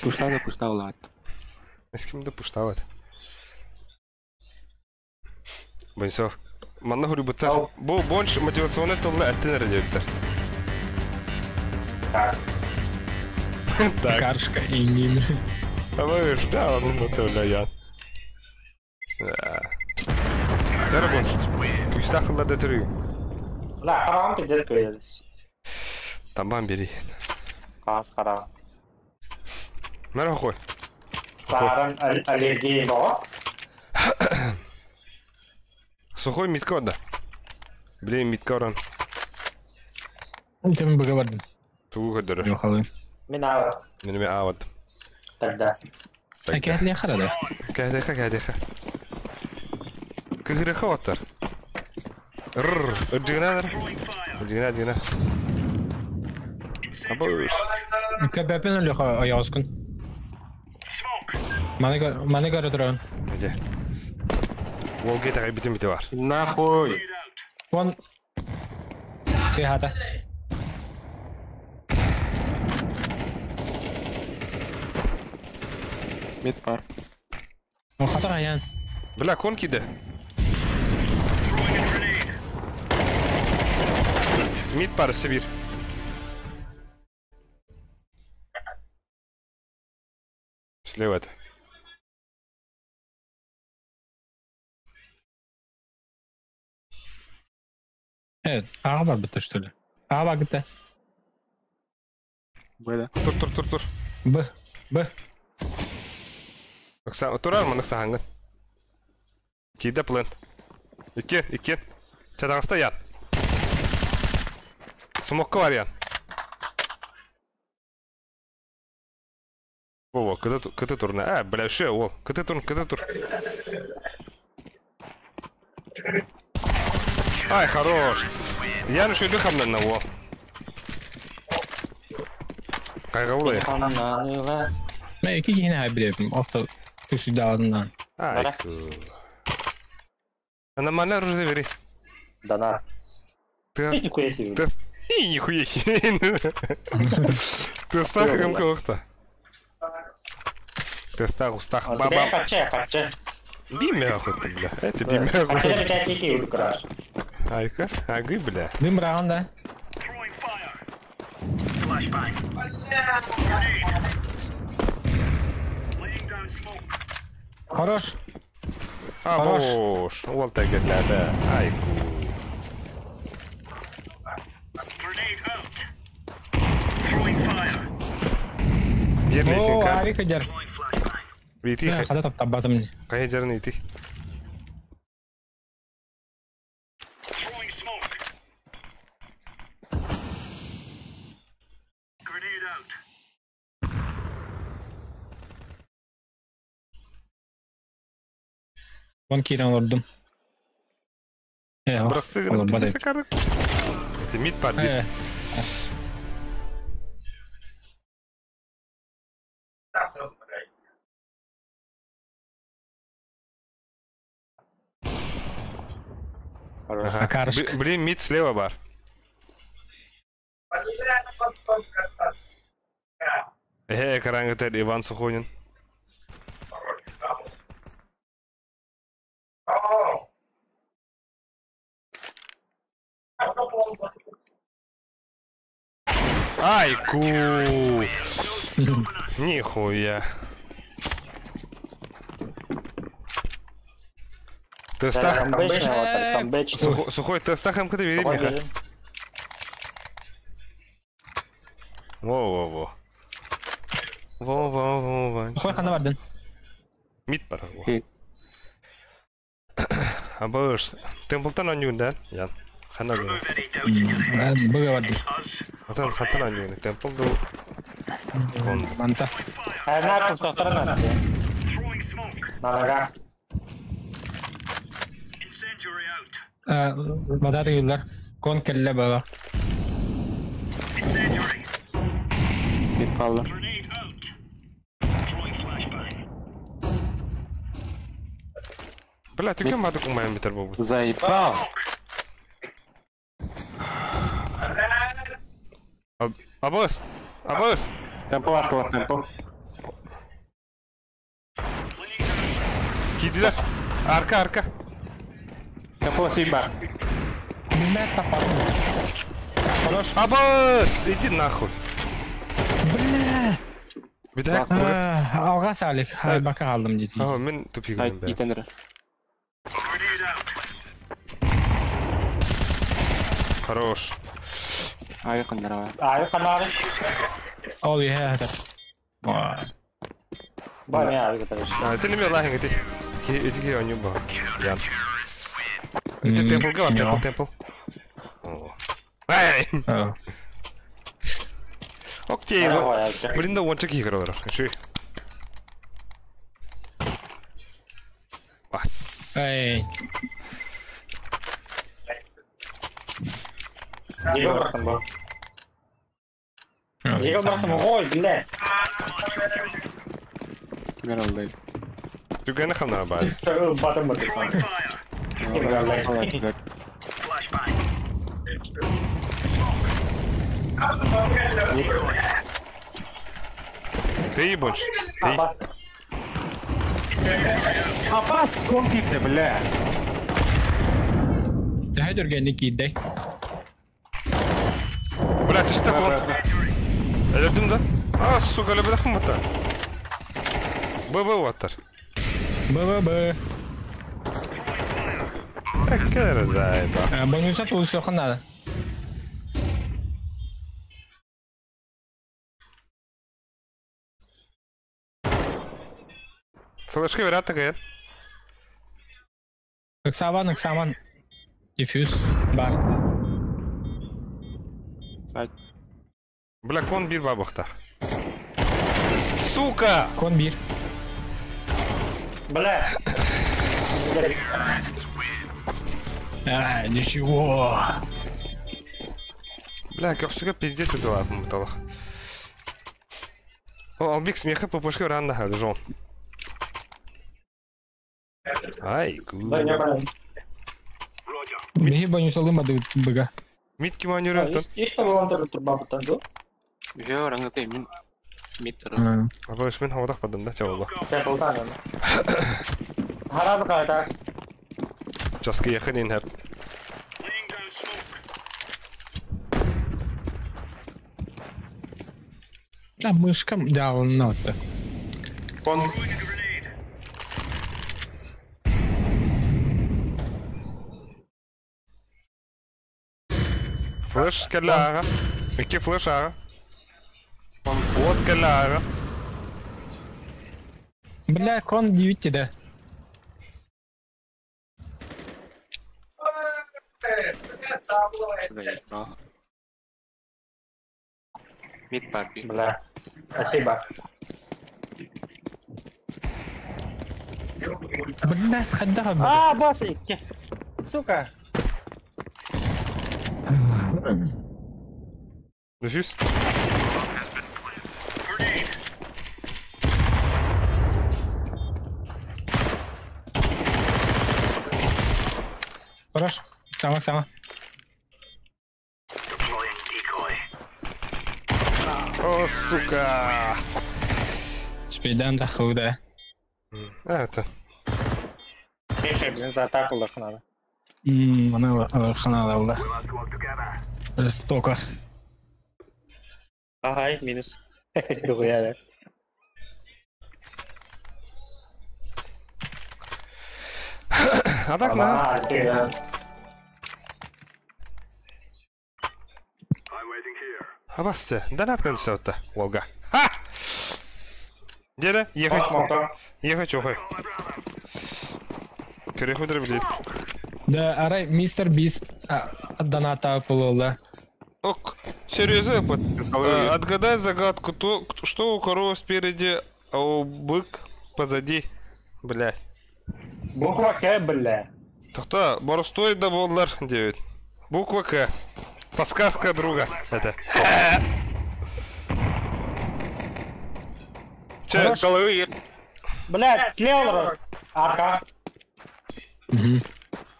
Пушта да пушта улат. Эскимде пуштават. Бойсо. Манна хури буттар. Бу бонш мотивационный тылны әттен әрдебіттер. Так. Так. Каршка и Нина. А вы да, он на то я. Тәрі бонш. Күстақ тылларда түрі. Ла, қарағым пиздец көйеліз. Тамбан бери. Қағаз қарағым. Мәрі қой. Сарын аллергия бар. Сухой митка да. Блин, митка оран. Тем быга бардым. Тугу көдөрөр. Yok alayım. Мен ават. Мен мен ават. Тогда. Кәһле харада. Кәһле кәһле. Кыгыры хаваттар. Рр, ödügünәдер. Ödügünә, ödügünә. Абы. Көбәпен әле аяскын. Маны көрө туран. Где? Волге тагы битим бите бар. Нахуй. Вон. Хата. Мид бар. Хата аян. Бля, кон киде. Мид бар Сибир. Слева это. Evet, ağa var bitti что ли? Ağa var gitti. Б да. Тур, тур, тур, тур. Б, Б. Окса, турар маны сахангын. Киде плент. Икки, икки. Чатаңыста ян. Смокка бар ян. Во, кыты, кыты турна. А, бля, ше, о, кыты тур, кыты тур. Ай, хорош. Я нашел дыхом на во. Кайгавлы. Мен iki yine hayır Авто түсүдө алдынан. Ай. Нормально оружие бери. Да на. Ты нихуя себе. Ты нихуя себе. Ты стах кым. Ты стах устах баба. Хача, хача. Биме охота, бля. Это биме охота. Айка, агы, бля. Дым раунд, да? Хорош. Хорош. Уол тайгерлerde. Айку. О, авик идер. Вити. Хата топтабатым. Кая жерин ити. Вон кирен олордум. Просты, это мид подбит. Ага. Блин, мид слева бар. Эй, карангатер Иван Сухонин. Айку! Нихуя. Тестах. Сухой тестах МКТ види, Миха. Во-во-во. Во-во-во-во. Сухой хана бардын. Мид бар. Абыш. Темплтан ойнугун да? Ян. Хана гына. Быга барды. Атын хатан ойнугун. Темпл ду. Манта. На кустохторна. Нарага. Бадаты юллар. Кон келле бала. Бит калды. Бля, ты кем бады кумаем битер бобу? Заебал. Абыс! Абыс! Темпл артыла, темпл. Кидилер. Арка, арка. Темпл син бар. Хорош. Абыс! Иди нахуй. Бля! Битак. Алга салик. Бака алдым дейди. А, мен тупигім бе. Итенер. Хорош. Ай кандара. Ай кандара. Ол я это. Ба не ай кандара. А, ты не мел лахинг ты. Эти ки они ба. Я. Это темпл го, темпл, темпл. Ай. Окей. Блин, да онча ки играл. Ши. Эй. Его братан был. Его братан, ой, бля. Түгәне хана бар. Батым бат. Ты ебучь. Ты. Апас, компьютер, бля. Ты дергай кидай. Бля, ты что такое? Өлөрдүм да? А, сука, өлөбөдөхмүн бата. ББ ваттар. ББ. Какая заеба. Бонуса получил надо. Флешка вероятно такая. Ыксаван, ыксаван. Диффьюз бар. Бля, кон бир бабахта. Сука! Кон бир. Бля. А, ничего. Бля, как сука пиздец это ладно, металлах. О, Албик смеха по пушке рано жон. Ай, гу. Беги бонус алым ады быга. Митки манюры. Есть там волонтер турба бутанду? Жо, рангаты мин миттер. Абыш мин хавадах бадым да чавла. Темплтан. Харазы кайта. Just yakın in hep. Да, мышка дьаалынна отта. Он. Флеш кэллэ Икки флеш аҕа. Вот кэллэ аҕа. Бля, кон дивите, да. Мид парби. Бля. Спасибо. Бля, хадда А, босс, сука. Дефьюз. Хорош. Сама, сама. О, сука. Спидан да худа. А, это. Тише, блин, за атаку лохнала. Она лохнала, да. Жестоко. Ага, минус. Нихуя, да. А так на. Абасте, донат концерта, лога. Ха! Деда, ехать. Ехать, охай. Переход блин. Да, арай, мистер Бис доната полола. Ок, серьезно, отгадай загадку, то, что у коровы спереди, а у бык позади, блядь. Буква К, бля. Так-то, боростой да боллар 9. Буква К. Подсказка друга. Это. Че, головы. Блядь, тлел, арка.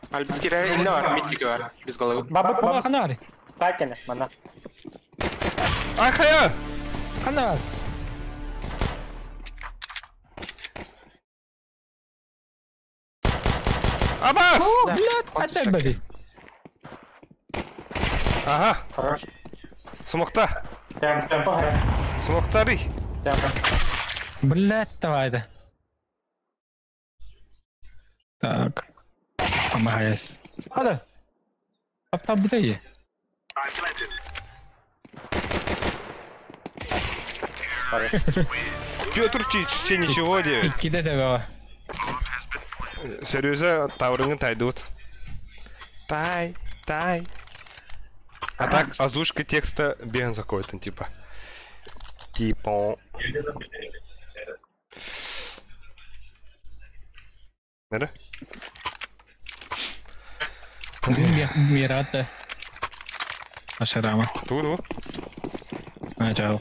Альбис кирә инде бар, митик бар, без головы. Бабык, бабык. Ханар. Такене, мана. Ахая! Ханар. Абас! Блядь, опять бери. Ага. Хорош. Смокта. Темп, темп, Смоктари. Темп. Блядь, давай да. Так. Помогаюсь. Ада. Ап быстрее. Петр Чич, ничего делает. Кидай тебя. Серьезно, таврыны тайдут. Тай, тай. А так, озвучка текста бен какой-то, типа. Типа. Да? Мирата. Ашарама. Туду. Начало.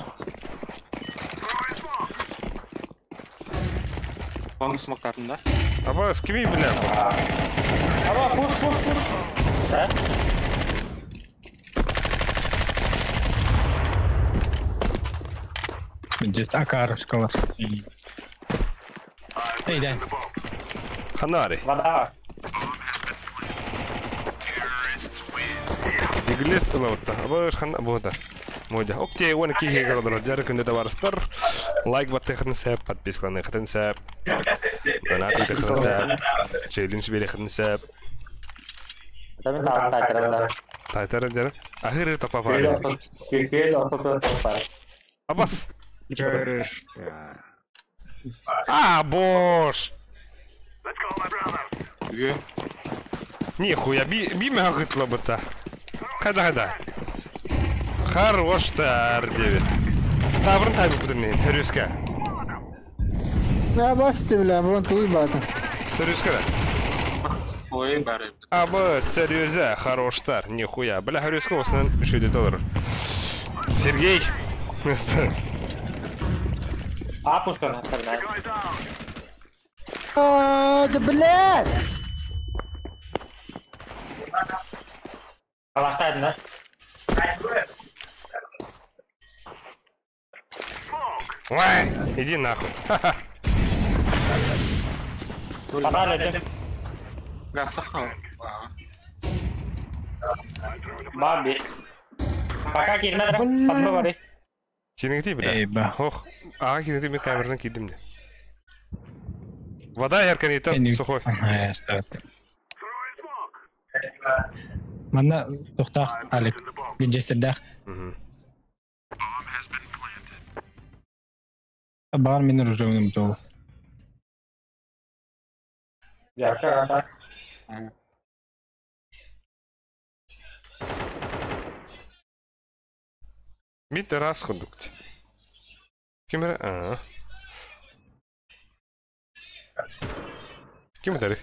Он смог там, да? Аба, с кем, бля? Аба, пуш, пуш, пуш. Да? Здесь акарушка. Эй, дай. Ханари. Вода. Иглис лаута. Аба, хан бода. Модя. Окей, вон кихи городро. Жаркын это варстар. Лайк баттыхын сәп, подписканы хытын сәп. Донат хытын сәп. Челлендж бери хытын сәп. Тайтар дер. Ахыр тапа бар. Абас. А, бош. Нихуя, би мега гытла быта. Хада хада. Хорош тар 9. Табрын табы будем мен, хөрүскә. Я басты, бля, вон туй бата. Хөрүскә да. Ой, бары. Абы, серьезно, хорош тар, нихуя. Бля, хөрүскә осынан 300 доллар. Сергей. Апусыр, А, да блядь! Алақтайдың, да? Ой, иди нахуй. Подали, Да, сахар. Баби. Пока кирнер, подмывали. Кинигити бля. Эй, ба. Ох, ага кинигити мен камерадан кидим де. Вода ярканитан сухой. Ага, ставит. Манна тухтах Алик. Винчестердах. Бар мен оружием то. Я Мид раз ходукт. Кимер? А. Ким это?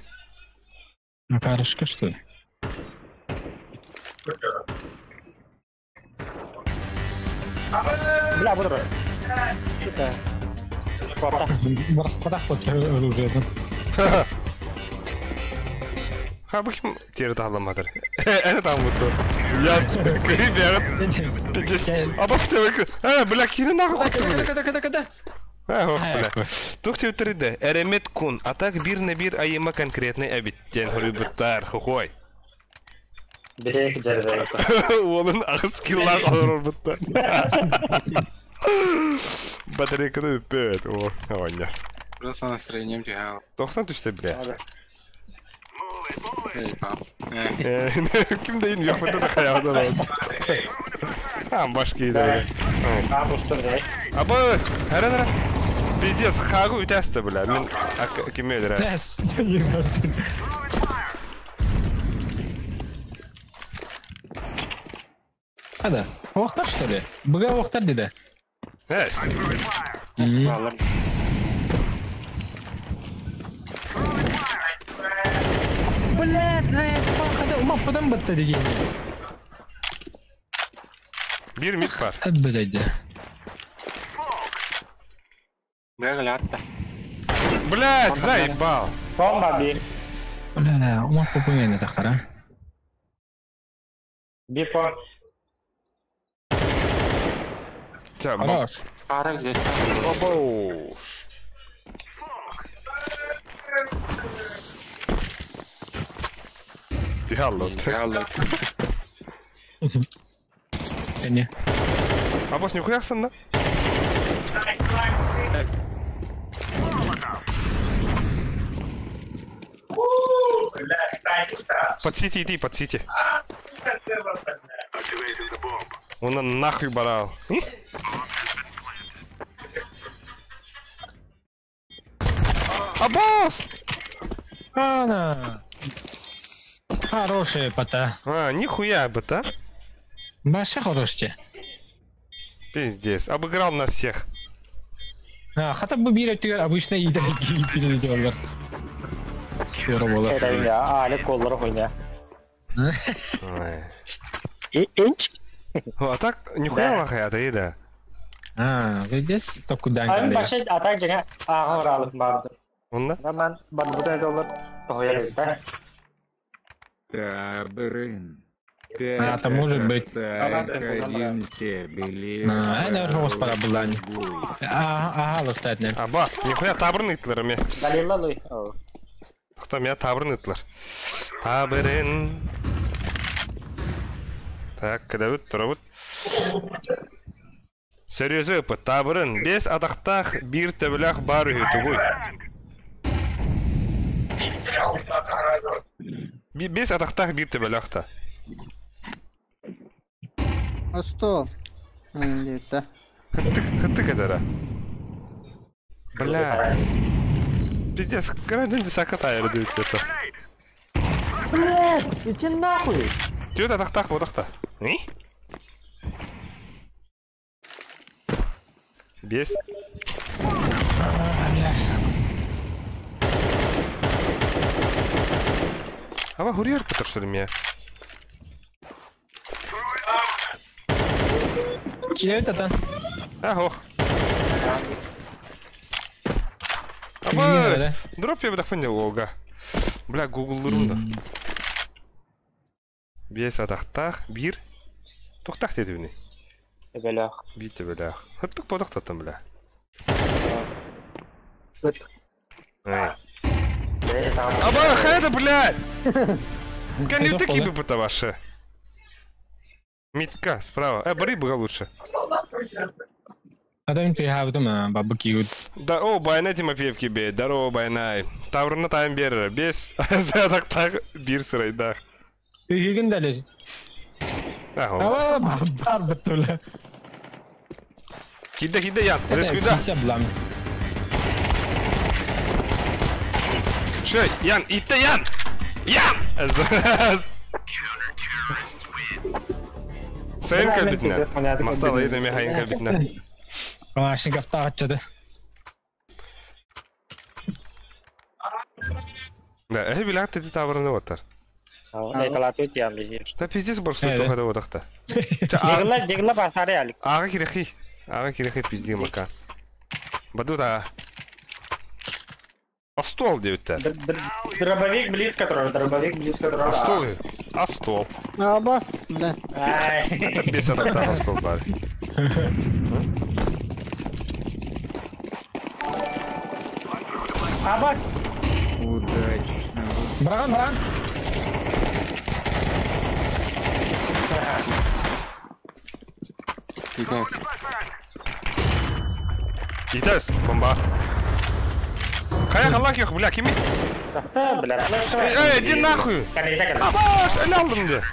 Макарушка, что ли? Бля, буду. Сука. Барах вот оружие. Ha bu kim тері тағламадыр? Әне тамытты. Я кіріп бәрі. Абас тебек. Ә, бля, кирин нахуй Када, када, када, када. Ә, ох, бля. Тух теутерді. Әремет кун. Атак бир на бир айыма конкретный әбиттен хорибыттар. Хухой. Бирек жерде. Оның ағыз киллар алыр бітті. Батарейканы үппет. О, ойня. Просто настроением тяжело. 90 түсті, бля. Эй, пап. Ким дейін yok бітті да хаялдан алды. А, баш кейді. А, bu что, бля? Абы, хәрә хәрә. Пиздец, хагу үтәсті, бля. Мен кеме өдірә. Дәс, ебашты. Хада, оқтар что ли? Бұға оқтар деді. Әс. Блядь, хада умаппадан бітті деген. Бір мид бар. Әббәдәйді. Бля, глядь. Блядь, заебал. Бомба bir. Бля, умаппа қоймайды таққара. Bir пон. Хорош. Пара здесь. Обош. Диалог. Диалог. Не. Абос, нихуя да? Под сити иди, под сити. Он нахуй барал. Абос! Ана! Хорошая пота. А, нихуя бы, та? Вообще хорошие. Пиздец, обыграл на всех. А, хотя бы бир өттігер обычно идер. Скоро было. Я, Алик коллары хуйня. Инч? А так, нихуя лахая, это еда. А, здесь только куда Ан башы атак жаңа ағын оралып барды. Онда? Мен бар доллар тоғыр да. Табырын. А, это может быть. А, это уже пора была. Ага, луфтать не. Аба, нихуя табырын итлер ме. Далила луй. Кто меня табырын итлер? Табырын. Так, когда вот, турабыт. Серьезно, табырын. Бес атақтақ бір төбілақ бар үйі тугуй. Бес атақтақ бір төбілақ та. А что? Это. Хыттык это, Бля. Пиздец, карантин десака тайыр дейт это. Блядь, иди нахуй. Түйет атақтақ бодақта. Не? Бес. Ава хурьер потому что ли меня? Кидают это? Ах, Аба, дроп я бы так ога. Бля, гугл да. Бес атақтақ, бир. Тоқтақ деді үне. Төбелях. Би төбелях. Хыттық бодақ таттым, бля. Аба, хайда, блядь! Коню такие бы потому Митка, справа. Бери быга лучше. Адам ты хабытым бабы киют. Да, о, Байнай Тимофеев кебе, здорово, Байнай. Таврына тайым берер, бес, так бир сырайдах. Үйген дәлез. Ава, бар бітулі. Киде, киде, Ян, рескүйда. Кисе булам. Шей, Ян, итте, Ян! Ян! Сайын кәлбітіне. Мақтал, еді мен хайын кәлбітіне. Машин кафта атчады. Да, әй билак тети табырны отар. Да пиздец борсу тохада одақта. Дегла, дегла басары алик. Ага кирехи. Ага кирехи пизди мака. Баду та. А стол девять-то. Дробовик близко тоже, дробовик близко тоже. А стол? А стол. А бас, бля. Это без адапта стол бар. Абак. Удачно. Браган, браган. Китайс, бомба. Хая халак yok, бля, кими? Бля, Эй, иди нахуй! Абаш, эле алдым де.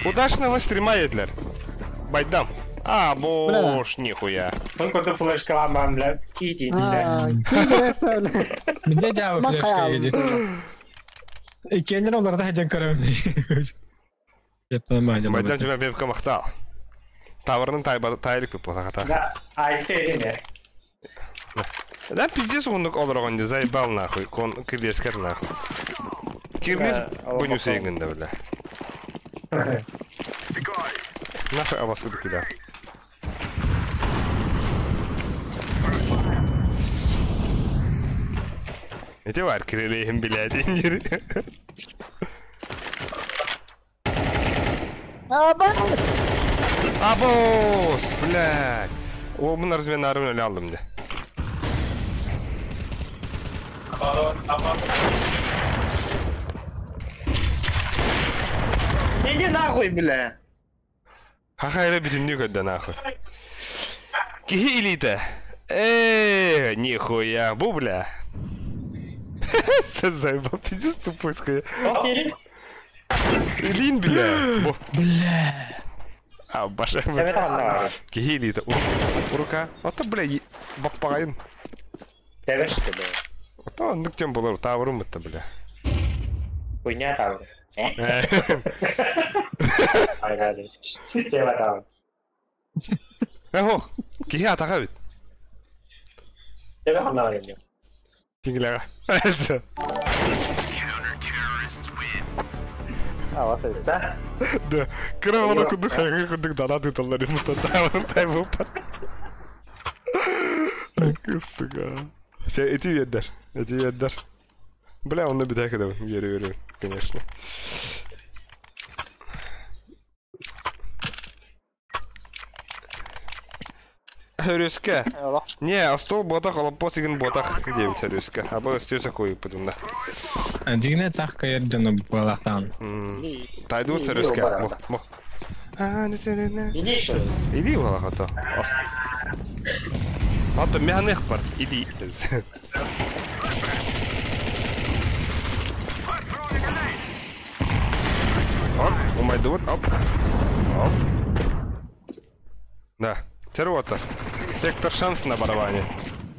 Удачного стрима едлер. Байдам. А, бош, нихуя. Он куда флешка вам, бля. Иди, бля. Бля, дявол флешка едет. И кеннер оларда хәден көрөм. Байдам тебя бебка мактал. Таврын тайлык бу та. Да, ай не. Да пиздец он олоргон заебал нахуй, кон кирдескер нахуй. Кирдес бунюс егенде, бля. Нахуй абасы куда. Эти var kireleyim блядь, ингир. Абас! Абос, блядь. О, bunu размен армию aldım de. Иди нахуй, бля. Ха-ха, бүтүннүү көддө нахуй. Кихи илите. Нихуя, бу, бля. Заебал, пиздец тупой, скажи. Илин, бля. Бля. А, баша. Кихи илите. Рука. Ата, бля, бакпагайын. Ата, нүктен болар, таврым бітті, бля. Хуйня тавры. Система тавры. Эхо, кихи атаға бит. Тебе ханна бар енді. Тиңләға. Да? Да. Кыра күндік хайға күндік дана дұталар емұтан таврын тайбы бар. Сука. Все, эти веддер. Эти веддер. Бля, он на беда, когда верю, верю, конечно. Хөрөскә. Не, а стол ботах, алып сигин ботах девять хөрөскә. А бұл стёса кой подумда. Дигне так кайыр жаны балактан. Тайду хөрөскә. Мо, мо. Иди еще. Иди балаката. Ата механик бар. Иди. Оп, умайдыбыт, оп. Оп. Да, тервотер. Сектор шанс на барабане.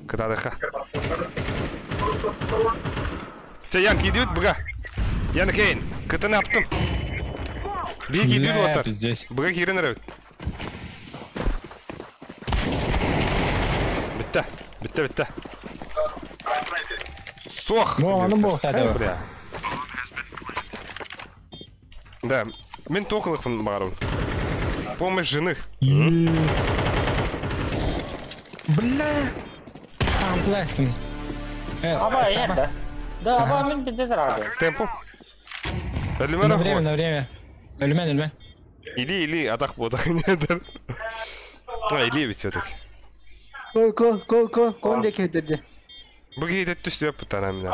Кытадыха. Те, Ян, кидют, бга. Ян Кейн, кытыны аптым. Би кидют отыр. Бга кирин рөт. Бітті, бітті, бітті. Сох! Бо, аны бог тады. Да, мен тоқылықпын бағарым. Помощь жены. Бля! Там пластин. Аба, нет, да? Да, аба, мен пиздец рады. Темпл. На время, на время. Өлмен, өлмен. Или, или, атақ бодақ недір. А, или ведь все-таки. Кол, кол, кол, кол, кол деке өдірді. Бұ кейде түс деп бұтана міне.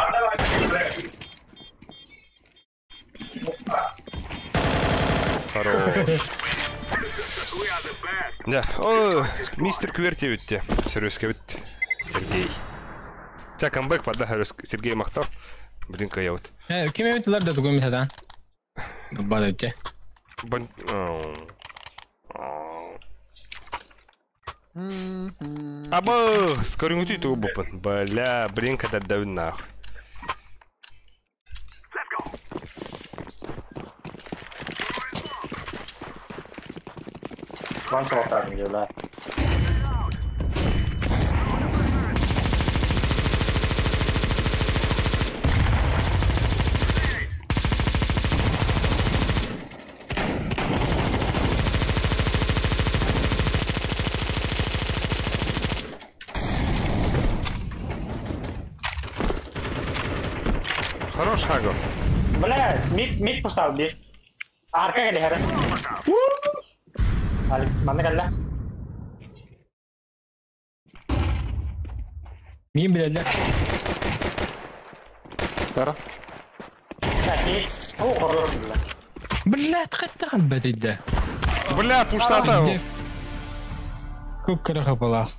Хорош. Да, о, мистер Кверти битте. Сервиске бит. Сергей. Ча камбэк пада Сергей Махтав. Блин, я вот. Ким эбит да тугу мисадан. Бада Бан... Аба, скорее тугу бупын. Бля, блин, когда давин нахуй. Ван соғытарын дела. Хорош, Хаго. Бля, мид поставил бир. Арка келе хәрі. Манна кэллэ. Мин билэллэр. Бара. О, хоррор бля. Бля, тхатта халбат идде. Бля, пуштата. Көп кыра хапалах.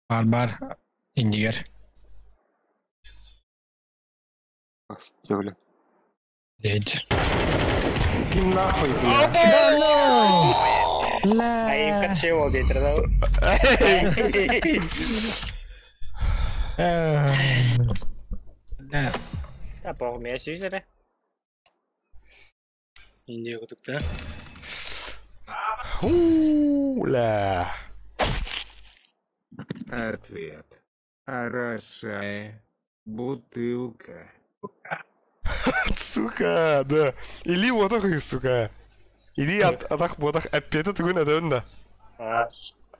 Бар бар. Индигер. Бля. Дедж. Иди нахуй, бля. Бля. Ай, качево дейтер да. Да. Да, пох, мен сүйсере. Индия кутукта. Ула. Ответ. Арасая. Бутылка. Сука, да. Или вот такой, сука. Или атах ботах опять это такой надо.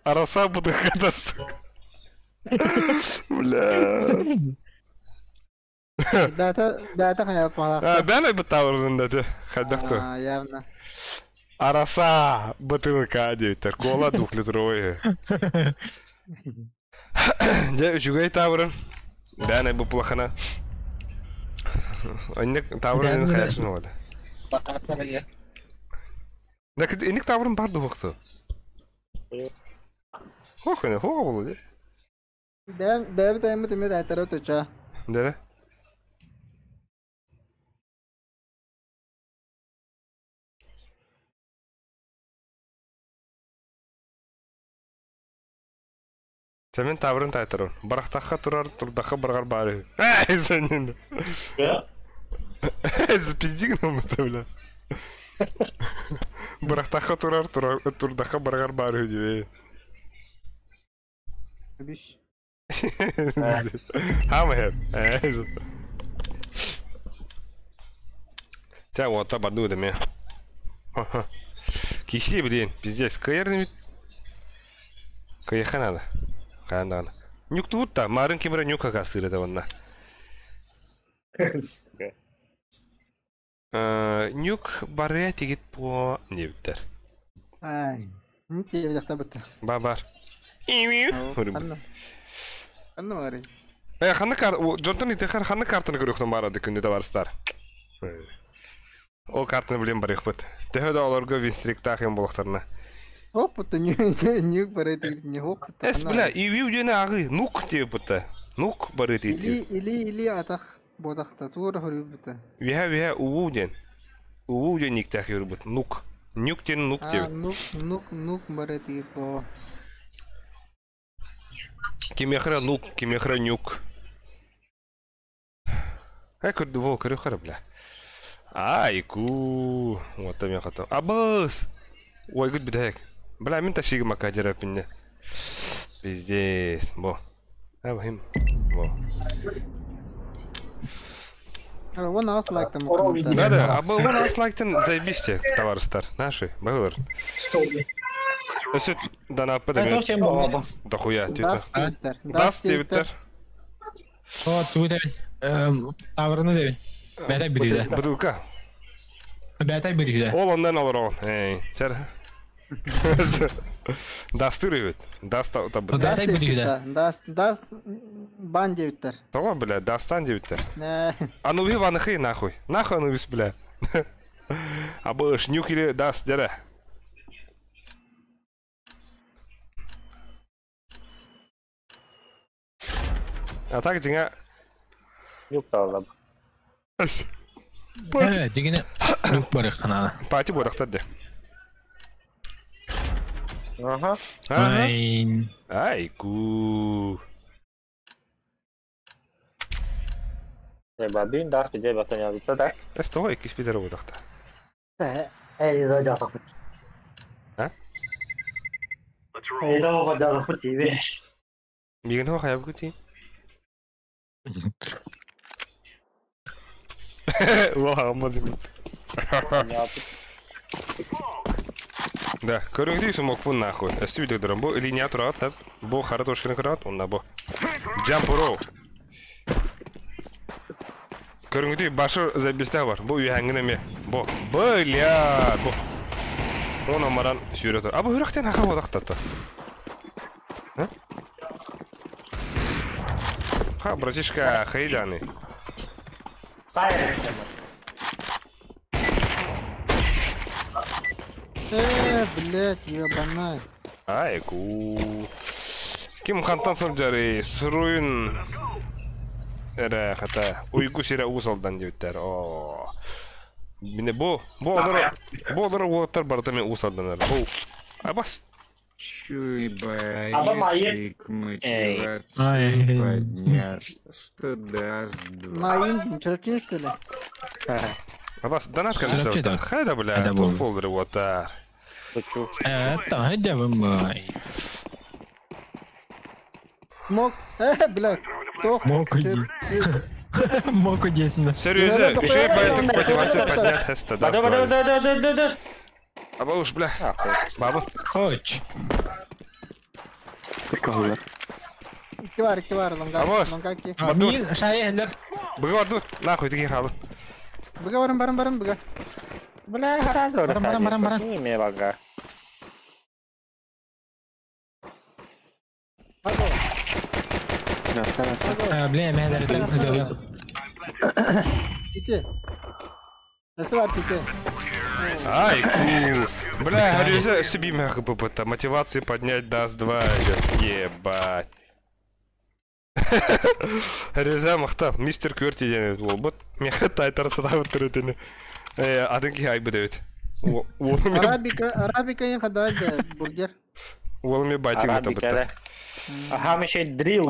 Араса бутылка, сука. Бля. Бята, бята хая пала. Бәне бытавырын да, хадахты. А, явно. Араса бутылка дейттер. Кола двухлитровая. Дә үчүгәй тавырын. Бәне бу плохана. Анник тавырын хаясын олады. Да инник тавырын бар вакыты. Хохыны, хо булды. Бә бә бит әмме тәмме туча. Да. Сәмен табырын тайтырын. Барақтаққа тұрар, тұрдаққа барғар бары. Әй, сен Запизди нам это, бля. Барақтаққа тұрар, тұрдаққа барғар бары, дебе. Биш. Хаммерхед. Тя, вот та баду да ме. Киси, блин, пиздец. Каерный Каяха надо. Каяндагана. Нюк тут та, марын кемре нюк кастыры да ванна. Нюк барыя тигит по небиттер. Ай. Не тебе жакта битти. Бар бар. Ханна бар. Ханна кар, Джонтон итехар ханна картаны көрөхтөн барады күндө да барыстар. Ол картаны билен бар ихбит. Тэхэ да олорго винстриктах эм болохтарына. Хоп, бутта нюк бар тигит не хоп. Эс бля, и виу агы нук тебе бутта. Нук бары тигит. Или или или атах бодахта тура хорю бутта. Виха виха уу ден. Уу ден никтах юрбут. Нук. Нюк ден нук тебе. Нук нук нук бары тигит по. Кимехра нук, кимехра нюк. Ай, көрді, во, көрі бля. Ай, ку. Вот там я хотел. Абас! Ой, гуд бедек. Бля, мен ташиги макадера пинне. Пиздец. Бо. Абахим. Бо. Вон ас лайктан. Да, да, аба вон ас лайктан заебись товарыстар. Наши, багылар. Что? Өсөт данапы да. Да хуя, тетя. Даст дебиттер. О, тугу Тавраны дебин. Бәтәй бирүдә. Бутылка. Бәтәй бирүдә. Ол ондан алыр ол. Эй, чар. Дастыр бит. Даст та Бәтәй бирүдә. Даст даст бан дебиттер. Того, бля, дастан дебиттер. Анубис ванхы нахуй. Нахуй анубис, бля. Абыш, нюк или даст, дядя. А так дьиҥэ Нюк таалла. Э, дигине нюк бар канала. Пати бодахтар де. Ага. Ай. Ай, ку. Бабин даст бите батаня бите да. Эс того икки спидер бодахта. Эй, да жата хути. А? Эй, да жата хути бе. Мигэн хоо хайаб гути. Уа, мазым. Да, көрүңдүй сумокпун нахуй. Өстү видеодорон бу линия турат, бу хара тошканы көрөт, онна бу. Jump row. Көрүңдүй башы забесте бар. Бу үйәңгін эме. Бу. Бля, бу. Оны маран сүйрөтөр. А бу хүрөктен хака бодактатты. Ха, братишка, хейляны. Блять, ебаная. Ай, ку. Ким хантан сылдьарый, суруйун эрэ хата уйгу сирэ уус алдан диэбиттэр. Оо. Мине бу бу олор бу олор уолаттар барыта мен уус алданар. Бу абас Чуй-бай, Аба майын. мотивацию поднять, что даст два. Майын, чырапчын что ли? Абас донат Чырапчы конечно. да. Хайда бля, Хайда тух болду. болдыр уоттар. Это, хайда вы Мог. Блядь. Тох. Мог иди. Мог иди. Серьезно, еще и поэтому мотивация поднять теста, да. Да, да, да, да, да, да, да. Аба уж, бля. Баба. Хоч. Икки бар, икки бар, лонга. Абас. Лонга ки. Мин шайы Быга бар тут. Нахуй такие халы. Быга барым, барым, барым, быга. Бля, харазы. Барам, барам, барам, барам. Не бага. Бля, мен зарядил. Сити. Өсі бар, сити. Ай, ку. Бля, Реза себе мягко Мотивации поднять даст два. Ебать. Реза махта, мистер Кверти ден болбут. Меха тайтар садабы түрөтені. Адын ки айбы дебет. Арабика, арабика ең қадайды бургер. Ол ме байтик Арабика, да. Хамыши дрил.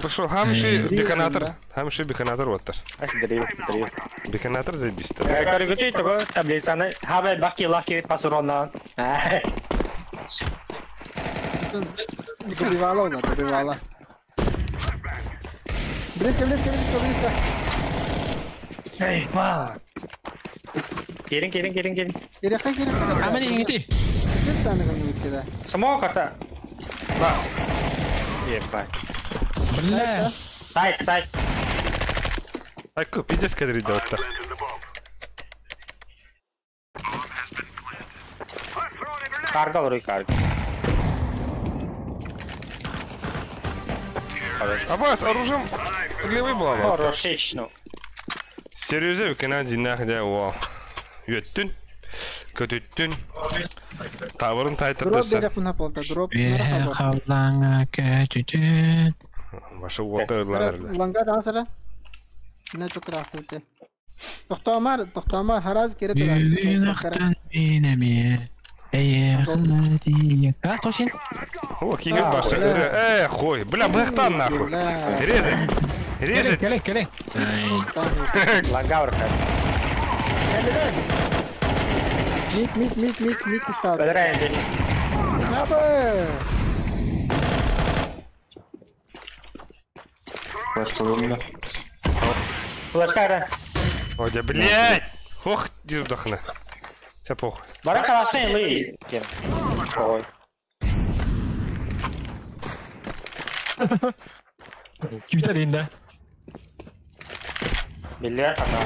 Пошел, хамыши беканатор. Хамыши беканатор оттар. Дрил, дрил. Беканатор заебись. Көргүтүй того таблицаны хабай баки лаки пасурона. Добивала она, добивала. Близко, близко, близко, близко. Сейфа. Келин, келин, келин, келин. Керек, керек. Амани иңити. Кет таныгын үткеде. Смок ата. На. Ебать. Бля. Сайт, сайт. Айку, пиздец кадрит отта. Карга олар карга. Абас, оружием левый была. Хорошечно. Серьезно, Канаде нахда о. Өттүн. Көтүттүн. Табырын Дроп тайтырдысы. берек мына полта, дроп. Халаңа кәчүчүн. Башы оты ылар. Ланга дасыра. Мына çok растı. Тоқтамар, тоқтамар, хараз керек тура. Бүгүн ақтан мен әме. Эйе хылы А, тошин. О, кигер башы. Э, хуй. Бля, бэхтан нахуй. Резать. Резать. Келе, келе. Ланга орка. Мид, мид, мид, мид, мид ставь. Бәдірәйін. Абы! Флешка Ой, да, блядь! Ох, иди вдохни. Це похуй. Бара калашны лы. Кем? Ой. Күтер инде. Бля, ана.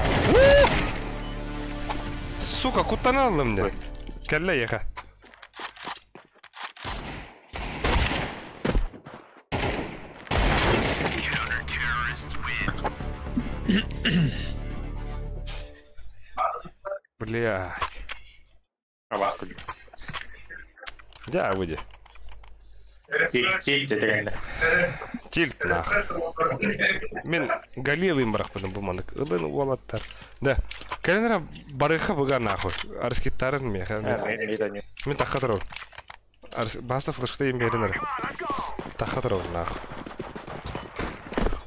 Сука, куттан алдым де. Кәллә еха. Блядь. А вас куда? Да, выйди. Тильт это Тильт нахуй. Мен галилым барахпытым бу маннык. Ылын уолаттар. Да. Кэлэнэрэ барыха быга нахуй. Арскиттарын меха. Мен тахха турабын. Бааса флешкта им берин эрэ. Тахха турабын нахуй.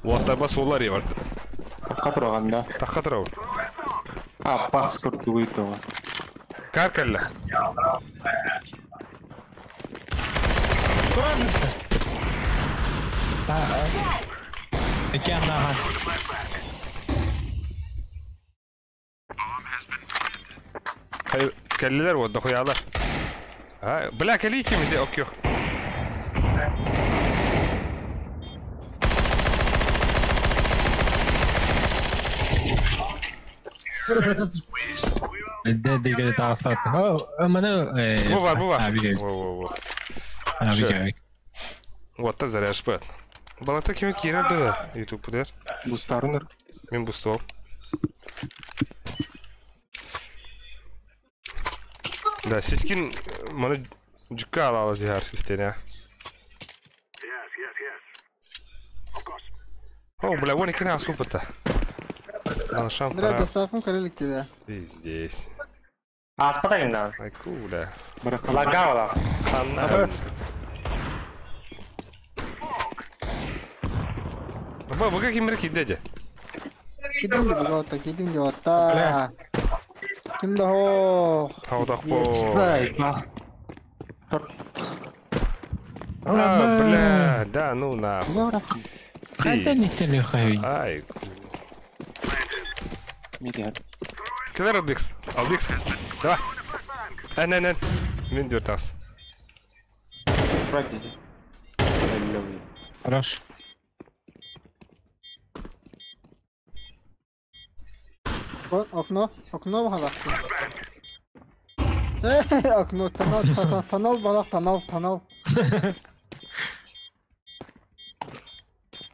Уоттарба суоллар ие бардым. Тахха тураган да. Тахха турабын. А, пас курдугуй тоҕо. Кар кэллэ. Икки аннаахан. Кэллилэр уот дохуялар. А, бля, кэлии ким ити оккё. Дэ дигere таҕыстаат. Маны Бу бар, бу бар. А, бигер. Во, во, во. А, бигер. Уотта заряжпыт. Балата кимит киирэр да YouTube путер. Бустарыныр. Мен бустуом. Да, сискин маны дьүккэ ала ала түһэр истиэнэ. О, бля, вон иккини аспыппыта. Алышам Бля, пора. доставкам кэлэлик кида. Здесь. Ааспата да. Айку, бля. Лагала. Ханна. Ба, вы каким кидеде? Кидим ди богота, кидим ди отта. Ким да хох. Хаудах по. Ай, А, бля, да, ну на. Хайда не хай. Ай. Мидиар. Кэлэр Албикс. Албикс. Давай. Эн, эн, эн. Мин дүрт ас. Хорош. Окно, окно балах. Окно, тонал, тонал балах, тонал, тонал.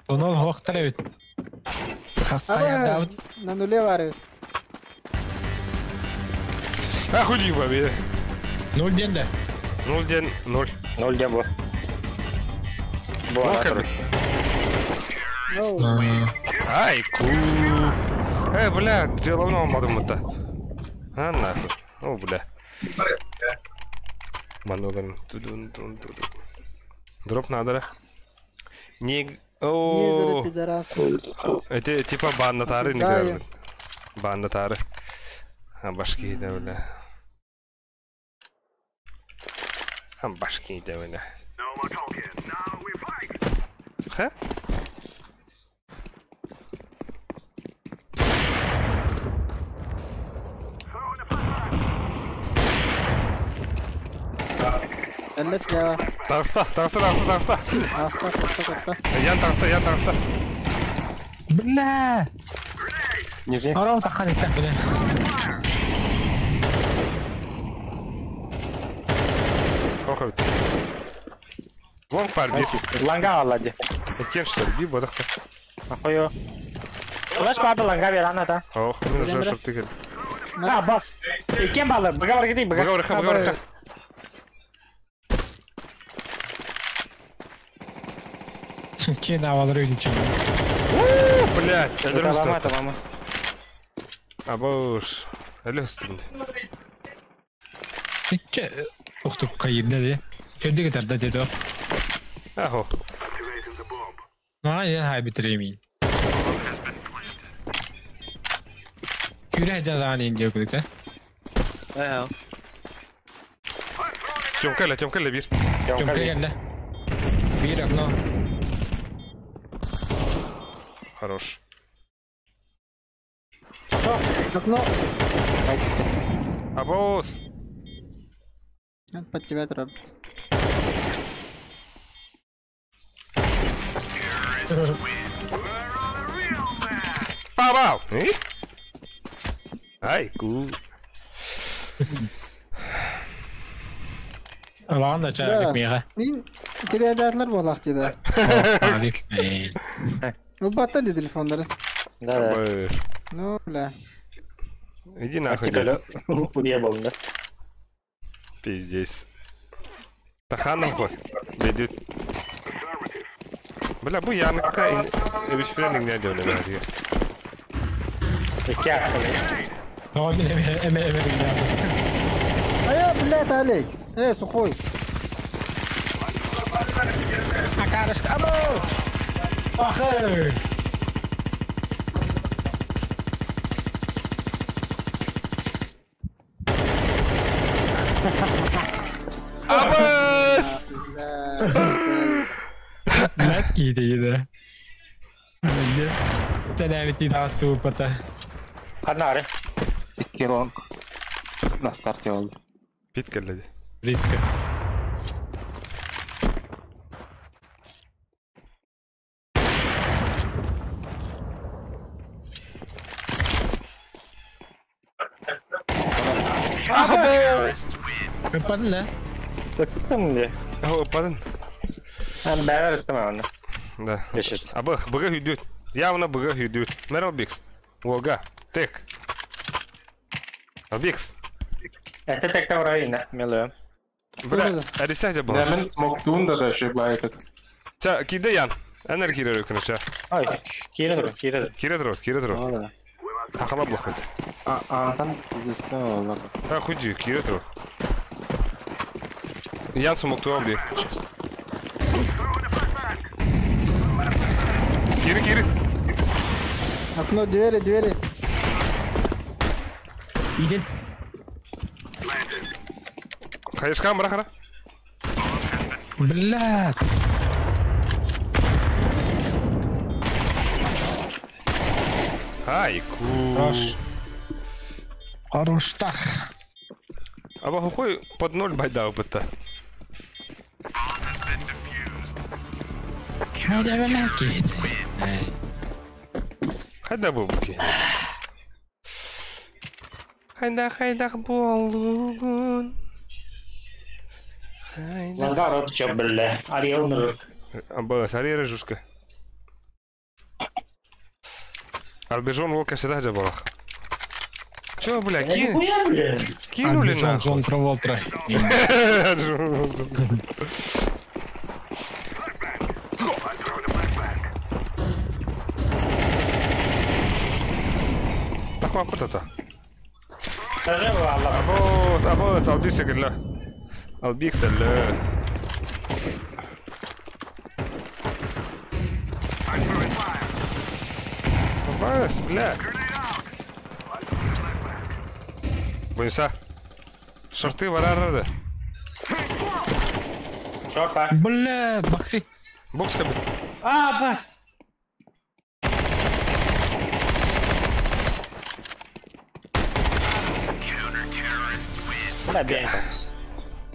Тонал хоқтар эбит. Хаққая На нуле вары. Охуй бабе. Ноль ден да. Ноль ден, ноль. Ноль ден бу. Бу. Ай, ку. Бля, дело алмадым это. А нахуй. О, бля. Маноган. Тудун, тун, тудун. Дроп надо, да? Не... О, пидорасы. Это типа банда тары не Да, говорят. Банда тары. А башки да, бля. А башки да, бля. Ха? Эллес я. Таҕыста, таҕыста, таҕыста, таҕыста. Аста, катта, катта. Ян таҕыста, ян таҕыста. Бля! Нижний. Орол тахан истэх бля. Охой. Вон пар бир. Ланга алла ди. Кем что ли? Би бодахта. Ахуй. Улаш барды ланга бер ана да. Ох, мен уже шорты кел. А, бас. Иккен балы, быга бар кетейік, быга. Быга барыха, быга барыха. Кен авалар үйдүн чын. Блядь, Табама, табама. Абуш. Әлі үстінде. Икке ухтук кайырда де. Көрдү кетер деді. Ахо. Мага я хай битиремин. Күрә жазан инде күрдүк да. Тёмкале, тёмкале бир. Тёмка келди. Бир окно. Хорош. Окно. Абус. Под тебя дробит. Пау-пау! Ай, ку. Ладно, чай мега. Мин кедәдәрләр булак диде. Алик. Ну бата ди телефоннары. Да, да. Ну, бля. Иди нахуй, дед. Уебал, да? Пиздец. Таханом хоть. Бедют. Бля, бу яныкта эбишпирен иңне дөлө. А блядь, Олег. Эй, сухой. Акарышка, або! Охы! Абас! Блядь, киди, Молодец. Тәләбит асты упата. Канары. Кирон. На старте oldu. Пит келди. Риска. Ыппадын да? Ыттым де. Ыппадын. Ben beraber ыттым аны. Да. А бых, быгы үйдүт. Явно быгы үйдүт. Мерл Бикс. Волга. Тек. Бикс. Это тек таврайна, милый. Бля, арисәҗә була. Мен моктуун да даже этот. Ча, киде ян. Энер кире рөкүнө ча. Ай, кире тур, кире. Кире тур, кире тур. Тахала блок это. А, там здесь правило. Та худи, кире тур. Ян смоктуам ди. Кире, кире. Окно, двери, двери. Иди. Хайышкан бара хара. Блядь. Ай, ку. Хорош. Хорош так. А какой под ноль байда опыта? Хайда бубки. Хайда хайда болугун. Лангарот чё, бля, Ариэл нырык. Абас, Ариэл жушка. Арбежон волка всегда же была. Чё, бля, кинули нахуй. Джон Траволтра. Такой опыт-то. Абос, абос, албикса гля. Албикса ля. Абос, бля. Боюся. Шорты варарады. Шорта. Бля, боксы. Бокс как бы. А, бас.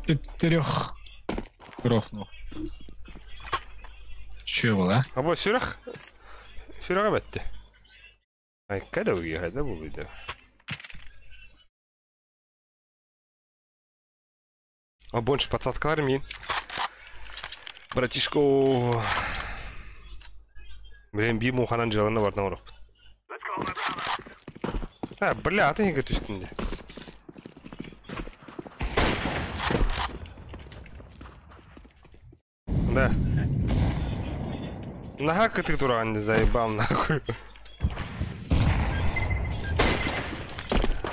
Четырех грохнул. Чего, да? А вот сюрах. Сюрах бетте. Ай, когда вы когда вы А больше подсадка армии. Братишку. Блин, биму ханан желана бар на А, бля, ты не готовишь. Да. Нахак ты туран заебал нахуй.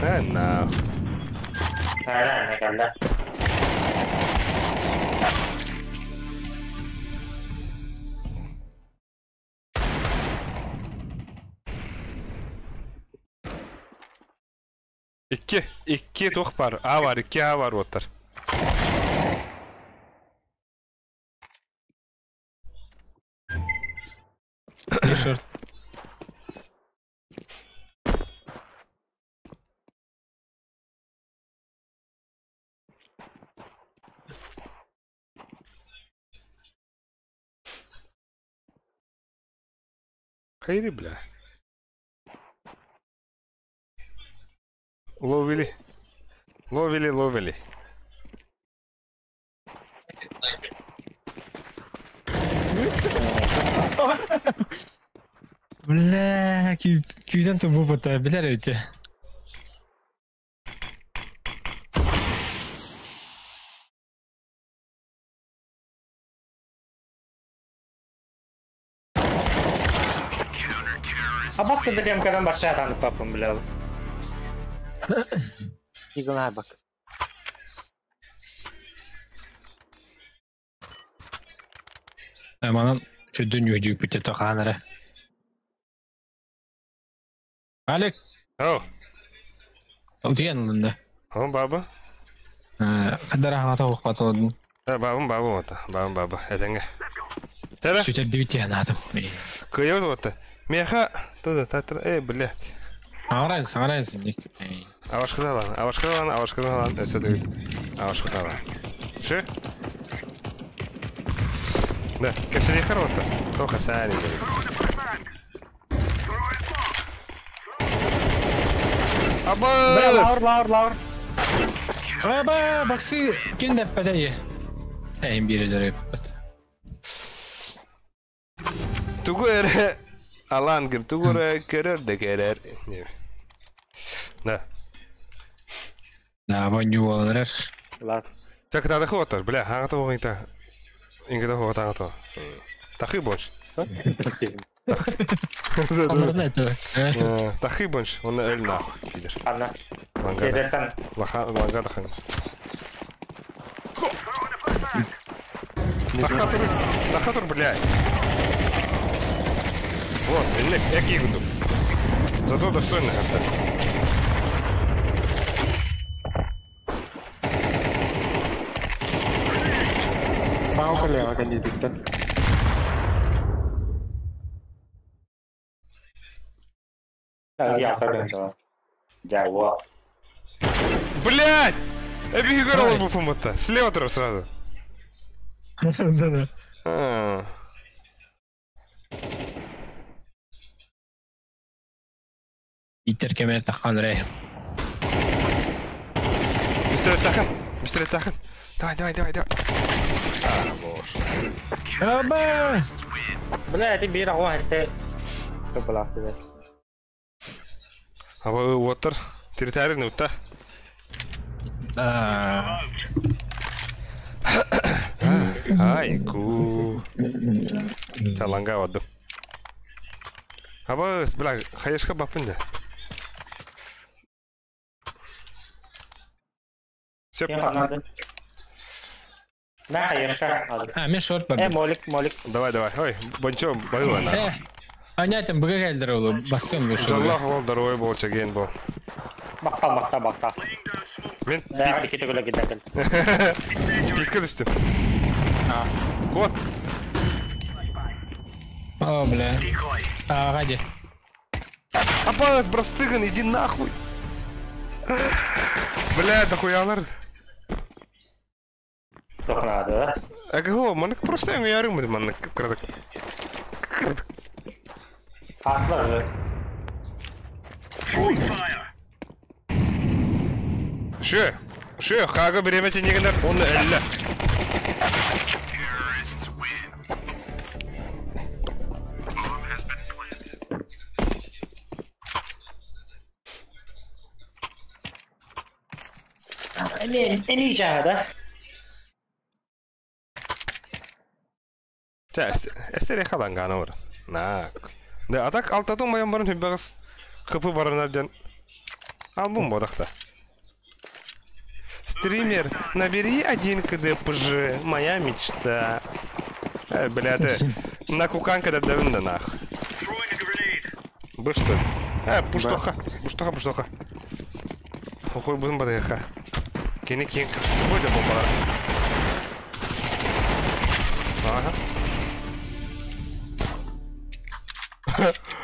Нахуй. Икки тух бар. А бар, икки А бар оттар. Шорт. Хайри, бля. Ловили. Ловили, ловили. Бля, күйден то бу бата, билер өте. А баксы дегем кадан башка танып папым биле. Игла бак. Манан сүрдүн үөдүү бүтэ тохаанара. Алек. О. Утуйан ылында. О, баба. Кадара хата охпатолдун. Бабым бабым ота. Бабым баба. Этеңе. Тәрә. Сүтэрдибит янаатым. Кыйы ота. Меха туда татра. Э, блядь. Аңарайын, саңарайын сен. Авашкыда алан, авашкыда алан, авашкыда алан, өсө түгел. Авашкыда алан. Шы? Да, кепсели хар ота. Тоха сани. Аба! Бля, лаур, лаур, лаур. Аба, баксы кин деп бәдәйе. Әйин бире дөрөп. Тугу эре алан кир, тугу эре керер де керер. Да. Да, боню болар. Ладно. Так, надо хватать, бля, ага того не та. Инга того та то. Тахы больше. Тахы больше, он эль нахуй, пидор. Анна. Лангада. Лангада хан. Тахатур, тахатур, блядь. Вот, эки гуду. Зато достойно как-то. Справа лево, кондиктор. Я Блядь! Я бегу бу Слева троп сразу. Да-да. Итер кемер таххан рей. Быстрее тахан, быстрее тахан. Давай, давай, давай, давай. А, боже. Аба! Бля, ты бира хуай ты. Капала тебе. Аба, уотер. Территория нута. Да. Ай, ку. Чаланга вадым. Аба, бля, хаешка бапын да. Все. На, хаешка. А, мне шорт бар. Молик, молик. Давай, давай. Ой, бончо, баюла на. Понятно, быга келдер олу, басым бұл шорт. Аллах ол здоровый бол, чаген бол. Бақта, бақта, бақта. Мен? Да, кеті күлі кеті. Пикке түстім. Вот. О, бля. А, гади. Апас, брастыган, иди нахуй. Бля, дохуя алар. Что надо, да? А кого? Манак просто я ярым, манак крадок. Крадок. Аслар. Ше, ше, хага беремете негенер, он элле. Эни жада. Ча, эстере халангана ор. На. Да, а так алтатун моем барын хүббәгыс хпы барынардан. Албум бодақта. Стример, набери 1 КДПЖ, моя мечта. Бля, ты на куканка да да нах. Бы что? Пуштоха, пуштоха, пуштоха. Хуй будем бадыха. Кини кин, будет бомба. Ага.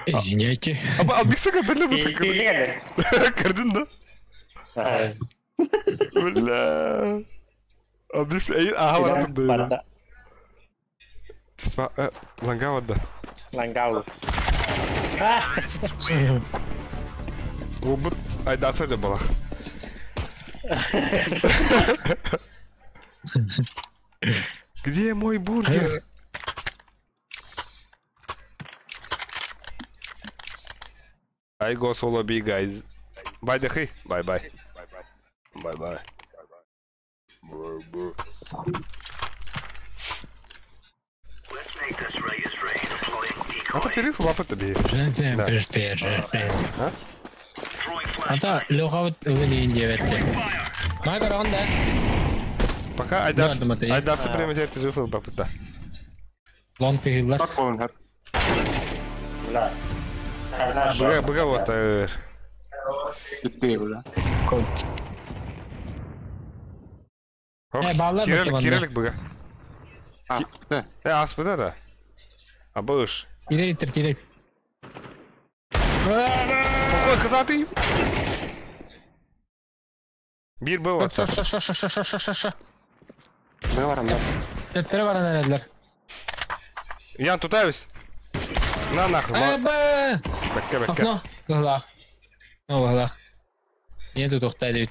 Извиняйте. А биксага бля бу Кырдын да? Бля. А бикс ага баратым да. Тисма лангау да. Лангау. Обут айдаса да бала. Где мой бургер? I go solo B, guys. Bye, Дахи. Bye, bye. Bye, bye. Let's make this right is ready deploying decoy. А то перерыв лапы-то бей. Да. Ата Леха ылын диэбэтте. Май караган да. Пока Айдарсы прямо теперь перерыв лапы-то. Лон пигиллар. Бля. Быга, быга вот. Кирилик быга. Аспыда да. А быш. Кирилик, кирилик. Ой, куда ты? Бир был. Ша-ша-ша-ша-ша-ша-ша. Ян, тутаюсь. На нахуй. Бэкке, бэкке. Окно. Глах. Ну, глах. Нету тухта дают.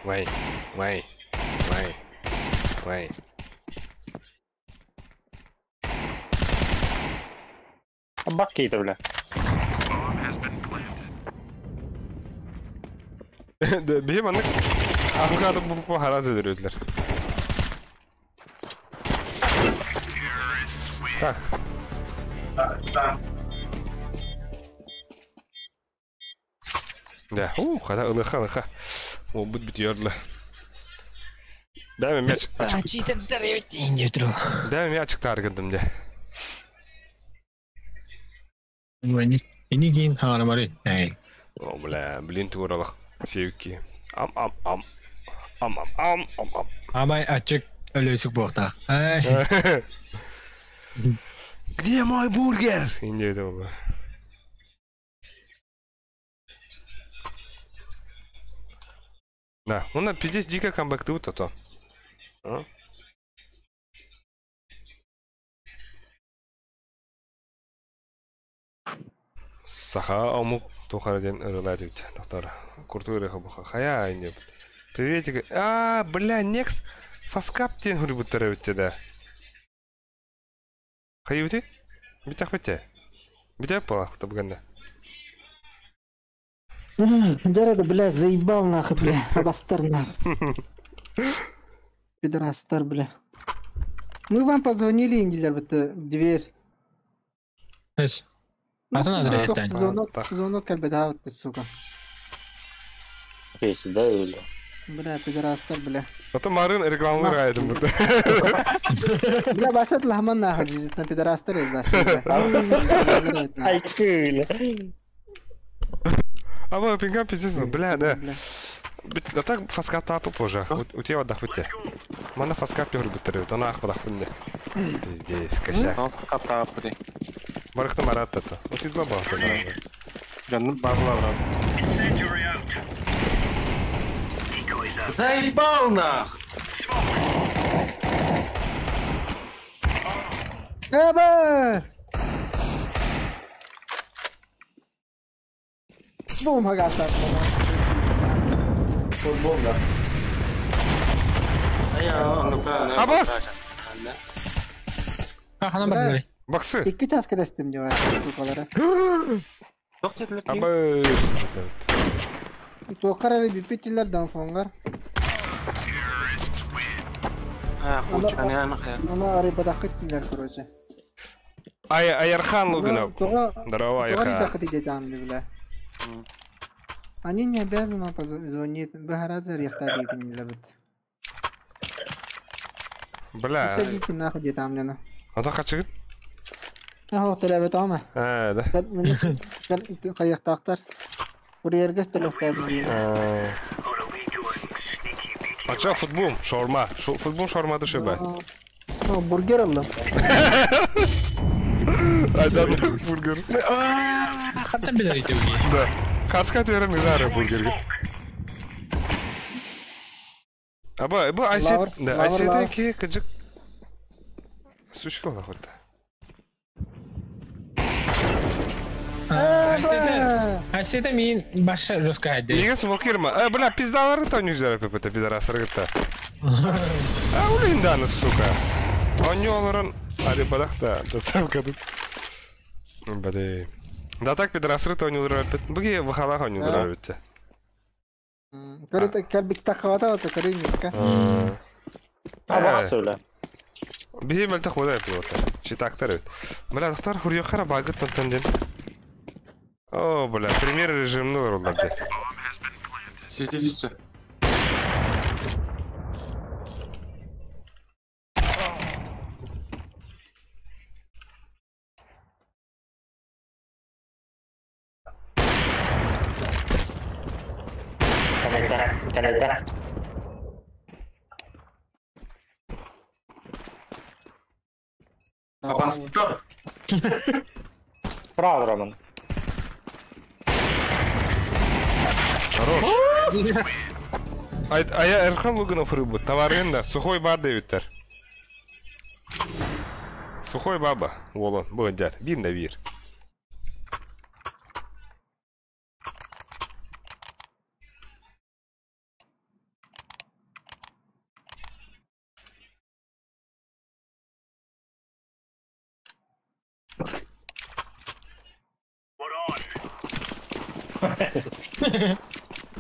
Вай, вай, вай, вай. Бабки это, бля. Бихим аннык авокадо бу хараз öldürüyorlar. Так. Да, хада ылыха ылыха. О, бут бит ярдылы. Дай мяч. Дай мяч таргындым де. Ini кейин хаңармары. Эй. О, бля, блин, тууралах. Севки. Ам ам ам. Ам ам ам ам ам. Амай ачык өлөсүк боқта. Ай. Где мой бургер? Инде дома. Да, он на пиздец дико камбэк тут, а то. А? Саха омук тухарден ырылатып, доктор. Куртура хабуха. Хая инде. Приветик. А, бля, некс фаскап тен хурбуттара битте да. Хайути? Битах битте. Битах палах табганда. Жарады, бля, заебал нахуй, бля, абастар нахуй. Пидорастар, бля. Мы вам позвонили, Индилер, в дверь. Эс. Звонок, звонок, бля, ты, сука. Сюда или? Бля, пидорастар, бля. А то Марын рекламу райдом. Бля, башат лахман нахуй, на пидорастар, Ай, бля. А вы пингам пиздец, бля, да. Да так фаскап тапы позже. У тебя отдохнуть. Мана фаскап тёр бутыры, она ах подохнуть. Здесь косяк. Фаскап тапы. Барахта марат это. Вот и два бахта. Да, ну бабла брат. Заебал нах! Эбэ! Бум, агаса. Футбол, да. Абас! Ханам бардылар. Баксы. Икки часка дестим диyor, сукалара. Абы. Тоқар әлі бипетилер даунфонгар. А, Ана арибадақыт короче. Ай, Айархан Лугинов. Здорово, Айархан. Арибадақыт идет бля. Они не обязаны вам позвонить. Бахараза рехтари не любят. Бля. Садите нахуй где там, Лена. А то хочу. Ага, телебет ама. А, да. Каяктактар. Курьерге төлөктөдү. А чё, футбол, шаурма. Футбол, шаурма души, бля. Бургер алды. А, да, бургер. Хаттан билер ите уги. Да. Хаска төөрөм гызары бургерге. Аба, бу айсет, да, айсетен ки кыжык сушка ола хотта. Айсете мин баша рускайды. Неге смокирма? Бля, пиздалары то не взяли ППТ, пидорасыр гытта. А, улин даны, сука. Онёлорон арибадахта, доставка тут. Бля. Да так пидорасыры то не удирают. Буги вахалах они удирают. Көрөт кәлбик тақавата ота көрүнүккә. А баксы бля. Биһи мөлтөх буолар эбит Читактар эбит. Бля, тохтор хуруйахара багыт тантан ден. О, бля, премьер режимни олороллар де. Сети түсті. Коннектор, коннектор. Бастық. Право, Роман. Хорош. А я Эрхан Луганов рыбу. Товарында, сухой бар дебиттер. Сухой баба. Волон, бұл дяр. Бир на бир.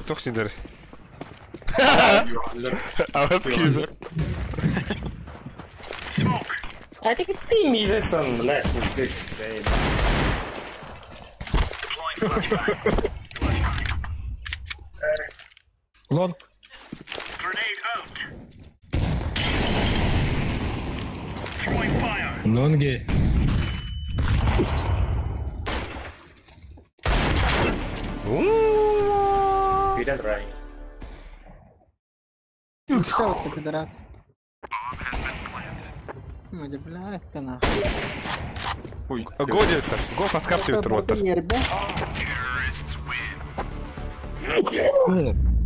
Toch niet er. Авас киді. А ты ты милитон, блядь, Лонг. Лонги. Вперед, Рай. Что вот ты, пидорас? Ну, да, бля, ты нахуй. Го дебиттер. Го фаскап дебиттер оттар.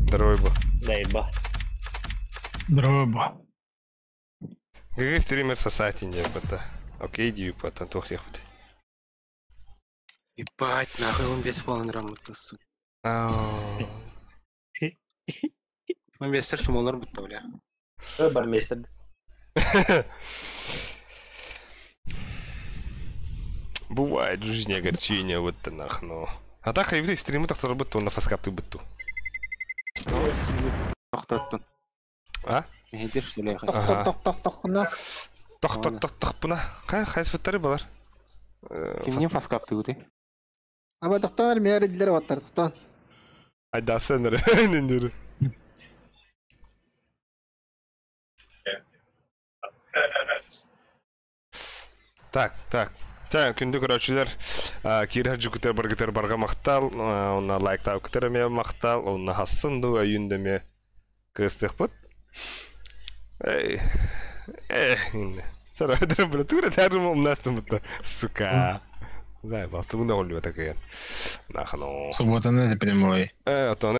Здоровый был. Дай ба. Здорово. ГГ стример сосать не бата. Окей, дию потом тух ехать. Ебать, нахуй он весь полный грамотно, сука. Он весь серф молнар будто, бля. Бармейстер. Бывает в жизни огорчение, вот ты нах, но. А так, еврей стримы так тоже быту, на фаскап ты быту. Тоқтаттын. А? Мехедер, что ли, Ага. Тох, тох, тох, на. Тох, тох, тох, тох, пына. Қай, қайсы бұттары балар? Кимнен фаскап ты өте? Аба тоқтан мері дилер баттар, тоқтан. Айдасы нөрі, нөрі. Так, так. Та күндү көрөөчүлөр киирэр жүкүтер баргытер барга мактал, онна лайктау күтер эме мактал, онна хассын ду өйүндөме кыстыкпыт. Эй, эй, Сара, бля, тура тәрім умнастым бутта. Сука. Зай, балтылын да олю такая. Нахано. Суббота на это прямой. Э, а то